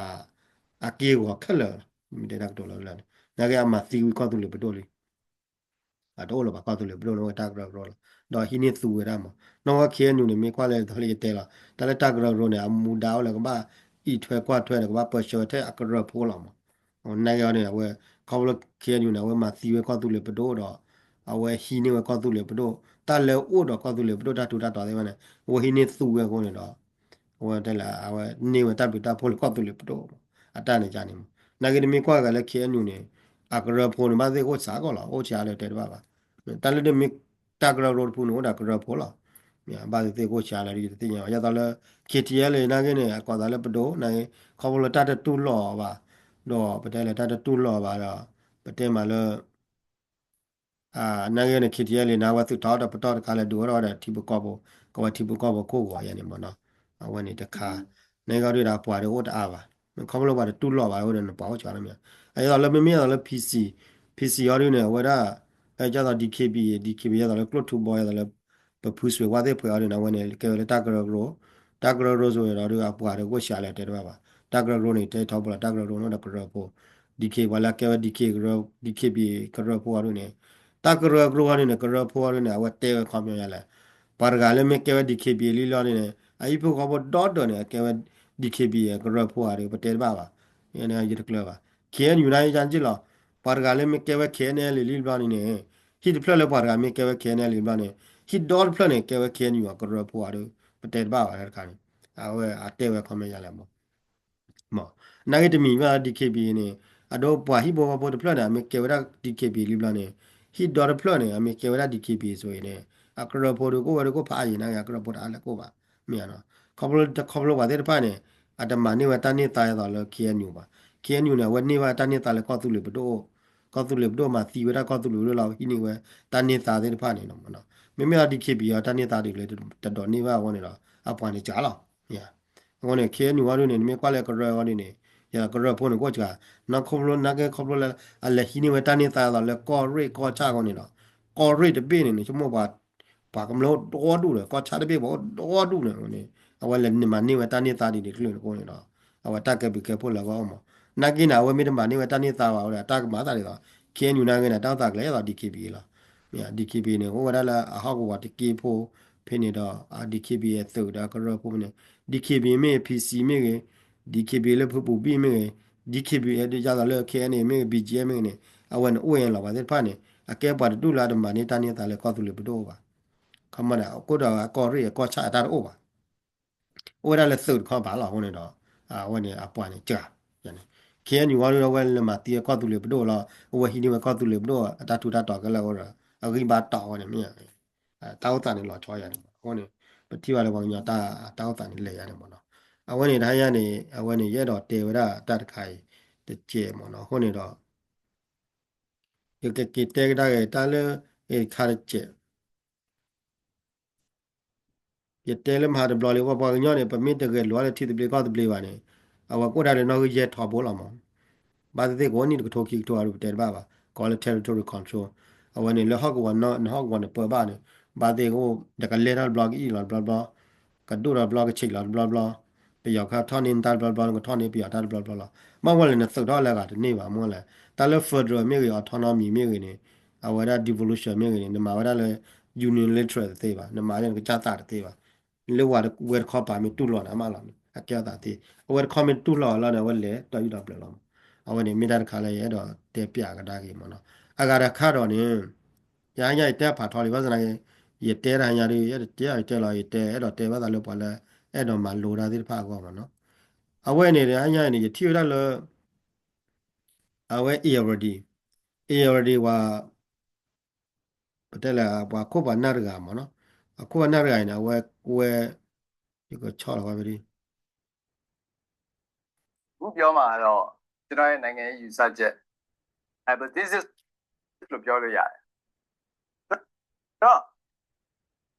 အက့ၢ်အဂီၤခဲလၢာ်လီၤ မ့ၢ်တဲတၢ်ကတိၤလၢလၢ်န့ၣ် နာ်က့အမၤသံဝံၤကီၢ်သူလ့ၤပဒိၣ်လံ အတအိၣ်လၢၤဘၣ် ကီၢ်သူလ့ၤပဒိၣ်န့ၣ် အိၣ်ဝဲတၢ်ကရၢကရိလီၤ ဒီးဟံးန့ၢ်သူဝဲဒၣ်မး နီၢ်ကီၢ် ခ့ၣ်အဲၣ်ယူၣ်န့ၣ် မ့ၢ်ကွၢ်လၢသိးလၢယတဲလီၤ တၢ်လၢတၢ်ကရၢကရိန့ၣ် အမူဒါအိၣ်လၢကဘၣ် အံးထွဲကွၢ်ထွဲဒီး ကဘၣ်ပၢဆှၢဝဲထဲအကရၢဖိလီၤမး နာ်က့အီၤန့ၣ် အဝဲ ခီဖျိ ခ့ၣ်အဲၣ်ယူၣ်န့ၣ် အဝဲမၤသံဝဲကီၢ်သူလ့ၤပဒိၣ်ဒီး အဝဲဟံးန့ၢ်ဝဲကီၢ်သူလ့ၤပဒိၣ် တၢ်လၢအိၣ်ဒီးကီၢ်သူလ့ၤပဒိၣ် တၢ်ထူးတၢ်တီၤသ့ၣ်တဖၣ်န့ၣ် အဝဲဟံးန့ၢ်သူဝဲအဃိန့ၣ်ဒီး အဝဲတဲလၢ အဝဲန့ၢ်ဝဲတၢ်ဘျုးတၢ်ဖှိၣ်လၢကီၢ်သူလ့ၤပဒိၣ် အတၢ်န့ၣ်ကန့ၣ်မး နာ်က့တမ့ၢ်ကွၢ်ဂၤလၢ ခ့ၣ်အဲၣ်ယူၣ်န့ၣ် အကရၢဖိန့ၣ် ဘၣ်သ့ၣ်အိၣ်စှၤကီးလီၤ အိၣ်စှၤလၢတဲတဘၣ်ဘၣ် တၢ်လၢတမ့ၢ်တၢ်ကရၢကရိတဖုန့ၣ် အိၣ်ဒီးကရၢဖိလီၤ ဘၣ်သ့ၣ်သ့ၣ်အိၣ်စှၤလၢတသ့ၣ်ညါဘၣ် ဒ်သိးလၢ ခ့ၣ်ထံၣ်အဲလ် နာ်က့န့ၣ် အကိးသးလၢပဒိၣ် နာ်က့ ခီဖျိလၢတၢ်တတူၢ်လိာ်အီၤဘၣ် ဒီးပတဲလၢတၢ်တတူၢ်လိာ်အီၤဘၣ်ဒီး ပတဲမးလၢ နာ်က့န့ၣ် ခ့ၣ်ထံၣ်အဲလ် နာ်ဝဲသုးထီၣ်ဒီးပတီၢ်တခါလၢ ဒုးအိၣ်ထီၣ်ဝဲဒီးထံဖိကီၢ်ဖိ ကဝဲထံဖိကီၢ်ဖိခိၣ်ဂီၤယါန့ၣ်မးနီၤ အဝဲန့ၣ်တခါ နာ်က့အီၤဒုးဒီးအပှၤဒီးအိၣ်တအါဘၣ် ခီဖျိပှၤတတူၢ်လိာ်ဘၣ်အိၣ်ဒီးနပှၤအိၣ်စှၤလီၤမ့ၢ် အဒ်သိးလၢမ့မ့ၢ်ဒ်သိးလၢ PC PC အီၤဒုးန့ၣ် အဝဲဒၣ် ဒ်သိး DKBA DKBA ဒ်သိးလၢကျိၣ်ထူဘီ ဒ်သိးလၢ ပဖုစွ့ၤဝါသ့ၣ်ဖှဲးအီၤဒုးန့ၣ် အဝဲန့ၣ် ကဲဝဲလၢတၢ်ကရၢကရိ တၢ်ကရၢကရိစ့ၢ်ကီးဒီး အပှၤဒီးကအိၣ်စှၤလၢတဲတဘၣ်ဘၣ် တၢ်ကရၢကရိန့ၣ် တဲထီဘိလီၤ တၢ်ကရၢကရိန့ၣ်အိၣ်ဒီးကရၢဖိ DK ပှၤလၢအကဲဝဲ DK ကရၢ DKBA ကရၢဖိအီၤဒုးန့ၣ် တၢ်ကရၢကရိအီၤဒုးန့ၣ် ကရၢဖိအီၤဒုးန့ၣ် အဝဲတဲဝဲခီပညီယါလဲၣ် ပှၤတဂၤလၢမ့ၢ်ကဲဝဲ DKBA လံလီၤဒုးန့ၣ် အဟံၣ်ဖိဃီဖိဒီတၢၢ်န့ၣ် အကဲဝဲ DKBA ကရၢဖိအီၤဒုး ပတဲတဘၣ်ဘၣ် ယတကျၢၤဘၣ် ခ့ၣ်အဲၣ်ယူၣ် နာ်က့လီၤ ပှၤတဂၤလၢမ့ၢ်ကဲဝဲ KNLA လံဘျီန့ၣ်န့ၣ် ဟံၣ်တဖျၢၣ်လၢပှၤတဂၤမ့ၢ်ကဲဝဲ KNLA လံဘျီန့ၣ် ဟံၣ်ဒီတဖျၢၣ်န့ၣ် ကဲဝဲ ခ့ၣ်အဲၣ်ယူၣ် အကရၢဖိအီၤဒုး ပတဲတဘၣ်ဘၣ်တၢ်တခါန့ၣ် အဝဲအတဲဝဲခီပညီယါလဲၣ်မး မ့ၢ် နာ်က့တမံၤဘၣ် DKBA န့ၣ် အဒိပှၤဟံၣ်ဖိဃီဖိတဖျၢၣ်န့ၣ် အမ့ၢ်ကဲဝဲဒၣ် DKBA လံဘျီန့ၣ် ဟံၣ်ဒီတဖျၢၣ်န့ၣ် အမ့ၢ်ကဲဝဲဒၣ် DKBA ဆိအံၤန့ၣ် အကရၢဖိဒုးကအိၣ်ဝဲဒုးကအိၣ်ဖးအါယံၤ နာ်က့အကရၢဖိတအါလၢကအိၣ်ဘၣ် မ့ၢ်ဧါနီၤ ခီဖျိ ခီဖျိပှၤသ့ၣ်တဖၣ်န့ၣ် အတမၤန့ၢ်ဝဲတၢ်န့ၢ်သါဒ်သိးလၢ ခ့ၣ်အဲၣ်ယူၣ် ဘၣ် ခ့ၣ်အဲၣ်ယူၣ် န့ၣ် အဝဲန့ၢ်ဘၣ်တၢ်န့ၢ်သါလၢကီၢ်သူလ့ၤပဒိၣ် ကီၢ်သူလ့ၤပဒိၣ်မၤသံဝဲဒၣ်ကီၢ်သူလ့ၤပဒိၣ်လီၤ ဟံးန့ၢ်ဝဲတၢ်န့ၢ်သါသ့ၣ်တဖၣ်န့ၣ်လီၤမ့ၢ်နီၤ မ့မ့ၢ်လီၤ DKBA အီၤတၢ်န့ၢ်သါဒ်လဲၣ် တဒိးန့ၢ်ဘၣ်အဃိန့ၣ်ဒီး အပှၤန့ၣ်ကးလီၤ မ့ၢ်ဧါ အဃိန့ၣ် ခ့ၣ်အဲၣ်ယူၣ် အီၤဒုးန့ၣ် နမ့ၢ်ကွၢ်လၢကရၢအီၤဒုးန့ၣ် ယကရၢဖိန့ၣ်ကအိၣ်စှၤ နီၢ်ခီဖျိ နာ်က့ခီဖျိလၢ အလဲၤဟံးန့ၢ်ဝဲတၢ်န့ၢ်သါဒ်သိးလၢကီၢ်ရ့ၣ်ကီၢ်ဆၣ်အဃိန့ၣ်ဒီး ကီၢ်ရ့ၣ်တဘ့ၣ်န့ၣ်န့ၣ် ဆိကမိၣ်ပှၤ ပှၤကမျၢၢ်အိၣ်ဒီဒူၣ်ဒီး ကီၢ်ဆၣ်တဘ့ၣ်ပှၤအိၣ်ဒီဒူၣ်န့ၣ်န့ၣ် အဝဲလဲၤမၤန့ၢ်ဝဲတၢ်န့ၢ်သါဒ်န့ၣ်တကလုာ်န့ၣ်အဃိန့ၣ်ဒီး အဝဲတၢ်ကဲဘျုးကဲဖှိၣ်လၢအဂီၢ်မး နာ်က့န့ၣ် အဝဲမ့ၢ်တမၤန့ၢ်ဝဲတၢ်န့ၢ်သါဘၣ်ဝဲဒီး အတၢ်ကမၤသးဒ်သိး ခ့ၣ်အဲၣ်ယူၣ် နာ်က့န့ၣ် တၢ်အိၣ်သးကလဲၤဒ်သိး DKBA လီၤ မ့ၢ် DKBA န့ၣ် အိၣ်ဝဲဒၣ်လၢအဟီၣ်ကဝီၤတက့ဖိ ဖဲန့ၣ်ဒီး DKBA အသုးဒီးကရၢဖိဖဲန့ၣ် DKBA မ့ၢ်ဂ့ၤ PC မ့ၢ်ဂ့ၤ DKBA လၢဖုပူၤဘံၣ်မ့ၢ်ဂ့ၤ DKBA ဒ်သိးလၢ KNA မ့ၢ်ဂ့ၤ BGF မ့ၢ်ဂ့ၤန့ၣ် အဝဲန့ၣ်အိၣ်အလီၤ ပှၤသ့ၣ်တဖၣ်န့ၣ် အကဲပှၤတဒူၣ်လၢအတမၤန့ၢ်တၢ်န့ၢ်သါလၢကီၢ်သူလ့ၤပဒိၣ်အိၣ်ဘၣ် ခီမီဒီး ကအိၣ်ဒီးကီၢ်ရ့ၣ်အကီၢ်ဆၣ်အတၢ်တအိၣ်ဘၣ် အိၣ်ဝဲဒၣ်လၢသုးတခီပၤလီၤ အဃိန့ၣ်ဒီး အဝဲန့ၣ်အပှၤန့ၣ်ကး ခ့ၣ်အဲၣ်ယူၣ် အီၤဒုး အဝဲလဲၤမၤသံအကီၢ်သူလ့ၤပဒိၣ်လီၤ အဝဲဟံးန့ၢ်ဝဲကီၢ်သူလ့ၤပဒိၣ်အတၢ်ထူးတၢ်တီၤခဲလၢာ်အဃိဒီး အဂံၢ်ဘါတီၤဝဲန့ၣ်မ့ၢ် တၢ်အိၣ်သးန့ၣ်လီၤဆီယါန့ၣ်မး အဃိန့ၣ် ပထံၣ်ဘၣ်လၢပှၤကညီတၢ်အိၣ်သးန့ၣ်လဲၤယါန့ၣ်မးနီၤ အဝဲန့ၣ်တဟါယါန့ၣ် အဝဲန့ၣ် ယအဲၣ်ဒိးတဲဝဲဒၣ်တၢ်တခါအံၤ တကဲးမးနီၤ အဃိန့ၣ်ဒီး ယကက့ၤတဲကဒါက့ၤတၢ်လၢ အခါတကဲး ယတဲလၢမဟါတဘျီလံ ပပှၤကညီန့ၣ် ပမ့ၢ်တဂဲၤလိာ်လၢထံသဘျ့ကီၢ်သဘျ့ဘၣ်န့ၣ် အဝဲကအိၣ်ဒၣ်လၢနီၣ်ဂံၢ်ယဲၢ်ထီဘိလီၤမး ဘၣ်သ့ၣ်သ့ၣ်ကအိၣ်နံၣ်တကထိခံကထိအံၤ ပတဲတဘၣ်ဘၣ် ကိးလၢ territory control အဝဲန့ၣ်လၢဟီၣ်ကဝီၤ နဟီၣ်ကဝီၤန့ၣ်ပၢဘၣ်န့ၣ် ဘၣ်သ့ၣ်ကအိၣ် နကလဲၤထီၣ်တဘျီကအံၣ်လီၤတဘျီဘျီ ကဒိၣ်ထီၣ်တဘျီကဆံးလီၤတဘျီဘျီ ပယီၤကထီၣ်န့ၢ်နတၢ်တဘျီဘျီ နကထီၣ်န့ၢ်ပယီၤတၢ်တဘျီဘျီလီၤ မ့ၢ်ဝဲလဲၣ်နသုးထီၣ်လၢအဂၤတန့ၢ်ဘၣ် မ့ၢ်ဝဲလဲၣ် တၢ်လၢ federal မ့ၢ်ဂ့ၤ autonomy မ့ၢ်ဂ့ၤန့ၣ် အဝဲဒၣ် devolution မ့ၢ်ဂ့ၤန့ၣ် နမၤဝဲဒၣ်လၢ unilateral တသ့ဘၣ် နမၤလၢနကစၢ်သးတသ့ဘၣ် လၢဝဲတခီပၤမ့ၢ်တူၢ်လိာ်နၤမးလီၤန့ၣ် အကဲအသးသ့ အဝဲတခီမ့ၢ်တူၢ်လိာ်လီၤန့ၣ် အဝဲလဲၤတီၢ်ယုၢ်ဒီးပျၢၤလီၤမး အဝဲန့ၣ်မ့ၢ်တၢ်တခါလၢယအဲၣ်ဒိးတဲပၠးကဒါက့ၤမးနီၤ အဂၤတခါဒီးန့ၣ် ယဟါညါယတဲဖးထီလံ ဘၣ်ဆၣ်သနာ်က့ ယတဲတဟါညါဒီး ယတဲယတဲလီၤ ယတဲအဲၣ်ဒိးတဲဘၣ်သးလၢပှၤလၢ အဲၣ်ဒိးမၤလိတၢ်သ့ၣ်တဖၣ်အဂီၢ်မ့ၢ်နီၤ. အဝဲန့ၣ် ဟါညါအံၤန့ၣ် ယထံၣ်ဝဲဒၣ်လၢ အဝဲ Irrawaddy, Irrawaddy ဝဲ ပတဲလဲၣ် ပှၤခိၣ်ပှၤနၢ်တဂၤမ့ၢ်နီၤ. အခိၣ်ပှၤနၢ်တဂၤအံၤန့ၣ် အဝဲကွဲ ယကဆီၣ်လီၤဝဲဖဲဒ် မ့ၢ်ပြောမှာတော့ ကျွန်တော်ရဲ့နိုင်ငံရေးယူဆချက် hypothesis လို့ပြောလို့ရတယ်တော့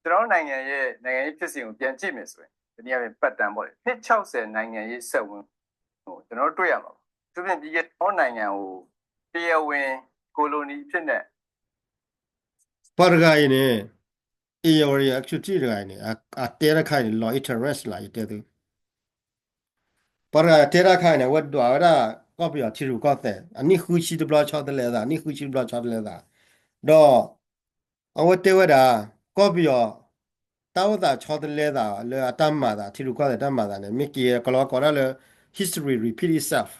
ကျွန်တော်နိုင်ငံရဲ့နိုင်ငံရေးဖြစ်စဉ်ကိုပြန်ကြည့်မယ်ဆိုရင်တနည်းအားဖြင့်ပတ်တမ်းပေါ့လေနှစ်60နိုင်ငံရေးဆက်ဝင်ကိုကျွန်တော်တို့တွေ့ရမှာပေါ့သူဖြင့်ဒီကနေ့နိုင်ငံကိုတရားဝင်ကိုလိုနီအဖြစ်နဲ့ ပှၤတဂၤအံၤန့ၣ် Irrawaddy executive တဂၤအံၤန့ၣ် အတဲတၢ်ခါအံၤန့ၣ် လီၤ interest လီၤ ယတဲသု ပှၤတဂၤတဲတၢ်ခါအံၤန့ၣ် အဝဲဒွးဝဲဒၣ် ကီၢ်ပယီၤထံရူၢ်ကီၢ်သဲး အနံၣ်ဃုဆံတဘျီဆီတလဲအသး အနံၣ်ဃုဆံတဘျီဆီတလဲအသး ဒီး အဝဲတဲဝဲဒၣ် ကီၢ်ပယီၤ တၢ်အိၣ်သးဆီတလဲသးလၢအတၢ်မၤသး ထံရူၢ်ကီၢ်သဲးတၢ်မၤသးန့ၣ် မ့ၢ်က့ၤကလီၤကိးဒၣ်လၢ history repeat itself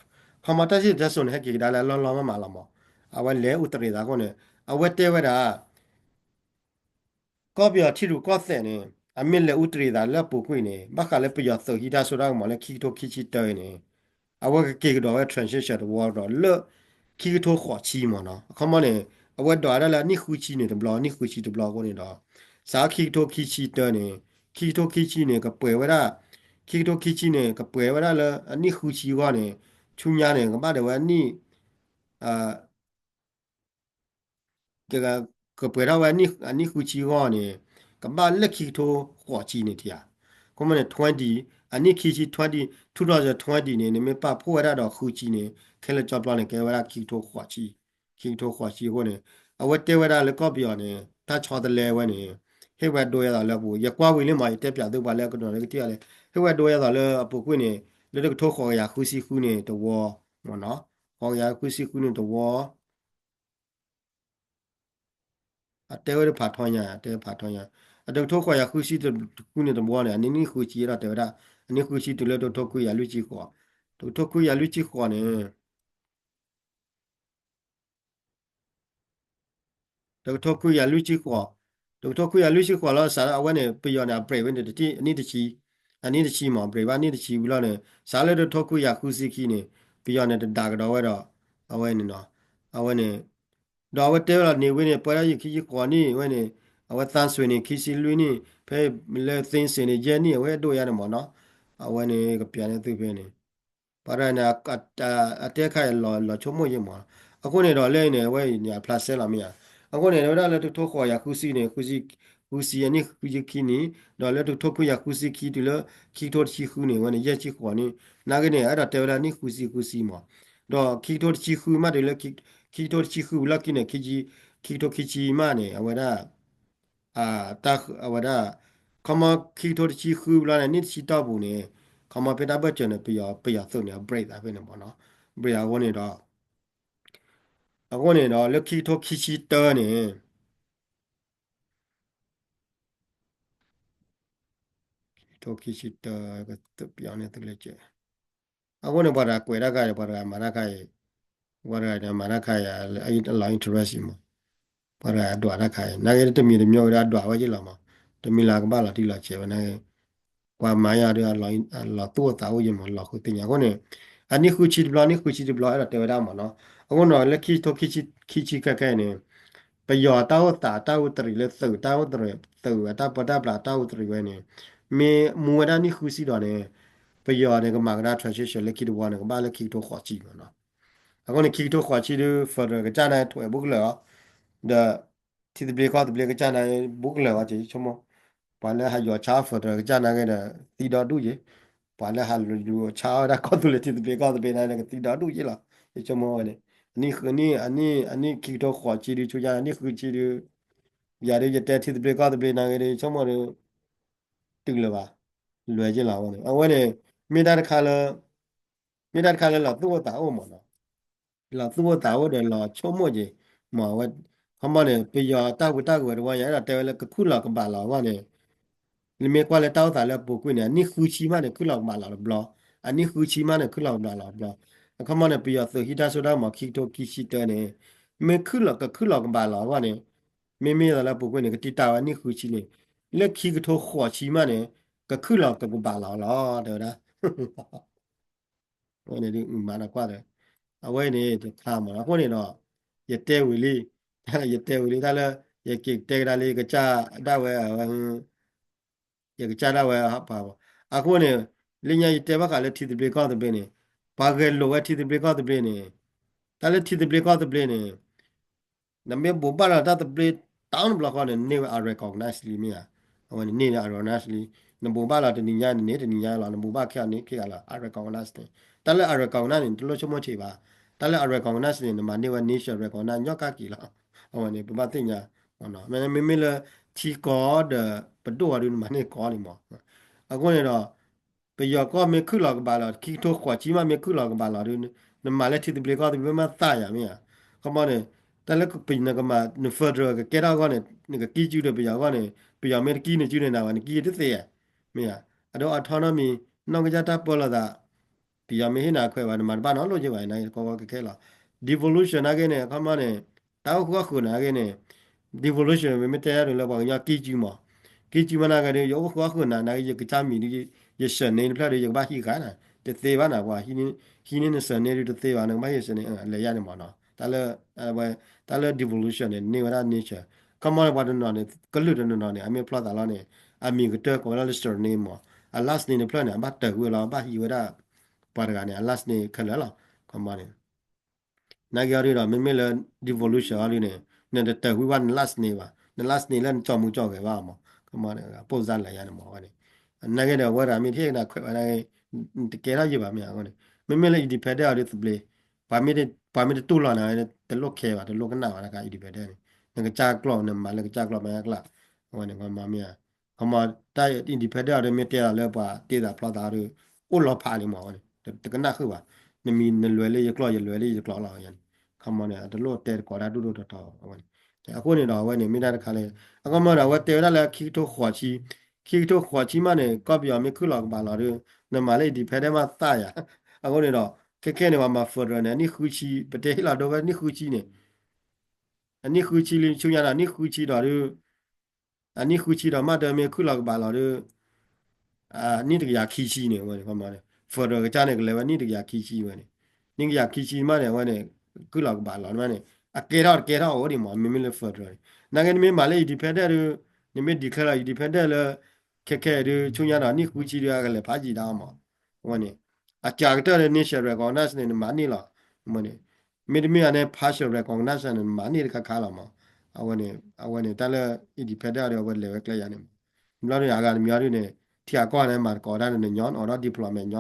ခီမီတၢ်စံၣ်စိၤတဲစိၤန့ၣ် ဟဲက့ၤကဒါလၢအလီၢ်လီၢ်မးမးလီၤမး အဝဲလဲၤအူတရံးသးအဃိန့ၣ် အဝဲတဲဝဲဒၣ် ကီၢ်ပယီၤထံရူၢ်ကီၢ်သဲးန့ၣ် အမ့ၢ်လဲၤအူတရံးသးလၢအပူၤကွံာ်န့ၣ် ဘၣ်ဃးလၢပယီၤသုးဟံးတၢ်စိတၢ်ကမီၤလၢခံကထိခံဆံတၢန့ၣ် အဝဲကက့ၤကဒီးဝဲ transition တဝီဒီးလၢ ခံကထိဃိးဆံမ့ၢ်နီၤ အခီမီန့ၣ် အဝဲဒွးဒၣ်လၢအနံၣ်ဃုဆံန့ၣ်တဘျီ အနံၣ်ဃုဆံတဘျီအဃိန့ၣ်ဒီး စးခံကထိခံဆံတၢန့ၣ် ခံကထိခံဆံန့ၣ် ကပှဲၤဝဲဒၣ် ခံကထိခံဆံန့ၣ် ကပှဲၤဝဲဒၣ်လၢအနံၣ်ဃုဆံအဂီၢ်န့ၣ် ဆူညါန့ၣ် ကဘၣ်ဒၣ်ဝဲအနံၣ် ကပှဲၤထီၣ်ဝဲအနံၣ်ဃုဆံအဂီၢ်န့ၣ် ကဘၣ်လၢခံကထိဃိးဆံန့ၣ်တယၤ ခီမီန့ၣ် twenty အနံၣ်ခံဆံ twenty twenty twenty န့ၣ် နမ့ၢ်ပာ်ဖှိၣ်ဝဲဒၣ်ဒီးဃုဆံန့ၣ် ခဲလၢာ်ကၠီပျီန့ၣ် ကဲဝဲဒၣ်ခံကထိဃိးဆံ ခံကထိဃိးဆံအဃိန့ၣ် အဝဲတဲဝဲဒၣ်လၢကီၢ်ပယီၤန့ၣ် တၢ်ဆီတလဲဝဲန့ၣ် ဟ့ၣ်ဝဲဒိယဲသိးလၢအပူၤ ယကွၢ်ဝံၤလံမး ယတဲပၠးသုပှၤလၢကနီၤလၢကထံၣ်အီၤလံ ဟ့ၣ်ဝဲဒိယဲသိးလၢအပူၤကွံာ်န့ၣ် လၢတကထိဃိးကယၤဃုဆံဃုန့ၣ်တဝီ မ့ၢ်နီၤ ဃိးကယၤဃုဆံဃုန့ၣ်တဝီ အတဲဝဲဒၣ်ဖးထီညါ အတဲဖးထီညါ အတကထိဃိးကယၤဃုဆံဃုန့ၣ်တဝီန့ၣ် အနံၣ်နံၣ်ဃုဆံဒီးတဲဝဲဒၣ် အနံၣ်ဃုဆံတုၤလၢတကထိခွံကယၤလွံၢ်ဆံဃိး တကထိခွံကယၤလွံၢ်ဆံဃိးန့ၣ် တကထိခွံကယၤလွံၢ်ဆံဃိး တကထိခွံကယၤလွံၢ်ဆံဃိးလီၤ စးထီၣ်အဝဲန့ၣ် ပယီၤန့ၣ် အ break ဝဲန့ၣ်တထံၣ် အနံၣ်တဆံ အနံၣ်တဆံမး break ဘၣ်နံၣ်တဆံဝံၤလီၤန့ၣ် စးလၢတကထိခွံကယၤဃုဆံခံန့ၣ် ပယီၤန့ၣ်တဒါကဒီးဝဲဒီး အဝဲန့ၣ်နီၤ အဝဲန့ၣ် ဒီးအဝဲတဲဝဲလီၤန့ၣ်ဝဲန့ၣ် ပှဲၤဒၣ်ယခံဆံဃိးနံၣ်ဝဲန့ၣ် အဝဲသန်းရွှေန့ၣ် ခံဆံလွံၢ်နံၣ် ဖဲလၢ သိန်းရွှေန့ၣ် ယဲၢ်နံၣ် အဝဲဒိၣ်ယါန့ၣ်မးနီၤ အဝဲန့ၣ်ကပျးန့ၢ်သုဖဲန့ၣ် ပှၤတဂၤန့ၣ် အတဲခါအံၤလီၤဆိကမိၣ်ယဲမး အဃိန့ၣ်ဒီးလၢန့ၣ် အဝဲအံၤန့ၣ် အဖျါဆဲလီၤမ့ၢ်ဧါ အဃိန့ၣ် ဝဲဒၣ်လၢတကထိဃိးကယၤဃုဆံန့ၣ် ဃုဆံ ဃုဆံအနံၣ်ဃုဆံခံနံၣ် ဒီးလၢတကထိခွံကယၤဃုဆံခံတုၤလၢ ခံကထိတဆံဃုန့ၣ် ဝဲန့ၣ် ယဲၢ်ဆံဃိးနံၣ် နာ်က့န့ၣ် အဲၣ်ဒိးတဲဝဲဒၣ်နံၣ်ဃုဆံဃုဆံမး ဒီးခံကထိတဆံဃုမးတုၤလၢ ခံကထိတဆံဃုဝံၤလီၢ်ခံန့ၣ် ခံကထိခံဆံမးန့ၣ် အဝဲဒၣ် အဝဲဒၣ် ခီမီခံကထိတဆံဃုဘျီန့ၣ် နံၣ်တဆံတီၢ်ပူၤန့ၣ် ခီမီဖဲတၢ်ဘၢၣ်စၢၤန့ၣ် ပယီၤ ပယီၤသုးန့ၣ် အ break သးဖဲန့ၣ်မးနီၤ break အဃိန့ၣ်ဒီး အဃိန့ၣ်ဒီး လၢခံကထိခံဆံတၢန့ၣ် ခံကထိခံဆံတၢ ကသုးပျီန့ၣ်သုးလၢကဲ အဃိန့ၣ် ပှၤတဂၤကွဲးတၢ်ခါအံၤ ပှၤတဂၤမၤတၢ်ခါအံၤ ပှၤတဂၤမၤတၢ်ခါအံၤ အလီၤ interest မး ပှၤတဂၤဒွးတၢ်ခါအံၤ နာ်က့တမံၤတမံၤဝဲဒၣ်ဒွးဝဲက့ၤလီၤမး တမံၤလၢကဘၣ်လီၤတံၢ်လီၤဆဲးဝဲနာ်က့ ပှၤမၤယၤဒီး အလီၤသူၣ်အိၣ်သးအိၣ်ယဲမး လီၤဃုသ့ၣ်ညါ အဃိန့ၣ် အနံၣ်ဃုဆံတဘျီ နံၣ်ဃုဆံတဘျီ အဲၣ်ဒိးတဲဝဲဒၣ်မးနီၤ အဃိန့ၣ် လၢခံကထိခံဆံခဲခဲအံၤန့ၣ် ပယီၤတၢ်အိၣ်သးတၢ်အူတရံးလၢသုး တၢ်အူတရံး သုးအတၢ်ပၢတၢ်ပြးတၢ်အူတရံးဝဲန့ၣ် မ့ၢ်မူဝဲဒၣ်နံၣ်ဃုဆံဒီးန့ၣ် ပယီၤန့ၣ် ကမၤကဒါ transition လၢခံတဝီန့ၣ် ကဘၣ်လၢခံကထိဃိးဆံမးနီၤ အဃိန့ၣ် ခံကထိဃိးဆံဒုး federal ကစၢ်န့ၣ် ထွဲးဘူးကလၢာ်အီၤ ဒီး ထံသဘျ့ကီၢ်သဘျ့ကစၢ်န့ၣ် ဘူးကလၢာ်အီၤက့ၤ ဆိကမိၣ် ပှၤလၢဟးယီၤဆါ federal ကစၢ်န့ၣ်က့ၤဒီး သံဒီဒူၣ်က့ၤ ပှၤလၢဟးလူၤဆါဝဲဒၣ်ကီၢ်သူလ့ၤထံသဘျ့ကီၢ်သဘျ့န့ၣ် ကသံဒီဒူၣ်က့ၤလီၤ ယဆိကမိၣ်ဝဲန့ၣ် အနံၣ်ဃု အနံၣ် အနံၣ် အနံၣ်ခံကထိဃိးဆံဒုး ဆူညါအနံၣ်ဃုဆံဒုး ယၤဒုးယတဲထံသဘျ့ကီၢ်သဘျ့န့ၣ်က့ၤဒီး ဆိကမိၣ်ဒီး တုၤလၢၤဘၣ် လွဲက့ၤလီၤအဝဲန့ၣ် အဝဲန့ၣ် မ့ၢ်တၢ်တခါလၢ မ့ၢ်တၢ်တခါလၢလီၤသူၣ်အိၣ်သးအိၣ်မးနီၤ လီၤသူၣ်အိၣ်သးအိၣ်ဒီးလီၤဆိကမိၣ်က့ၤ မ့ၢ်ဝဲ ခီမီန့ၣ် ပယီၤတၢ်ဝံတၢ်ဂဲၤတဝီညါ အဲၣ်ဒိးတဲဝဲလၢကခုၣ်လီၤကဘၣ်လီၤအဂီၢ်န့ၣ် နမ့ၢ်ကွၢ်လၢတၢ်အိၣ်သးလၢအပူၤကွံာ်န့ၣ် အနံၣ်ဃုဆံမးန့ၣ် ခုၣ်လီၤကဘၣ်လီၤတဘျီ အနံၣ်ဃုဆံမးန့ၣ် ခုၣ်လီၤကဘၣ်လီၤတဘျီ အခီမီန့ၣ် ပယီၤသုးဟံးတၢ်စိတၢ်ကမီၤခံကထိခံဆံတၢန့ၣ် မ့ၢ်ခုၣ်လီၤကခုၣ်လီၤကဘၣ်လီၤအဂီၢ်န့ၣ်, မ့မ့ၢ်လၢပူၤကွံာ်န့ၣ် ကတံာ်တာ်ဝဲနံၣ်ဃုဆံန့ၣ်, လၢခံကထိဃိးဆံမးန့ၣ် ကခုၣ်လီၤကကဘၣ်လီၤလီၤ တဲဝဲဒၣ် အဝဲန့ၣ်ဒုးမၤနၢၤကွၢ်ဒီး, အဝဲန့ၣ်တခါမး အဃိန့ၣ်ဒီး ယတဲဝံၤလံ, ယတဲဝံၤလံ တၢ်လၢ ယက့ၤတဲကဒါလၢ ယကစၢ်ဒၣ်ဝဲ ယကစၢ်ဒၣ်ဝဲ ပှၤဘၣ်. အဃိန့ၣ် လၢညါယတဲဘၣ်ဃးလၢထံသဘျ့ကီၢ်သဘျ့န့ၣ်, ပှၤဂဲၤလိာ်ဝဲထံသဘျ့ကီၢ်သဘျ့န့ၣ်, တၢ်လၢထံသဘျ့ကီၢ်သဘျ့န့ၣ် နမ့ၢ်ဘိးဘၣ်လီၤတၢ်သဘျ့တၢ်တဘျီဃီန့ၣ် န့ၢ်ဝဲ unrecognized လံမ့ၢ်ဧါ. အဝဲန့ၣ်န့ၢ် unrecognized လံ, နဘိးဘၣ်လီၤတနံၤညါန့ၣ်န့ၢ်တနံၤညါလီၤ, နဘိးဘၣ်ခဲအံၤန့ၢ်ခဲအံၤလီၤ unrecognized န့ၣ်. တၢ်လၢ unrecognized န့ၣ် တလိၣ်ဆိကမိၣ်ဆံးဘၣ်. တၢ်လၢ unrecognized န့ၣ် နမၤန့ၢ်ဝဲ nature recognize ညီကၢ်က့ၤလီၤ. အဝဲန့ၣ် ပဘၣ်သ့ၣ်ညါ, မ့မ့ၢ်လၢထံကီၢ်ဒီးပဒိၣ်ဝဲဒုး နမၤန့ၢ်ကီၢ်လံမး. အဃိန့ၣ်ဒီး ပယီၤကီၢ်မ့ၢ်ခုၣ်လီၤကဘၣ်လီၤ ခံကထိဃိးဆံမးမ့ၢ်ခုၣ်လီၤကဘၣ်လီၤဒုး နမၤလၢထံသဘျ့ကီၢ်သဘျ့မးသးယၤမ့ၢ်ဧါ. ခီမီန့ၣ် တၢ်လၢနကမၤ န federal ကကဲထီၣ်အဂီၢ်န့ၣ် နကကံစုဒီးပယီၤအဂီၢ်န့ၣ် ပယီၤမ့ၢ်တကံနစုန့ၣ် နဝဲနကံတသ့ဧါ, မ့ၢ်ဧါ. အဒိ autonomy နီၢ်ကစၢ်တၢ်ပၢလီၤသး ပယီၤမ့ၢ်ဟ့ၣ်နၤခွဲးဘၣ် နမၤတဘၣ်နီတလိၣ်က့ဘၣ် နကီကီခဲခဲလီၤ. Devolution နာ်က့န့ၣ် အခီမီန့ၣ် တၢ်အိၣ်ဃုာ်အဃုာ်နာ်က့န့ၣ် devolution မ့မ့ၢ်တဲဒၣ်ဒုးလၢပှၤကညီကံစုမး, ကံစုမးနာ်က့ဒုး ယအိၣ်ဃုာ်အဃုာ်နၤ နာ်က့ ယကစၢ်မံၤဒုး ယ surname တဖျၢၣ်ဒုး ယကဘၣ်ဟံးဃာ်နၤ တသ့ဘၣ်နၤ ပှၤဟံးန့ၢ်န surname ဒုးတသ့ဘၣ် နကဘၣ်ဟံး surname လဲၤယါန့ၣ်မးနီၤ. တၢ်လၢ တၢ်လၢ devolution န့ၣ် န့ၢ်ဝဲဒၣ် nature. ခီမီန့ၣ် ပှၤတနီၤန့ၣ် ကလုာ်တနီၤနီၤန့ၣ် အမ့ၢ်ဖျီသးလီၤန့ၣ် အမံၤကတၢၢ်ကိးဝဲဒၣ်လၢ surname မး, အ last name တဖျၢၣ်န့ၣ် အဘၣ်တၢ်ဝံၤလီၤ ဘၣ်ဟံးဝဲဒၣ် ပှၤတဂၤန့ၣ် အ last name ခဲလၢာ်လီၤ. ခီမီန့ၣ် နာ်က့အီၤဒုးဒီး မ့မ့ၢ်လၢ devolution အီၤဒုးန့ၣ် နတတၢ်ဝံၤဘၣ်န last name ဘၣ်, န last name လၢနကၠီမူကၠီဂဲၤဘၣ်မး, ခီမီန့ၣ် ပိၢ်စါလဲၤယါန့ၣ်မးဝဲန့ၣ်. နာ်က့ဒီး အဝဲဒၣ်မ့ၢ်တဟ့ၣ်နၤခွဲးဘၣ်နာ်က့ တကဲထီၣ်ယံာ်ဘၣ်မ့ၢ်အဃိန့ၣ် မ့မ့ၢ်လၢ independent အီၤဒုးသဘျ့ ပှၤမ့ၢ်တတူၢ်လိာ်နၤ တလိၣ်ခဲဘၣ် တလိၣ်ကနၣ်ဘၣ်တခါ independent န့ၣ် နကစၢ်ကျိာ် နမၤလၢကစၢ်ကျိာ်မ့ၢ်အကျါ အဝဲန့ၣ် ခီမီမ့ၢ် ခီမီ တၢ် independent အီၤဒုးမ့ၢ်တဲလီၤလၢပှၤတ့သးဖျီသးအီၤဒုး အိၣ်လီၤဖးလံမးဝဲန့ၣ် တကနၣ်ဃုာ်ဘၣ်. နမံၤနလဲၤလၢယကျိာ် ယလဲၤလၢယကျိာ်လီၤန့ၣ် ခီမီန့ၣ် အတလိၣ်တဲတကိးတၢ်ဒိၣ်ဒိၣ်ထီထီဝဲန့ၣ်. အဃိန့ၣ်ဒီးအဝဲန့ၣ် မ့ၢ်တၢ်တခါလၢ အခီမီဒီး အဝဲတဲဝဲဒၣ်လၢခံကထိဃိးဆံ, ခံကထိဃိးဆံမးန့ၣ် ကီၢ်ပယီၤမ့ၢ်ခုၣ်လီၤကဘၣ်လီၤဒုး နမၤလၢ independent မးသးယၤ. အဃိန့ၣ်ဒီး ခဲခဲန့ၣ် ပှၤမၤ federal န့ၣ် အနံၣ်ဃုဆံ ပတဲဟ့ၣ်လီၤဒိဝဲနံၣ်ဃုဆံန့ၣ် အနံၣ်ဃုဆံလံ ဆူညါဒီး အနံၣ်ဃုဆံဒီးဒုး အနံၣ်ဃုဆံဒီးမးတမ့ၢ်ခုၣ်လီၤကဘၣ်လီၤဒုး နံၣ်တကယၤခံဆံန့ၣ် ဝဲန့ၣ် federal ကစၢ်န့ၣ် ကလဲၤဝဲနံၣ်တကယၤခံဆံဝဲန့ၣ်, နံၣ်တကယၤခံဆံမးန့ၣ် အဝဲန့ၣ် ခုၣ်လီၤကဘၣ်လီၤမးန့ၣ် အကဲထီၣ်တကဲထီၣ်အိၣ်ဒံးမး မ့မ့ၢ်လၢ federal န့ၣ်. နာ်က့နမ့ၢ်မၤလၢ independent ဒုး နမ့ၢ် declare လီၤ independent လၢ ခဲခဲဒုး ဆူညါဒီးနံၣ်ဃုဆံဒုး အကလဲၤဖးယံာ်ဒၣ်မး အဝဲန့ၣ် အစှၤကတၢၢ်လၢ national recognize န့ၣ် နမၤန့ၢ်လီၤ. မ့ၢ်န့ၣ် မ့တမ့ၢ်အန့ၣ် partial recognize န့ၣ် နမၤန့ၢ်တခါခါလီၤမး. အဝဲန့ၣ် အဝဲန့ၣ် တၢ်လၢ independent ဒီး အဝဲလဲၤဝဲကျဲယါန့ၣ်မး. ဘျီဒုးန့ၣ် အဂၤတမံၤဒုးန့ၣ် ထံဂၤကီၢ်န့ၣ် မၤတကိးတၢ်န့ၣ် နညီ နအိးထီၣ် diplomat ညီ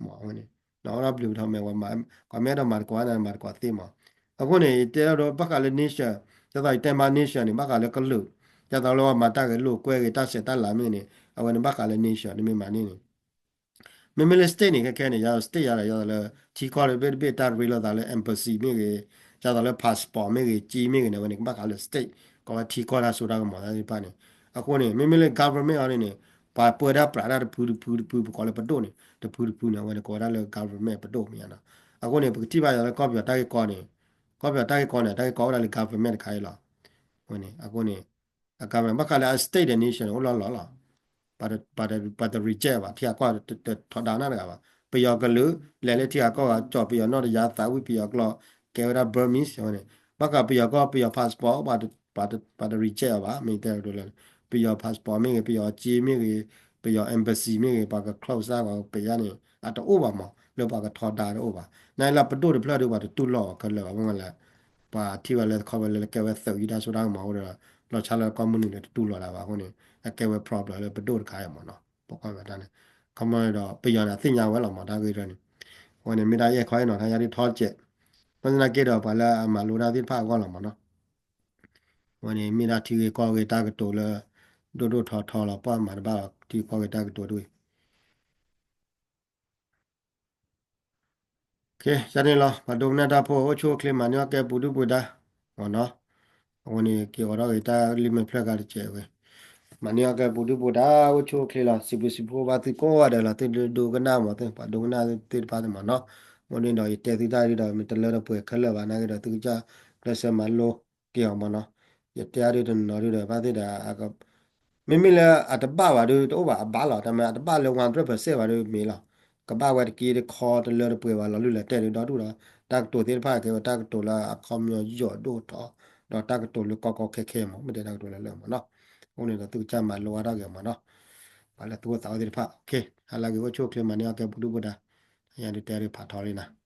မး အဝဲန့ၣ် နအိးထီၣ်ဘျုးပထီၣ်မဲာ် ပှၤမ့ၢ်အဲၣ်ဒိးမၤတကိးန့ၣ် မၤတကိးသ့မး. အဃိန့ၣ် ယတဲဒိ ဘၣ်ဃးလၢ nature ဒ်သိးယတဲမး nature န့ၣ် ဘၣ်ဃးလၢကလုာ် ဒ်သိးလၢပှၤမၤတၢ်ဂဲၤလိာ်ကွဲဂ့ၤ တၢ်ဆဲးတၢ်လၤမ့ၢ်န့ၣ် အဝဲန့ၣ် ဘၣ်ဃးလၢ nature နမ့ၢ်မၤန့ၢ်န့ၣ် မ့မ့ၢ်လၢ state န့ၣ် ခဲခဲန့ၣ် ယၤ state ယၤဒီး ယၤဒီးလၢ ထံကီၢ်တဘ့ၣ်တဘ့ၣ် တၢ်ရ့လိာ်သးလၢ embassy မ့ၢ်ဂ့ၤ, ယၤဒီးလၢ passport မ့ၢ်ဂ့ၤ, က့မ့ၢ်ဂ့ၤန့ၣ် အဝဲန့ၣ် ကဘၣ်ဃးလၢ state ကိးဝဲထံကီၢ်တၢ်စိတၢ်ကမီၤသ့ၣ်တဖၣ်န့ၣ်. အဃိန့ၣ် မ့မ့ၢ်လၢ government အီၤန့ၣ်န့ၣ် ပှၤပၢတၢ်ပြးတၢ်တဖုတဖုတဖု ပကိးလၢပဒိၣ်န့ၣ် တဖုတဖုန့ၣ် အဝဲန့ၣ် ကိးဝဲဒၣ်လၢ government ပဒိၣ်မ့ၢ်ဧါနီၤ. အဃိန့ၣ် ပကထံၣ်ဘၣ်ယၤလၢကီၢ်ပယီၤတၢ်ဂ့ၢ်ကီန့ၣ် ကီၢ်ပယီၤတၢ်ဂ့ၢ်ကီန့ၣ် တၢ်ဂ့ၢ်ကီဝဲဒၣ်လၢ government တခါအံၤလီၤ. အဃိန့ၣ် အကမ ဘၣ်ဃးလၢအ state ဒီး nation န့ၣ် အိၣ်လီၤလီၤလီၤ. ပှၤတ ပှၤတ reject ဘၣ် ထံဂၤကီၢ်ဂၤ တထီဒါနၢ်တဂၤဘၣ်. ပယီၤကလုာ် လဲၤလၢထံဂၤကီၢ်ဂၤ ကၠီၣ်ပယီၤနီၢ်တယၤ သးဝံၣ်ပယီၤကျိာ် ကဲဝဲဒၣ် Burmese ဝဲန့ၣ်. ဘၣ်ဃးပယီၤကီၢ် ပယီၤ passport ပှၤတ ပှၤတ reject အီၤဘၣ်. မ့ၢ်တဲဒ်လဲၣ် ပယီၤ passport မ့ၢ်ဂ့ၤ ပယီၤက့မ့ၢ်ဂ့ၤ ပယီၤ embassy မ့ၢ်ဂ့ၤ ပှၤက close စၢ် ပှၤကပယါန့ၣ် အတအိၣ်ဘၣ်မး လၢပှၤကထီဒါတအိၣ်ဘၣ်. နာ်လၢပဒိၣ်တဖျၢၣ်ဒီး ပှၤတတူၢ်လိာ်အီၤခဲလၢာ်ဘၣ် မ့ၢ်လၢ ပှၤထံၣ်ဝဲလၢတခီဝဲလၢကဲဝဲသုးယုၢ်တၢ်စိတၢ်ကမီၤအဃိဒီး လီၤဆီလၢကီၢ်မုၢ်နုာ်ဒီးတတူၢ်လိာ်ဒၣ်ဘၣ်အဃိန့ၣ် အကဲဝဲ problem လၢပဒိၣ်တခါအံၤမးနီၤ ပကွၢ်ဝဲဒၣ်န့ၣ် ခီမီဒီး ပယီၤန့ၣ် အသ့ၣ်ညါဝဲလီၤမး တၢ်ဂ့ၢ်တၢ်န့ၣ် အဝဲန့ၣ် မ့ၢ်ဒၣ်ယအဲၣ်ခီအဲၣ်နီၤ တၢ်ယါဒ်ထီစဲး ဘၣ်ဆၣ်သနာ်က့ဒီး ပှၤလၢအမၤလိတၢ်သ့ၣ်တဖၣ်အဂီၢ်လီၤမးနီၤ အဝဲန့ၣ် မ့ၢ်ဒၣ်ထံဂ့ၢ်ကီၢ်ဂ့ၢ်တၢ်ကတိၤလၢ ဒိၣ်ဒိၣ်ထီထီလီၤ ပှၤမၤတဘၣ်လီၤ ထံဂ့ၢ်ကီၢ်ဂ့ၢ်တၢ်ကတိၤတဝံၤ ယန့ၣ်လီၤ ပှၤဒိကနၣ်တၢ်ဖိ အိၣ်ဆူၣ်အိၣ်ချ့ မၤန့ၢ်အီၣ်ကဲပူၤဒုၣ်ပူၤဒါ မ့ၢ်နီၤ အဝဲန့ၣ် က့ၤအိးထီၣ်က့ၤတၢ်လံာ်မဲာ်ဖျၢၣ်ဂၤတစဲးဝဲ မၤန့ၢ်အီၣ်ကဲပူၤဒုၣ်ပူၤဒါ အိၣ်ဆူၣ်အိၣ်ချ့လီၤ စံးဘျုးစံးဖှိၣ်ဘၣ်သုကိးဂၤဒဲးလီၤ သုဒိကနၣ်မး ပှၤဒိကနၣ်သ့ၣ်တဖၣ်န့ၣ်မ့ၢ်နီၤ အဃိန့ၣ်ဒီး ယတဲသုတၢ်ဒ်ဒီး မ့ၢ်တလၢတပှဲၤခဲလၢာ်ဘၣ် နာ်က့ဒီး သုကစၢ် ကျဲးစၢးမၤလိက့ၤအီၤမ့ၢ်နီၤ. ယတဲအါဒုတနီၤဒုဒီး ဘၣ်သ့ၣ်ဒီး မ့မ့ၢ်လၢအတဘၣ်ဘၣ်ဒု တအိၣ်ဘၣ်အဘၣ်လီၤ. တၢ်မ့ၢ်အတဘၣ်လၢ one hundred percent ဘၣ်ဒုမ့ၢ်လီၤ. ကဘၣ်ဝဲတက့တခီတလၢတပှဲၤဘၣ် လီၤလုၢ်လီၤတဲာ်ဒုဒီဒူၣ်ဒီး တၢ်ကတိၤသ့ၣ်တဖၣ်ကဲဝဲတၢ်ကတိၤလၢအခီပညီယိာ်ဒိၣ်ထီၣ် ဒီးတၢ်ကတိၤလၢကီကီခဲခဲမ့ၢ် မ့ၢ်တဲတၢ်ကတိၤလၢလၢမ့ၢ်နီၤ. အဃိန့ၣ်ဒီးသုကစၢ်မၤလိအါထီၣ်က့ၤမ့ၢ်နီၤ. ပှၤလၢသူၣ်အိၣ်သးအိၣ်သ့ၣ်တဖၣ် ဟါလၢအဂ့ၤ အိၣ်ဆူၣ်အိၣ်ချ့ မၤန့ၢ်အီၣ်ကဲပူၤဒုၣ်ပူၤဒါ. ယၤဒုတဲဒုဖးထီလံနၤ.